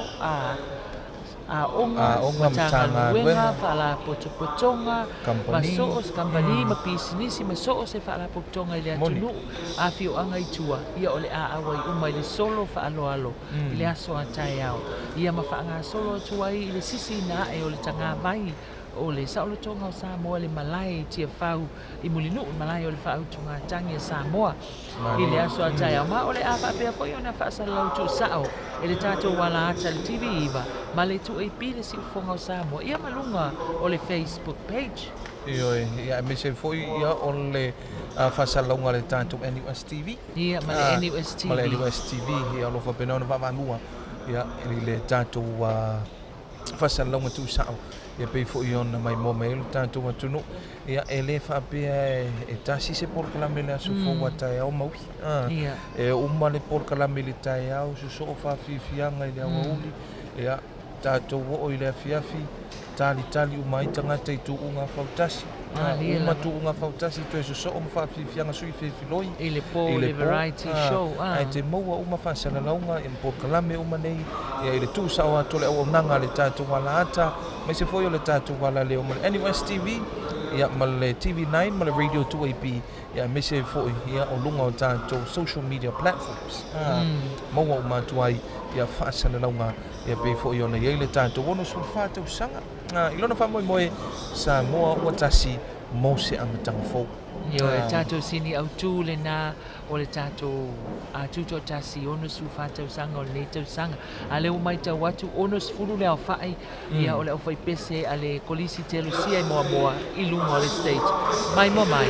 aoga, Aoga, Matagaluega, Matagaluega. faalapotopotoga, Kampani. ma so o se kampani, ma pisinisi, ma so o se faalapotopotoga i le Moni. atunuu, afioaga i tua, ia o le a auai uma i le solo faaloalo, i le aso a taeao. Ia ma faagasolo atu ai i le sisiina ae o le tagavai, o le saolotoga o Samoa le malae i Tiafau i Mulinuu, malae o le faautugatagi a Samoa i le aso a taeao. Ma o le a faapea foi ona faasalalau tuusao e le tatou ala ata le TV9 ma le 2AP le siufofoga o Samoa, ia ma luga o le Facebook page. Ioe, ia aemaise foi ia o le faasalalauga a le tatou NUS TV. Ia, ma le NUS TV. Ma le NUS TV, ia o lo o faapena ona vaavaamua, ia, i le tatou faasalalauga tuusao. Ia pei foi ona maimoa mai ai le tatou atunuu. Ia, e le faapea e tasi se polokalame le aso fou a taeao maui. Ia. E uma le polokalame i le taeao, sosoo faafiafiaga i le aoauli. Ia, tatou oo i le afiafi, talitali uma ai tagata i tuuga fautasi. Lia Uma lava. tuuga fautasi toe sosoo ma faafiafiaga sui fefiloi. I le po, I le le po. variety show. Ae te maua uma faasalalauga i polokalame uma nei, ia i le tuusao atu o le auaunaga a le tatou alaata, Aemaise foi o le tatou alaleo ma le NUS TV, ia, ma le TV9 ma le Radio 2AP, ia, aemaise ai foi, ia, o luga o tatou social media platforms. Maua uma atu ai, ia, faasalalauga, ia, pei foi ona i ai le tatou 64 tausaga. I lona faamoemoe, Samoa ua tasi mo se amataga fou. Ioe, tatou sini autu lena o le tatou tutoatasi 64 tausaga o lenei tausaga. A lea ua matau atu 60 le aofai ia o le aufaipese a le Kolisi Telusia i Moamoa i luga o le stage. Mai moa mai.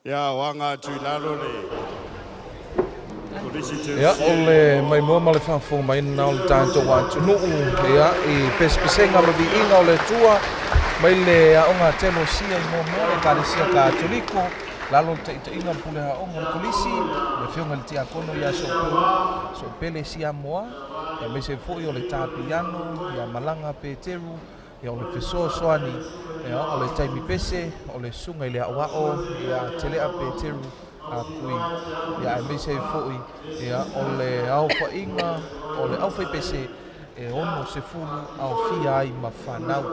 Ia o aga atu i lalo le Kolisi Ia, o le maimoa ma le faafofoga mai lena o le tatou atunuu, ia, i pesepesega ma viiga o le Atua mai le aoga Telosia i Moamoa, le Ekalesia Katoliko, lalo o le taitaiga o le pule aoga o le Kolisi, le Afioga i le Tiakono ia Soopele Siamoa, aemaise foi o le Tapiano ia Malaga Peteru, ia o le fesoasoani, ia o le taimi pese, o le susuga i le aoao ia Telea Peteru a Kui, ia aemaise foi ia o le aofaiga o le aufaipese e 60 aofia ai ma fanau.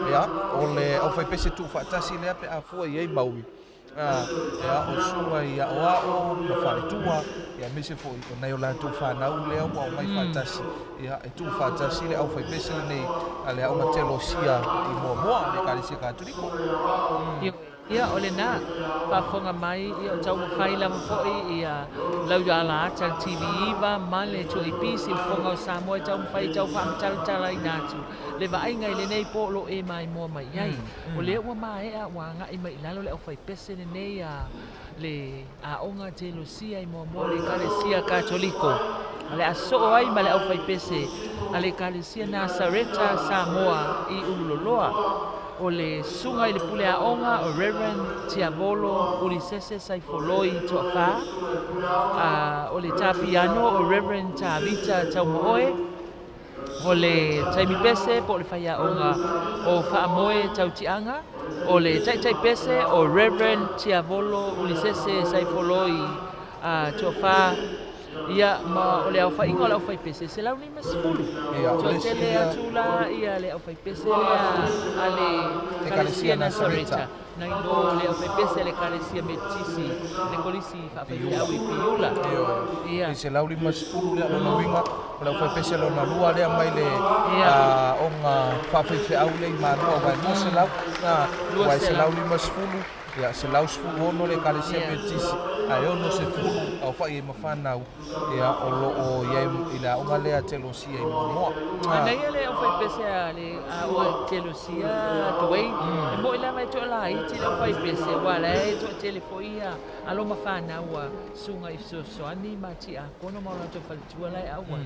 Ia, o le aufaipese tuufaatasi lea pe a fua i ai maui, ia, o susuga i aoao ma faletua, ia aemaise foi o nai o latou fanau lea ua aumai faatasi, ia, e tuufaatasi le aufaipese lenei a le Aoga Teolosia i Moamoa, le Ekalesia Katoliko. Ia, o lena, faafofoga mai, ia, o taumafai lava foi ia lau ala ata le TV9 ma le 2AP Siufofoga o Samoa e taumafai e tau faamatalatalaina atu le vaaiga i lenei po o lo o e maimoa mai i ai. O lea ua maea ua agai mai i lalo le aufaipese lenei a le Aoga Teolosia i Moamoa le Ekalesia Katoliko. O le a soo ai ma le aufaipese a le Ekalesia Nasareta Samoa i Ululoloa. O le susuga i le pule aoga o Reverend Tiavolo Ulisese Saifoloi Toafa, a o le tā piano o Reverend Tavita Taumaoe, o le taimi pese po o le faiaoga o Faamoe Tautiaga, o le taitai pese o Reverend Tiavolo Ulisese Saifoloi Toafa. Ia, ma o le aofaiga o le aufaipese, e 150. Ia, o le Toatele isi atu la ia le aufaipese lea a le Ekalesia Ekalesia Nasareta. Nasareta, nai lo le aufaipese a le Ekalesia Metotisi, le Kolisi Faafaifeau i Piula. Ioe. Ia. E 150 lea lona uiga, o le aufaipese lona lua lea mai le aoga faafaifeau lea i Malua, aua e 200, aua e 150, ia, 116 le Ekalesia Metotisi, ae 60 aofai ai ma fanau, ia, o lo o i ai i le aoga lea Teolosia i Moamoa. Manaia le aufaipese a le aoga Teolosia Dwayne. E mo'i lava e toalaiti le aufaipese, aua la e toatele foi ia alo ma fanau a susuga i fesoasoani ma tiakono ma o latou faletua la e auai.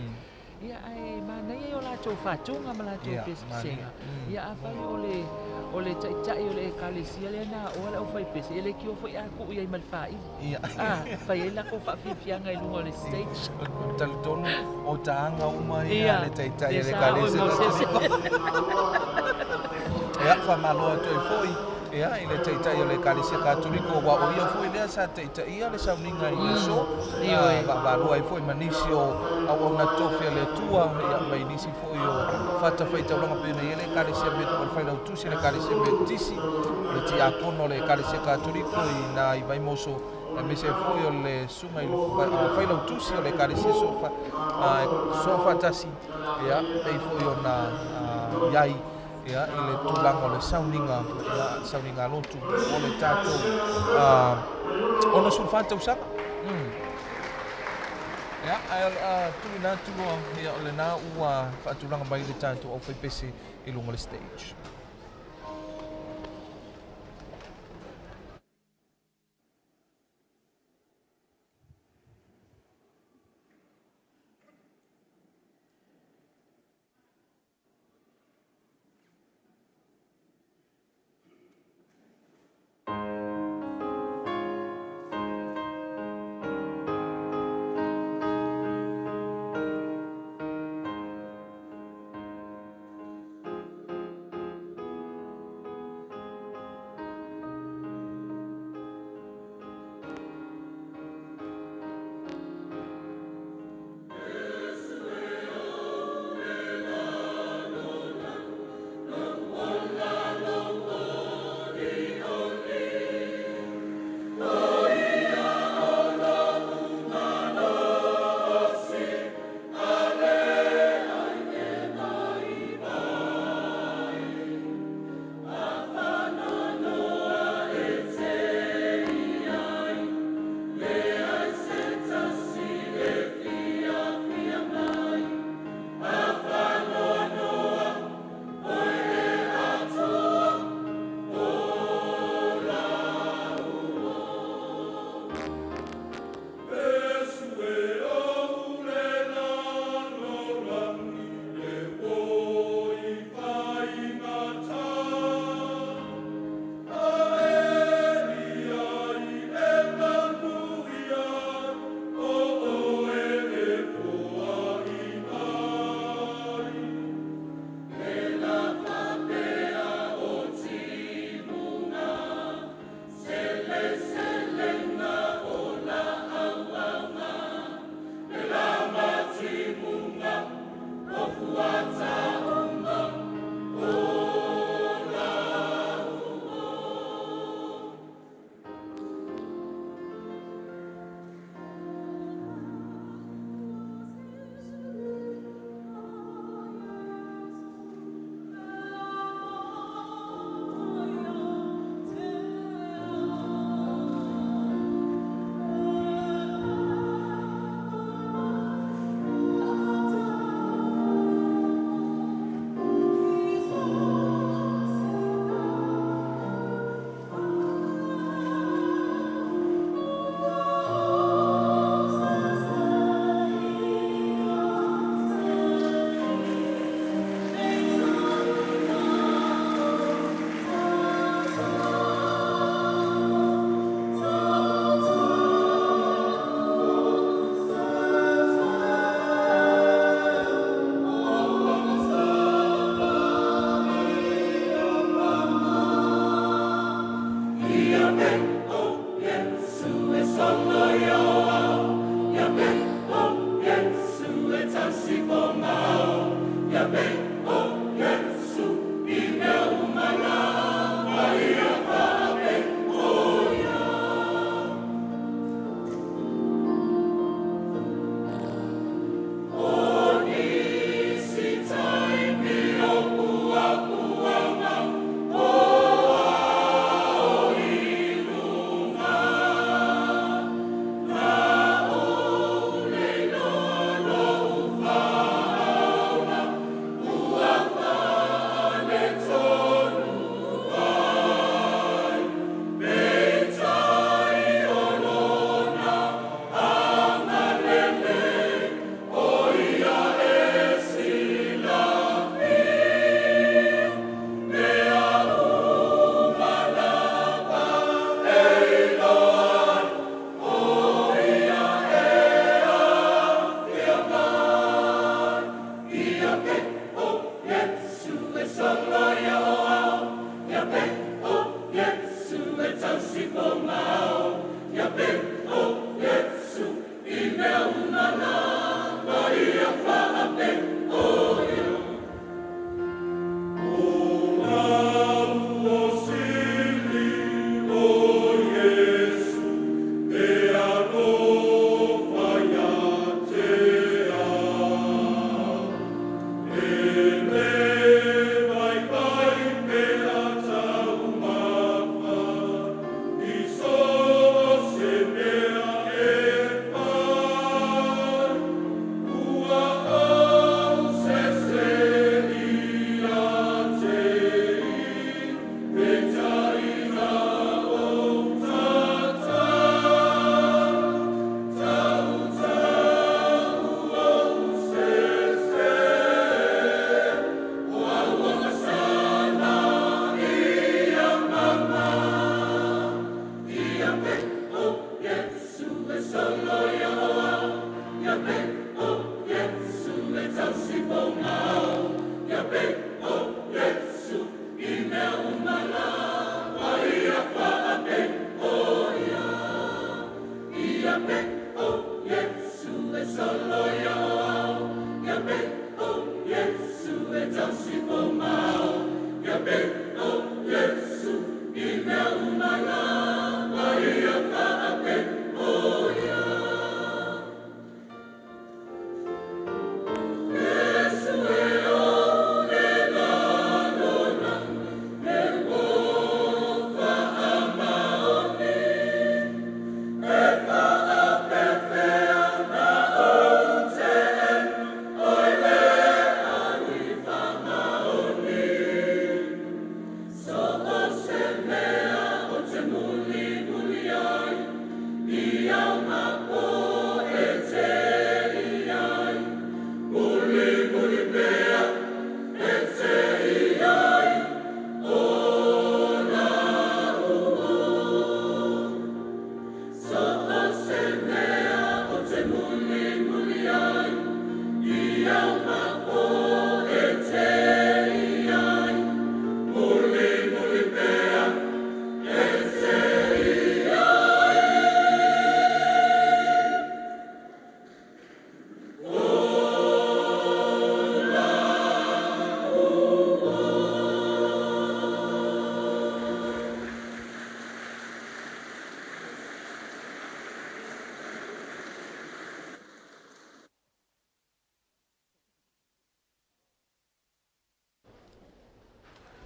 Ia, ae manaia i o latou fatuga ma latou pesepesega. Ia, afai o le o le taitai o le Ekalesia lea na aoa le aufaipese, e leitioa foi a tuu i ai ma le faaili. A, fai ai lako faafiafiaga i luga o le stage. Talitonu o taaga uma ia le taitai le o le sa Ekalesia oe Mosese. Ia, faamalo atu ai foi, ia, i le taitai o le Ekalesia Katoliko, aua o ia foi lea sa taitaia le sauniga i le aso. Ioe. Vaavaalua ai foi ma nisi o auauna tofi a le Atua, ia, mai nisi foi o fatafaitaulaga pei ona i ai le Ekalesia o le Failautusi o le Ekalesia Metotisi, o le Tiakono o le Ekalesia Katoliko i na i Vaimoso, aemaise ai foi o le susuga i le Failautusi o le Ekalesia Soofaatasi, ia, pei foi ona i ai, ia, i le tulaga o le sauniga, ia, sauniga lotu o le tatou 64 tausaga. Ia, ae o le a tuuina atu loa, ia, o lena ua faatulaga mai le tatou aufaipese i luga o le stage.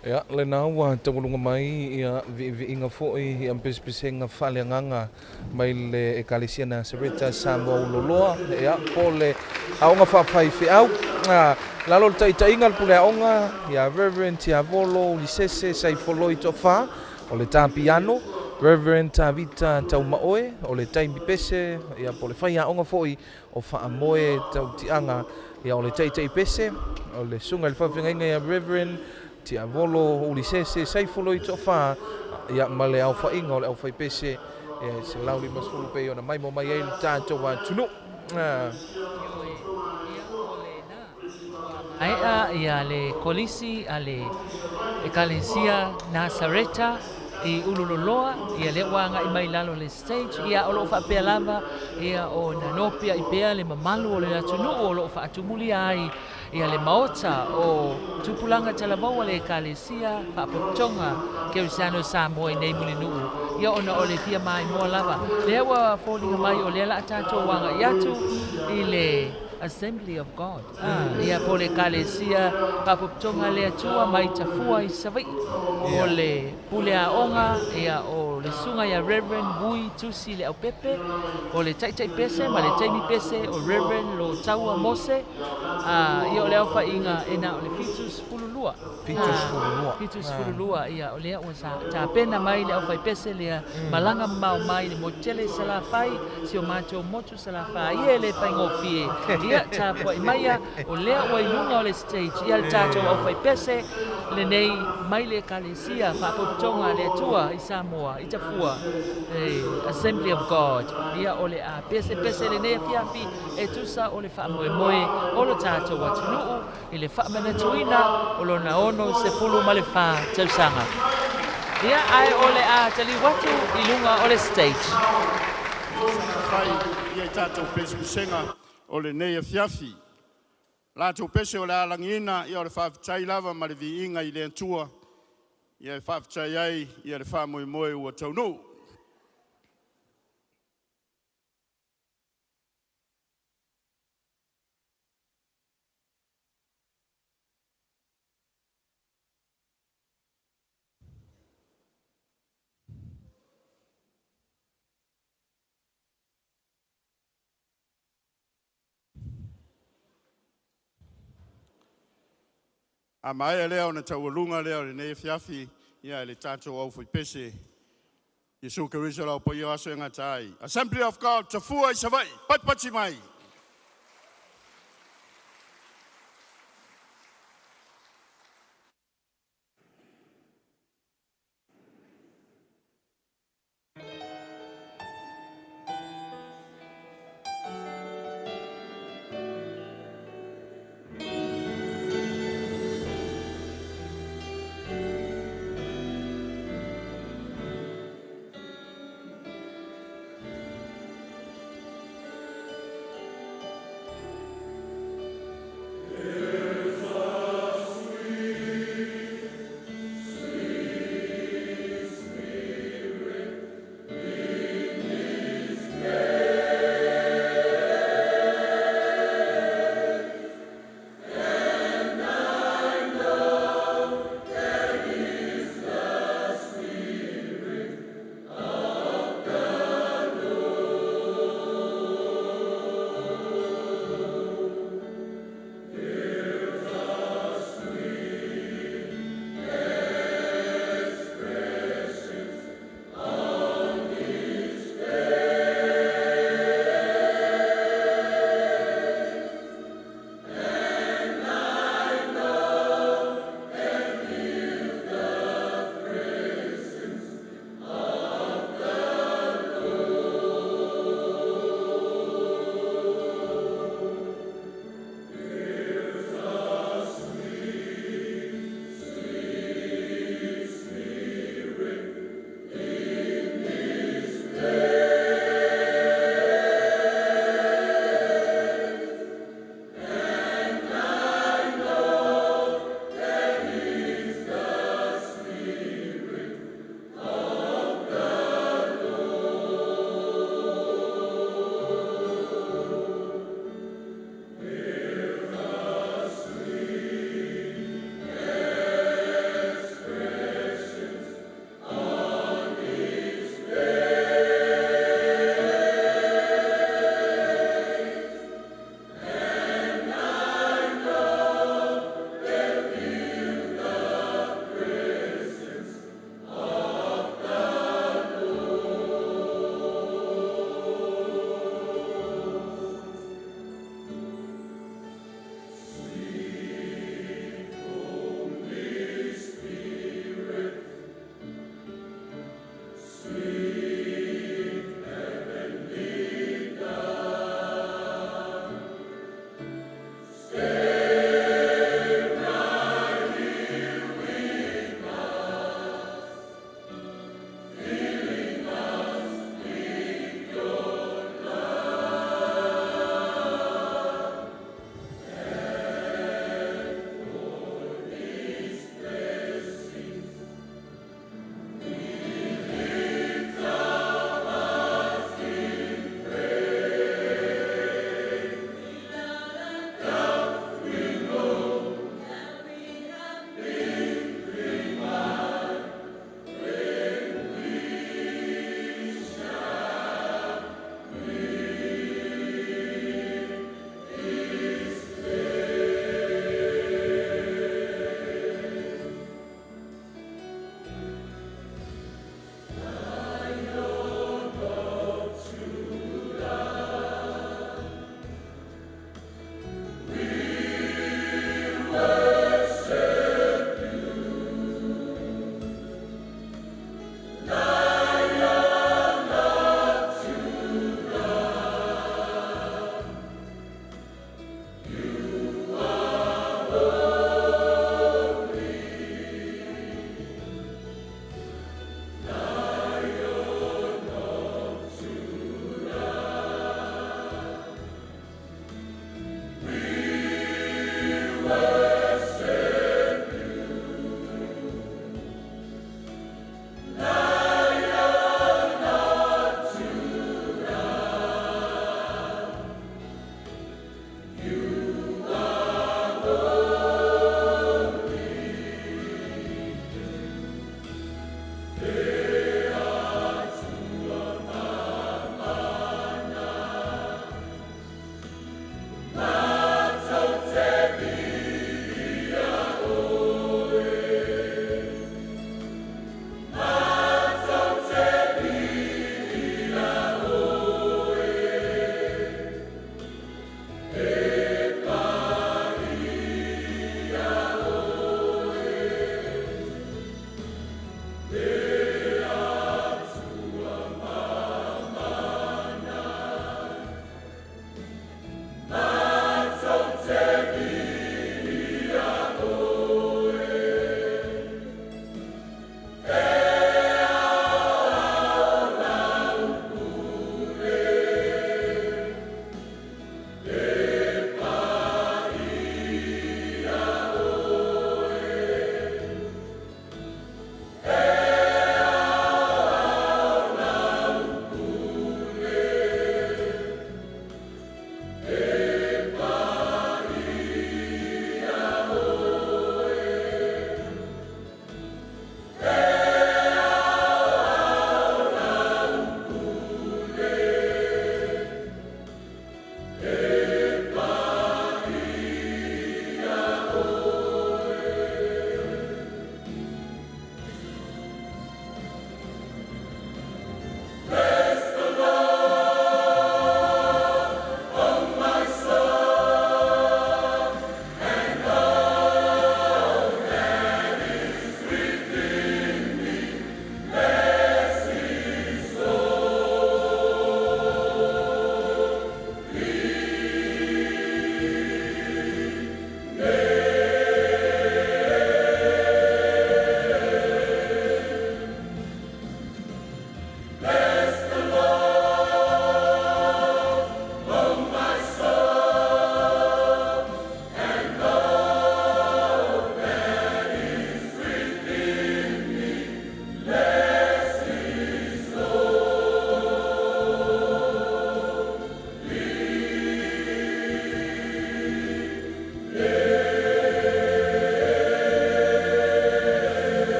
Ia, lena ua taualuga mai ia viiviiga foi ia pesepesega faaleagaga mai le Ekalesia Nasareta Samoa Uloloa, ia, po le aoga faafaifeau lalo o le taitaiga le pule aoga ia Reverend Tiavolo Ulisese Saifoloi Toafa, o le tā piano, Reverend Tavita Taumaoe, o le taimi pese, ia, po le faiaoga foi o Faamoe Tautiaga, ia, o le taitai pese, o le susuga i le faafeagaiga ia Reverend Tiavolo Ulisese Saifoloi Toafa, ia, ma le aofaiga o le aufaipese ia 150 pei ona maimoa mai ai le tatou atunuu. Aea ia le kolisi a le Ekalesia Nasareta i Ululoloa, ia lea ua agai mai lalo le stage, ia o loo faapea lava ia o na nopia i pea le mamalu o le atunuu o loo faatumulia ai ia le maota o tupulaga talavou a le Ekalesia Faapotopotoga Kerisiano Samoa i nei Mulinuu, ia ona o le fia maimoa lava lea ua foliga mai o lea la tatou agai atu i le Assembly of God. Ia po le Ekalesia Faapotopotoga le Atua mai Tafua i Savaii, o le pule aoga ia o le susuga ia Reverend Wui Tusi le Aupepe, o le taitai pese ma le taimi pese o Reverend Lo Taua Mose, ia o le aofaiga e na o le 72. 72. 72, ia o lea ua tapena mai le aufaipese lea malaga mamao mai le motu tele i Salafai, si o matou motu Salafai, ia e le faigofie. Ia tapuai maia o lea ua i luga o le stage ia le tatou aufaipese lenei mai le Ekalesia Faapotopotoga le Atua i Samoa i Tafua, Assembly of God. Ia o le a pesepese lenei afiafi e tusa o le faamoemoe o lo tatou atunuu i le faamanatuina o lona 64 tausaga. Ia ae o le a taliu atu i luga o le stage. Fai ia i tatou pesepesega o lenei afiafi. Latou pese o le alagiina ia o le faafetai lava ma le viiga i le Atua ia e faafetai ai ia le faamoemoe ua taunuu. A maea lea ona taualuga lea o lenei afiafi ia e le tatou aufaipese Iesu Keriso lau paia o aso e gata ai. Assembly of God, Tafua i Savaii, patipati mai.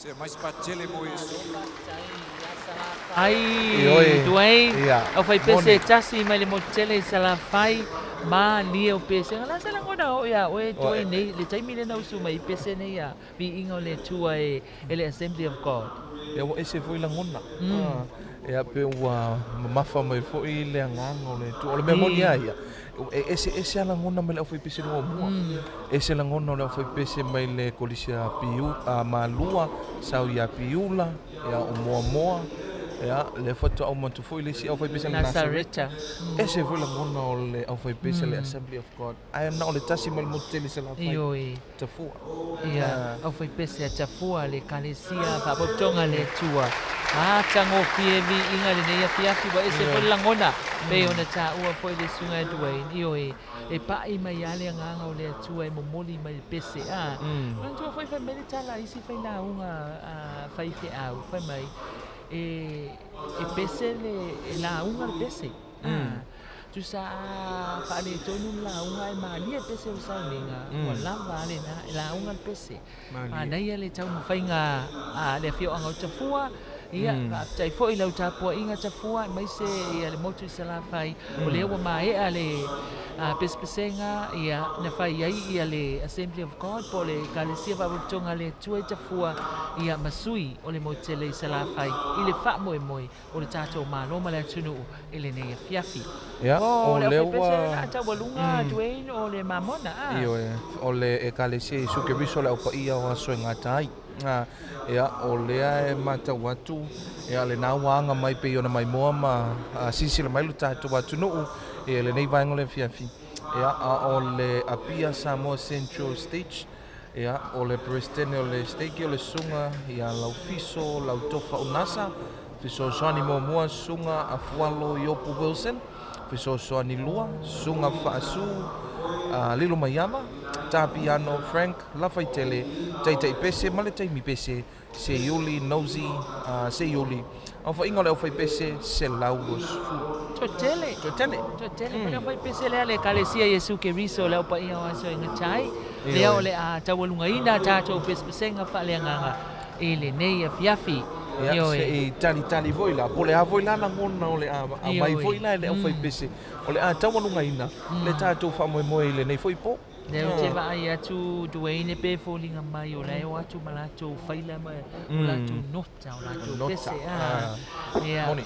Se mai spatele mo Iesu. Ai, Ioe. Dwayne, Ia. au fai pese Moni. e tasi mai le motu tele i Salafai, ma lia o pese. Nga la sa langona o ia, oe Dwayne nei, le taimi lena usu mai pese nei ia, viiga o le Atua e, e le Assembly of God. Ia ua ese foʻi lagona. Ia pe ua mamafa mai foʻi le agaga o le Atua. O le mea moni a ia. E ese ese a lagona mai le aufaipese muamua. Ese lagona o le aufaipese mai le kolisi a Piu a Malua, sau ia Piula, ia o Moamoa. Ia le faatoa uma atu foʻi le isi aufaipese le Nasareta. Ese foi lagona o le aufaipese le Assembly of God. Ae na o le tasi mai le motu tele Salafai. Ioe. Tafua. Ia, au fai pese a Tafua le Ekalesia Faapotopotoga le Atua. Matagofie viiga lenei afiafi ua ese foi le lagona. Pei ona taua foi le susuga e Dwayne. Ioe, e paʻi mai lava le agaga o le Atua e momoli mai le pese a. Manatua foi fai mai le tala a isi failauga a faifeau fai mai e e pese le e lauga le pese. Tusa a faaletonu le lauga e malie pese o le sauniga ua lava a lena e lauga le pese. Manaia le taumafaiga a le afioaga o Tafua. Ia, faafetai foi i lau tapuaiga Tafua aemaise ia le motu i Salafai. O lea ua maea le pesepesega ia na fai ai ia le Assembly of God po o le Ekalesia Faapotopotoga a le Atua i Tafua ia ma sui o le motu tele i Salafai i le faamoemoe o le tatou Malo ma le atunuu i lenei afiafi. Ia, O o le lea aufaipese ua lena taualuga Dwayne o le Mamona a. Ioe, o le Ekalesia Iesu Keriso le aupaia o aso e gata ai. Ia, o lea e matau atu, ia lena ua aga mai pei ona maimoa ma silasila mai lo tatou atunuu ia lenei vaega o le afiafi. Ia, a o le Apia Samoa Central Stage, ia, o le Peresetene o le Stake o le susuga ia Laufiso Lautofa Unasa, fesoasoani muamua susuga Afualo Iopu Wilson, fesoasoani lua susuga Faasu Lilo Maiava, Tapiano Frank Lafaitele, Taitai Pese ma le Taimi Pese, Seiuli Nosy Seiuli. Aofaiga o le aufaipese 120. Toatele. Toatele. Toatele. Mm. Le aufaipese lea le Ekalesia Iesu Keriso le aupaia o aso e gatai. Lea o le a taualugaina tatou pesepesega faaleagaga i lenei afiafi. Ia, Ioe. se i talitali foi la, po o le a foi la lagona o le a aumai Ioe. foi la e le aufaipese, o le a taualugaina le tatou faamoemoe i lenei foi po. Lea ou te vaai atu Dwayne pe foliga mai o la e o atu ma latou faila ma o latou nota o latou Nota. pese a. Ia, Moni.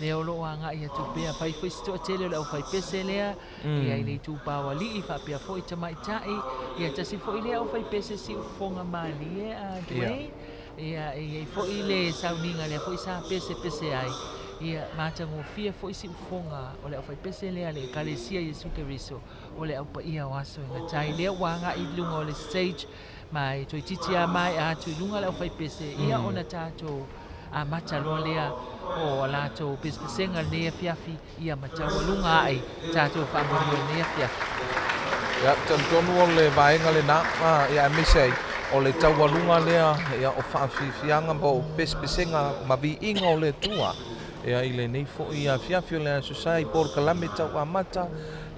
lea o loo agai atu pea fai foi se toatele o le aufaipese lea ia i le itupa o alii faapea foi tamaitai ia tasi foi lea aufaipese siufofoga malie a Dwayne. Ia e iai foi le sauniga lea foi sa pesepese ai. Ia matagofie foi siufofoga o le aufaipese lea le Ekalesia Iesu Keriso o le aupaia o aso e gatai. Lea ua agai i luga o le stage ma e toeitiiti lava maea atu i luga le aufaipese ia ona tatou amata loa lea o a latou pesepesega lenei afiafi ia ma taualuga ae tatou faamoemoe lenei afiafi. Ia, talitonu o le vaega lena, ia aemaise ai, o le taualuga lea, ia, o faafiafiaga ma o pesepesega ma viiga o le Atua. Ia, i lenei foi afiafi o le aso sa i polokalame tau amata,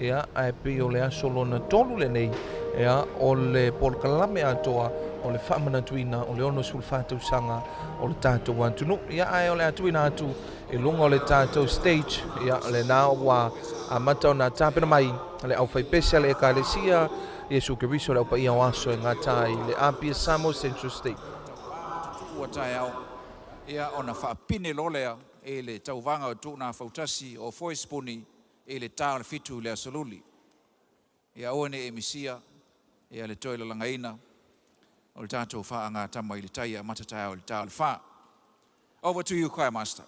ia, ae pei o le aso lona tolu lenei, ia, o le polokalame atoa o le faamanatuina o le 64 tausaga o le tatou atunuu. Ia, ae o le atuina atu i luga o le tatou stage, ia, lena ua amata ona tapena mai le aufaipese a le Ekalesia Iesu Keriso le aupaia o aso e gata ai le Apia Samoa Central State. Ua taeao ia ona faapine loa lea e le tauvaga o tuuna fautasi o foe sipuni i le ta o le 7 i le aso Luli. Ia aua ne i e misia ia le toe lalagaina o le tatou faagatama i le tai amata taeao i le ta o le 4. Over to you, choir master.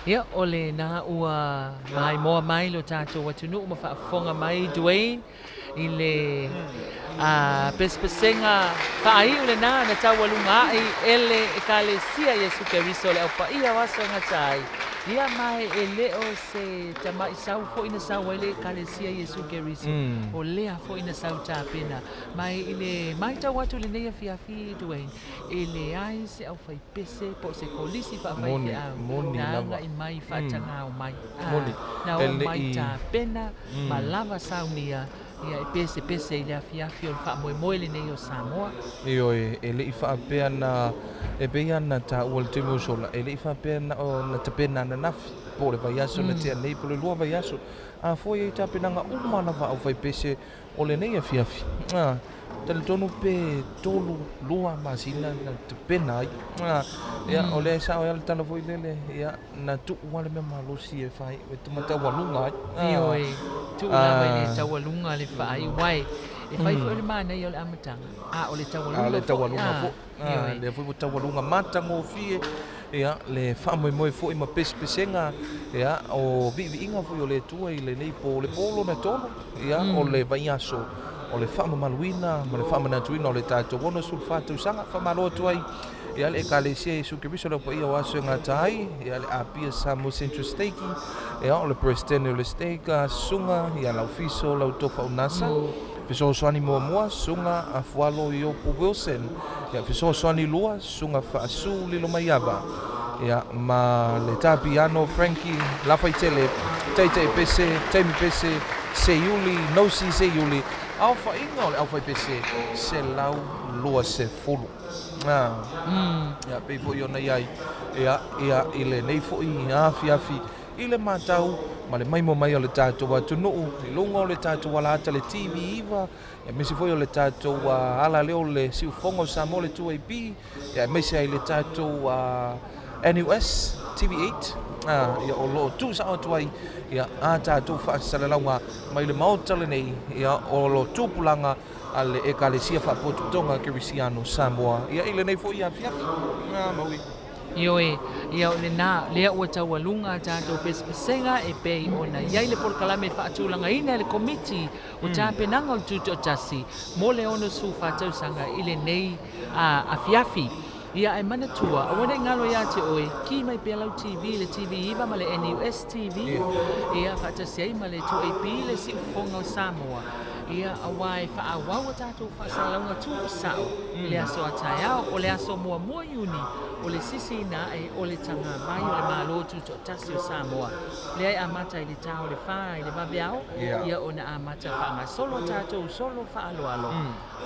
Ia, o lena ua maimoa mai lo tatou atunuu ma faafofoga mai Dwayne i le pesepesega faaiu lena na taualuga a'i e le Ekalesia Iesu Keriso le Au Paia o Aso e Gata ai. Ia ma e le o se tama'i sau foi na sau ai le Ekalesia Iesu Keriso, o lea foi na sau tapena. Ma i le matau atu i lenei afiafi Dwayne, e leai se aufaipese po o se kolisi faafaifeau na agai mai faatagao mai. Na o mai tapena ma lava saunia ia e pesepese i le afiafi o le faamoemoe lenei o Samoa. Ioe, e le i faapea na, e pei lava ona taua i le taimi ua sola, e le i faapea na o na tapena ananafi, po o le vaiaso na tea nei, po o le 2 vaiaso. A foi e i ai tapenaga uma lava a aufaipese o lenei afiafi, talitonu pe 3, 2 masina na tapena ai. Ia, o lea e sao ai lava le tala foi lele, ia, na tuu lava le mea malosi e fai, e mataualuga ai. Ioe, tuu lava i le taualuga le faaiu ai. E fai foi o le manaia o le amataga, a o le taualuga foi. A o le taualuga foi. Lea foi ua taualuga matagofie ia le faamoemoe foi ma pesepesega ia o viiviiga foi o le Atua i lenei po, le po lona tolu ia o le vaiaso o le faamamaluina ma le faamanatuina o le tatou 64 tausaga. Faamalo atu ai ia le Ekalesia Iesu Keriso le Au Paia o Aso e Gata ai, ia le Apia Samoa Central Stake, ia o le Peresetene o le Stake, Susuga ia Laufiso Lautofa Unasa, Fesoasoani muamua, Susuga Afualo Iopu Wilson, ia Fesoasoani lua, Susuga Faasu Lilomaiava, ia ma le tā piano Frankie Lafaitele, Taitai Pese, Taimi Pese, Seiuli, Nosi Seiuli, aofaiga o le aufaipese 120. Ia pei foi ona i ai ia, ia i lenei foi afiafi i le matau ma le maimoa mai o le tatou atunuu i luga o le tatou alaata le TV9, aemaise foi o le tatou ala lea o le siufofoga o Samoa le 2AP, aemaise ai le tatou NUS TV8, ia o lo o tuusao atu ai ia a tatou faasalalauga mai le Maota lenei ia o lo tupulaga a le Ekalesia Faapotopotoga Kerisiano Samoa ia i lenei foi afiafi. Maui. Ioe, ia o lena, lea ua taualuga a tatou pesepesega e pei ona i ai le polokalame e faatulagaina e le Komiti o Tapenaga o le Tutoatasi mo le 64 tausaga i lenei afiafi. Ia ae manatua, aua ne i galo ia te oe, ki mai pea lau TV, le TV9 ma le NUS TV, ia faatasi ai ma le 2AP, le Siufofoga o Samoa. Ia, aua e faaauau a tatou faasalalauga tuusao i le aso a taeao, o le aso 1 Iuni, o le sisiina ae o le tagavai o le Malo Tutoatasi o Samoa. Lea e amata i le ta o le 4 i le vaveao, ia ona amata faagasolo a tatou solo faaaloalo.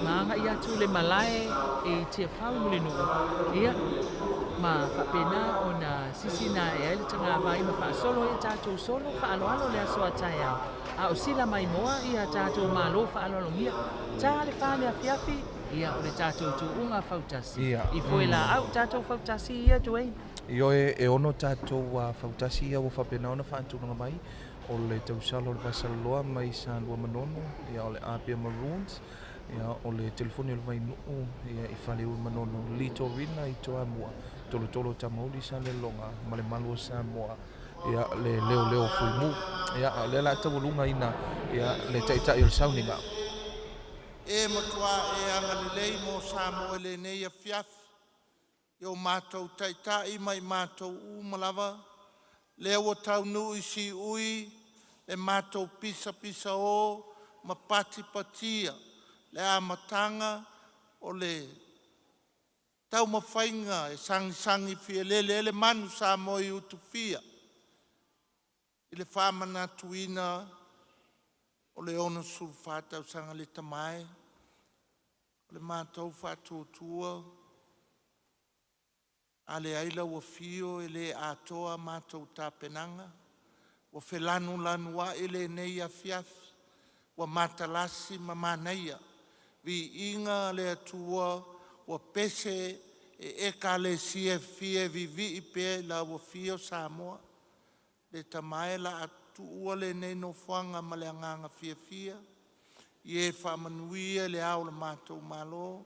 Ma agai atu le malae i Tiafau i Mulinuu, ia, ma faapena ona sisiina ae ai le tagavai ma faasolo ai a tatou solo faaaloalo le aso a taeao. A o sila maimoa ia tatou malo faaaloalogia, ta le fa le afiafi, ia o le tatou tuuga fautasi. I foe laau tatou fautasi ia Dwayne. Ioe, e ono tatou fautasi ia ua faapena ona faatulaga mai o le tausala o le Vasaloloa mai Salua Manono, ia o le Apia Maroons, ia o le telefoni o le Vainuu, ia i Faleu Manono, Litorina i Toamua, Tolotolo Tamauli Salelologa ma le Malu o Samoa, ia le leoleo fuimu. Ia a o lea o le a taualugaina ia le taitai o le sauniga. E matua e agalelei mo Samoa i lenei afiafi, i o matou taitai ma i matou uma lava, lea ua taunuu i siui le matou pisapisao ma patipatia le amataga o le taumafaiga e sagisagi fialele ai le manu Samoa i Utufia i le faamanatuina o le 64 tausaga. Le Tama e, o le matou faatuatua, a leai lau afio e le atoa matou tapenaga. Ua felanulanuai lenei afiafi, ua matalasi ma manaia. Viiga le Atua ua pese e Ekalesia e fia e vivii pea i lau afio Samoa. Le Tama e, o le a tuua lenei nofoaga ma le agaga fiafia, ia e faamanuia i le Ao o le matou Malo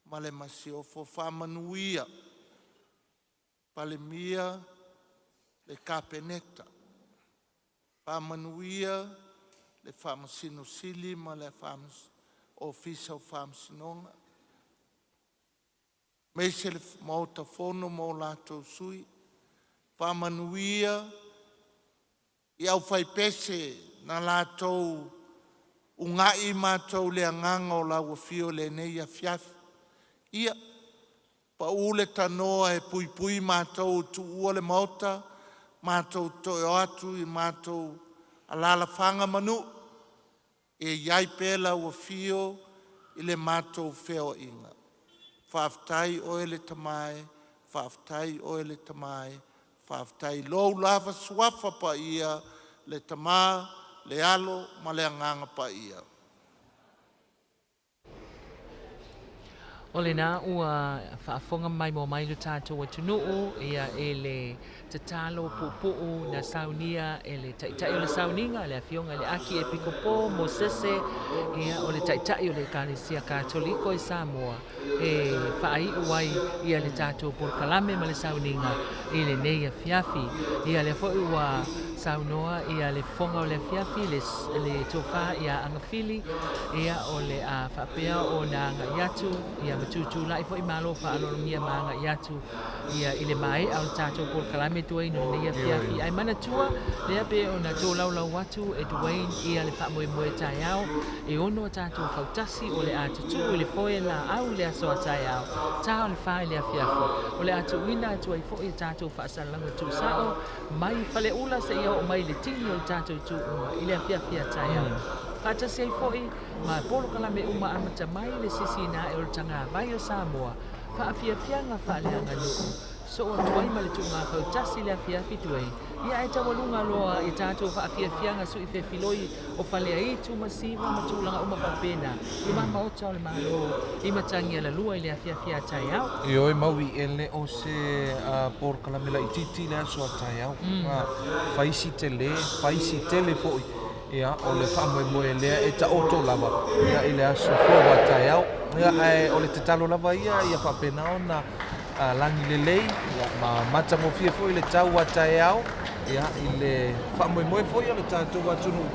ma le Masiofo. Faamanuia Palemia Le Kapeneta, faamanuia le Faamasino Sili ma le Ofisa o Faamasinoga, aemaise le Maota Fono ma o latou sui. Faamanuia i aufaipese na latou ugai matou i le agaga o lau afio i lenei afiafi. Ia pau le tanoa e puipui matou ua tuua le maota, matou te toe o atu i matou alaalafaga ma nuu, ia i ai pea lau afio i le matou feoaiga. Faafetai oe le Tama e, faafetai oe le Tama e, faafetai i lou lava Suafa Paia, le Tama, le Alo ma le Agaga Paia. O lena ua faafofoga maimoa mai lo tatou atunuu ia i le tatalo puupuu na saunia e le Taitai o le Sauniga, le Afioga i le Akiepikopo Mosese, ia o le Taitai o le Ekalesia Katoliko i Samoa, e faaiu ai ia le tatou polokalame ma le sauniga i lenei afiafi. Ia lea foi ua saunoa ia le fofoga o le afiafi, le tofa ia Agafili, ia o le a faapea ona agai atu ia ma tutulai foi malo faaaloalogia ma agai atu ia i le maea o le tatou polokalame Dwayne o lenei afiafi. Ae manatua lea pe ona tolaulau atu e Dwayne ia le faamoemoe taeao e 6 a tatou fautasi o le a tutuu i le foe laau i le aso a taeao, ta o le 4 i le afiafi. O le a tuuina atu ai foi a tatou faasalalauga tuusao mai Faleula seia oo mai i le tini o le tatou tuuga i le afiafi a taeao. Faatasi ai foi ma polokalame uma amata mai le sisiina ae o le tagavai o Samoa, faafiafiaga faaleaganuu, soo atu ai ma le tuuga fautasi i le afiafi Dwayne. Ia ae taualuga loa i tatou faafiafiaga sui fefiloi o Faleaitu ma Siva ma tulaga uma faapena i mamaota o le Malo i matagi alalua i le afiafi a taeao. Ioe mau e le o se polokalame laitiiti le aso a taeao. Faisi tele, faisi tele foi. Ia, o le faamoemoe lea e taoto lava ia i le aso fou a taeao. Ia, ae o le tatalo lava ia ia faapena ona lagi lelei ia, ma matagofie foi le tau a taeao ia, i le faamoemoe foi o le tatou atunuu.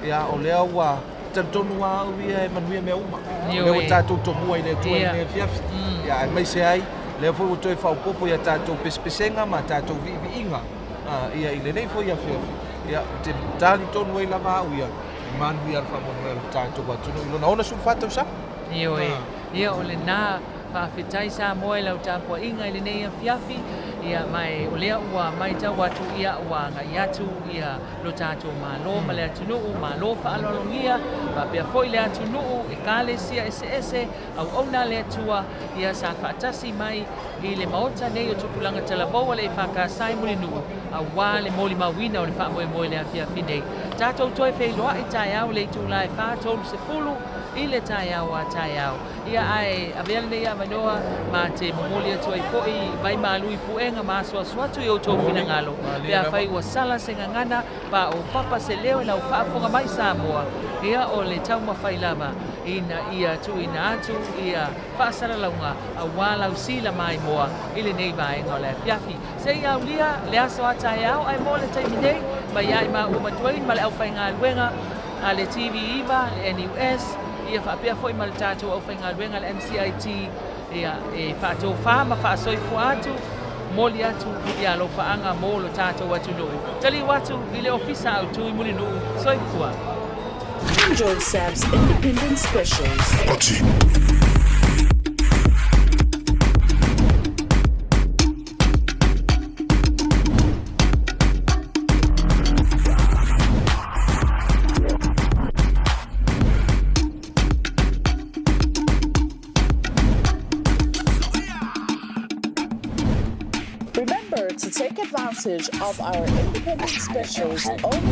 Ia, o lea ua talitonu au ia e manuia mea uma. O lea ua tatou tomua i le Atua i lenei afiafi. Ia, aemaise ai lea foi ua toe faaopoopo ia tatou pesepesega ma tatou viiviiga ia i lenei foi afiafi. Ia, te talitonu ai lava au ia e manuia le faamoemoe o le tatou atunuu i lona 64 tausaga. Ioe. Ia o lena faafetai Samoa i lau tapuaiga i lenei afiafi. Ia mai o lea ua matau atu ia ua agai atu ia lo tatou Malo ma le atunuu, malo faaaloalogia faapea foi le atunuu, ekalesia eseese, auauna a le Atua ia sa faatasi mai i le maota nei o Tupulaga Talavou a le EFKS i Mulinuu aua le molimauina o le faamoemoe i le afiafi nei. Tatou toe feiloai taeao i le itula e 4:30 i le taeao a taeao. Ia ae avea lenei avanoa ma te momoli atu ai foi vai malu i puega ma asoaso atu i outou finagalo. Pe afai ua sala se gagana pa o papa se leo i lau faafofoga mai Samoa, ia o le taumafai lava ina ia tuuina atu ia faasalalauga aua lau sila maimoa i lenei vaega o le afiafi. Seia aulia le aso a taeao ae mo le taimi nei mai ia i maua ma Dwayne ma le aufaigaluega a le TV9, le NUS, ia faapea foi ma le tatou aufaigaluega le MCIT, ia e faatofā ma faasoifua atu, moli atu ia alofaaga mo lo tatou atunuu. Taliu atu i le Ofisa Autu i Mulinuu, soifua. Enjoy SAB's Independent Specials. Remember to take advantage of our independent specials only